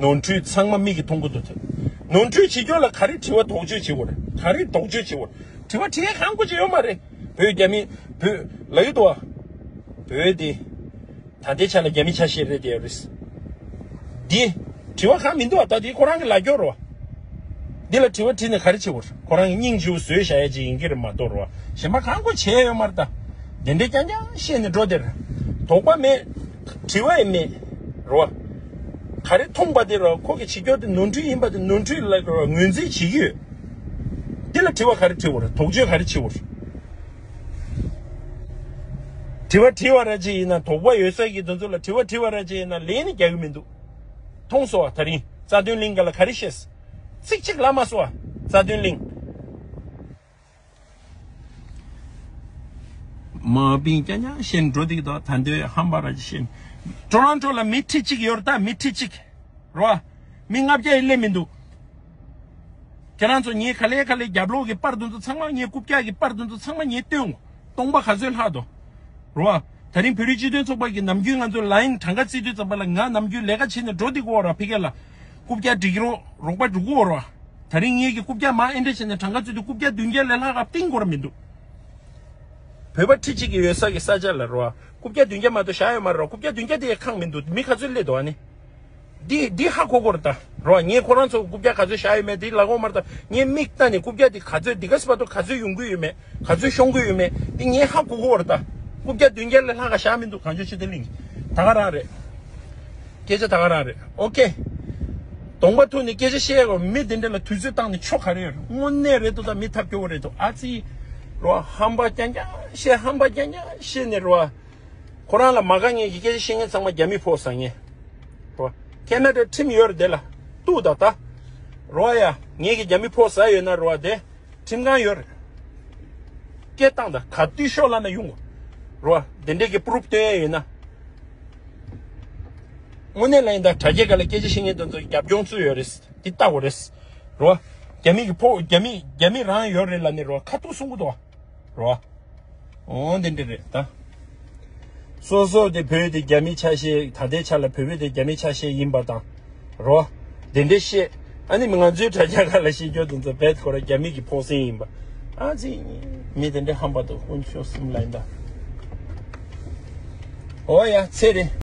ནོར་འཁྲུལ་ཚང་མ་མིག་གིས་མཐོང་གི་འདུག་ནོར་འཁྲུལ་བྱེད་རྒྱུ་ལ་ག་རེ་དྲི་བ་དོགས་གཅོད་བྱེད་དགོས་རེད། ག་རེ་དོགས་གཅོད་བྱེད་དགོས་རེད། དྲི་བ་དྲི་ཡ་གང་དགོས་ཅིག་ཡོད་མ་རེད། བོད་རྒྱ་མི་བོད་ལབ་ཀྱི་འདུག་བ། བོད་དེ། ད་ལྟའི་ཆ་ལ་རྒྱ་མི་ཆ་ཤས་རེད་དེ་རེད། འདི་དྲི་བ་གང་མི་འདུག་བ། ད་འདི་ཁོ་རང་གི་ལ་སྐྱོར་རོ། འདི་ལ་དྲི་བ་དྲིས་ནས་ག་རེ་བྱེད་དགོས། ཁོ་རང་གི་སྙིང་རྗེ་བོ་བཟོས་བཞག་ཡ་ཅིག་ཡིན་གྱི་རེད་མ་གཏོགས་རོ། གཞན་པ་གང་དགོས་བྱས་ཡོད་མ་རེད་ད། དེ་འདྲའི་རྐྱང་རྐྱང་བཤད་ནས་འགྲོ་དེར་དོགས་པ་མེད། དྲི་བ་ཡང་མེད་རོ། ག་རེ་མཐོང་པ་དེ་རོ། ཁོ་གི་བྱེད་སྐྱོར་དེ་ནོར་འཁྲུལ་ཡིན་པ་དེ་ནོར་འཁྲུལ་ལ་རོ་ངོས་འཛིན་བྱེད་ཀྱི་ཡོད། འདི་ལ་དྲི་བ་ག་རེ་དྲི་དགོས་རེད། དོགས་གཅོད་ག་རེ་བྱེད་དགོས་རེད། དྲི་བ་དྲི་བ་ར་ཅིག་ཡིན་ན། དོགས་པ་ཡོད་ས་གི་དེ་ཚོ་ལ་དྲི་བ་དྲི་བ་ར་ཅིག་ཡིན་ན་ལན་ནི་རྒྱག་གི་མི་འདུག་མཐོང་སོང་བ། ད་རིང་རྩ་དོན་གླིང་ག་ལ་ག་རེ་བཤད། ཚིག་གཅིག་ལབ་མ་སོང་བ། རྩ་དོན་གླིང་། མ་བིན་རྐྱང་རྐྱང་བཤད་འགྲོ་འདུག་ད་ད་འདོད་ཧམ་པ་ར་ཅིག་བཤད། ཊོ་རོན་ཊོ་ལ་མི་ཁྲི་གཅིག་ཡོད་རེད་ད། མི་ཁྲི་གཅིག་རོ། མི་ལྔ་བརྒྱ་ཡིས་སླེབས་མི་འདུག་ཁྱེད་རང་ཚོ་ངའི་ག་ལེ་ག་ལེ་རྒྱབ་ལོགས་ཀྱི་པར་དེ་ཚོ་ཚང་མ། ངའི་རྐུབ་བཀྱག་གི་པར་དེ་ཚོ་ཚང་མ་ངས་སྟོན་འོང་། སྟོང་པ་ག་ཚོད་ལྷག་འདུག་རོ། ད་རིང་བོད་རིགས་སྤྱི་མཐུན་ཚོགས་པ་གི་ནམ་རྒྱུན་ང་ཚོ་ལ་ཡིན་གྲངས་ཀ་བརྩི་དུས་ཙམ་པ་ལ། ང་ནམ་རྒྱུན་ལས་ཀ་བྱེད་ནས་འགྲོ་འདི་གོ་ར། ཕི་གེ་ལ་རྐུབ་བཀྱག་སྒྲིག་རོགས་རོགས་པ་འགྲོ་གོ་ར། ད་རིང་ངེད་ཀྱི་རྐུབ་བཀྱག་མ་ཨེ་འདྲ་བྱས་ནས་གྲངས་ཀ་བརྩི་དུས་རྐུབ་བཀྱག་བདུན་བརྒྱ་ལས་ལྷག་ག་བཏིང་དགོས་ར་མི་འདུག་བོད་པ་ཁྲི་གཅིག་གི་ཡོད་ས་གི་ས་ཆ་ལ་རོ། རྐུབ་བཀྱག་བདུན་བརྒྱ་མ་གཏོགས་བཞག་ཡོད་མ་རེད་རོ། རྐུབ་བཀྱག་བདུན་བརྒྱ་དེ་ཡང་ཁག་མི་འདུག་མི་ག་ཚོད་སླེབས་འདུག་ཨ་ནི། འདི་འདི་ཧ་གོ་གོ་རེད་ད། རོ། ངས་ཁོ་རང་ཚོ་རྐུབ་བཀྱག་ག་ཚོད་བཞག་ཡོད་མེད་དེ་ལབ་ཡོད་མ་རེད་ད། ངས་མིག་ལྟ་ནས་རྐུབ་བཀྱག་དེ་ག་ཚོད་འདི་ག་ས་བར་དུ་ག་ཚོད་ཡོང་གི་ཡོད་མེད། ག་ཚོད་ཤོང་གི་ཡོད་མེད་དེ་ངས་ཧ་གོ་གོ་རེད་ད། རྐུབ་བཀྱག་བདུན་བརྒྱ་ལས་ལྷག་ག་བཞག་མི་འདུག་གངས་ལྗོངས་ཆོས་ལྡན་གླིང་གིས། ད་ག་རང་རེད། སྐད་ཆ་ད་ག་རང་རེད། ཨོ་ཀེ། གདོང་པ་ཐུག་ནས་སྐད་ཆ་བཤད་དགོས། མི་དེ་འདྲ་ལ་དུས་ཚོད་བཏང་ནས་ཆོ་ག་རེ་ཡོད་རེད། དངོས་གནས་རེད་འདུག་ད་མི་ཐབས་སྐྱོ་བོ་རེད་འདུག་ཨ་ཙི། རོ། ཧམ་པ་རྐྱང་རྐྱང་བཤད། ཧམ་པ་རྐྱང་རྐྱང་བཤད་ནས་རོ། ཁོ་རང་ལ་མ་དགའ་མཁན་གྱི་སྐད་ཆ་བཤད་མཁན་ཚང་མ་རྒྱ་མི་ཕོག་ཟ་མཁན། རོ། ཁེ་ན་ཌ་ཁྲིམས་ཡོད་རེད་དེ་ལ། གཏུག་ད་ད། རོ་ཡ། ངེད་ཀྱི་རྒྱ་མི་ཕོག་ཟ་ཡོད་ན་རོ་དེ། ཁྲིམས་ཁང་ཡོད་རེད། སྐད་བཏང་ད་ག་དུས་ཤོག་ལབ་ན་ཡོང་གོ། རོ། དེ་འདྲས་ཀྱི་པུ་རུབ་སྟོན་ཡ་ཡོད་ན། དངོས་གནས་ལ་ཡིན་ད་དྲ་རྒྱའི་སྒང་ལ་སྐད་ཆ་བཤད་མཁན་དེ་ཚོ་རྒྱབ་ལྗོངས་ཚོད་ཡོད་རེད། འདི་ལྟ་དགོས་རེད། རོ། རྒྱ་མི་གི་ཕོག་རྒྱ་མི་རྒྱ་མི་རང་ཡོད་རེད་ལབ་ནས་རོ་ཁ་ཐུག་གསུང་གི་འདུག་རོ། འོ་འདི་འདྲ་རེད་ད། སོ་སོ་དེ་བོད་དེ་རྒྱ་མི་ཆ་ཤས། ད་ལྟའི་ཆ་ལ་བོད་པ་དེ་རྒྱ་མི་ཆ་ཤས་ཡིན་པ་དང་། རོ། དེ་འདྲ་བཤད། ཨ་ནི་མི་ང་ཚོའི་དྲ་རྒྱ་སྒང་ལ་བཤད་རྒྱུ་དེ་ཚོ་རྦད་ཁོ་རང་རྒྱ་མི་གི་ཕོག་སེང་ཡིན་པ། ཨ་ཙི། མི་དེ་འདྲ་ཧམ་པ་འདུག་དཀོན་མཆོག་གསུམ་ལ་ཡིན་ད། འོ་ཡ་ཚེ་རིང་།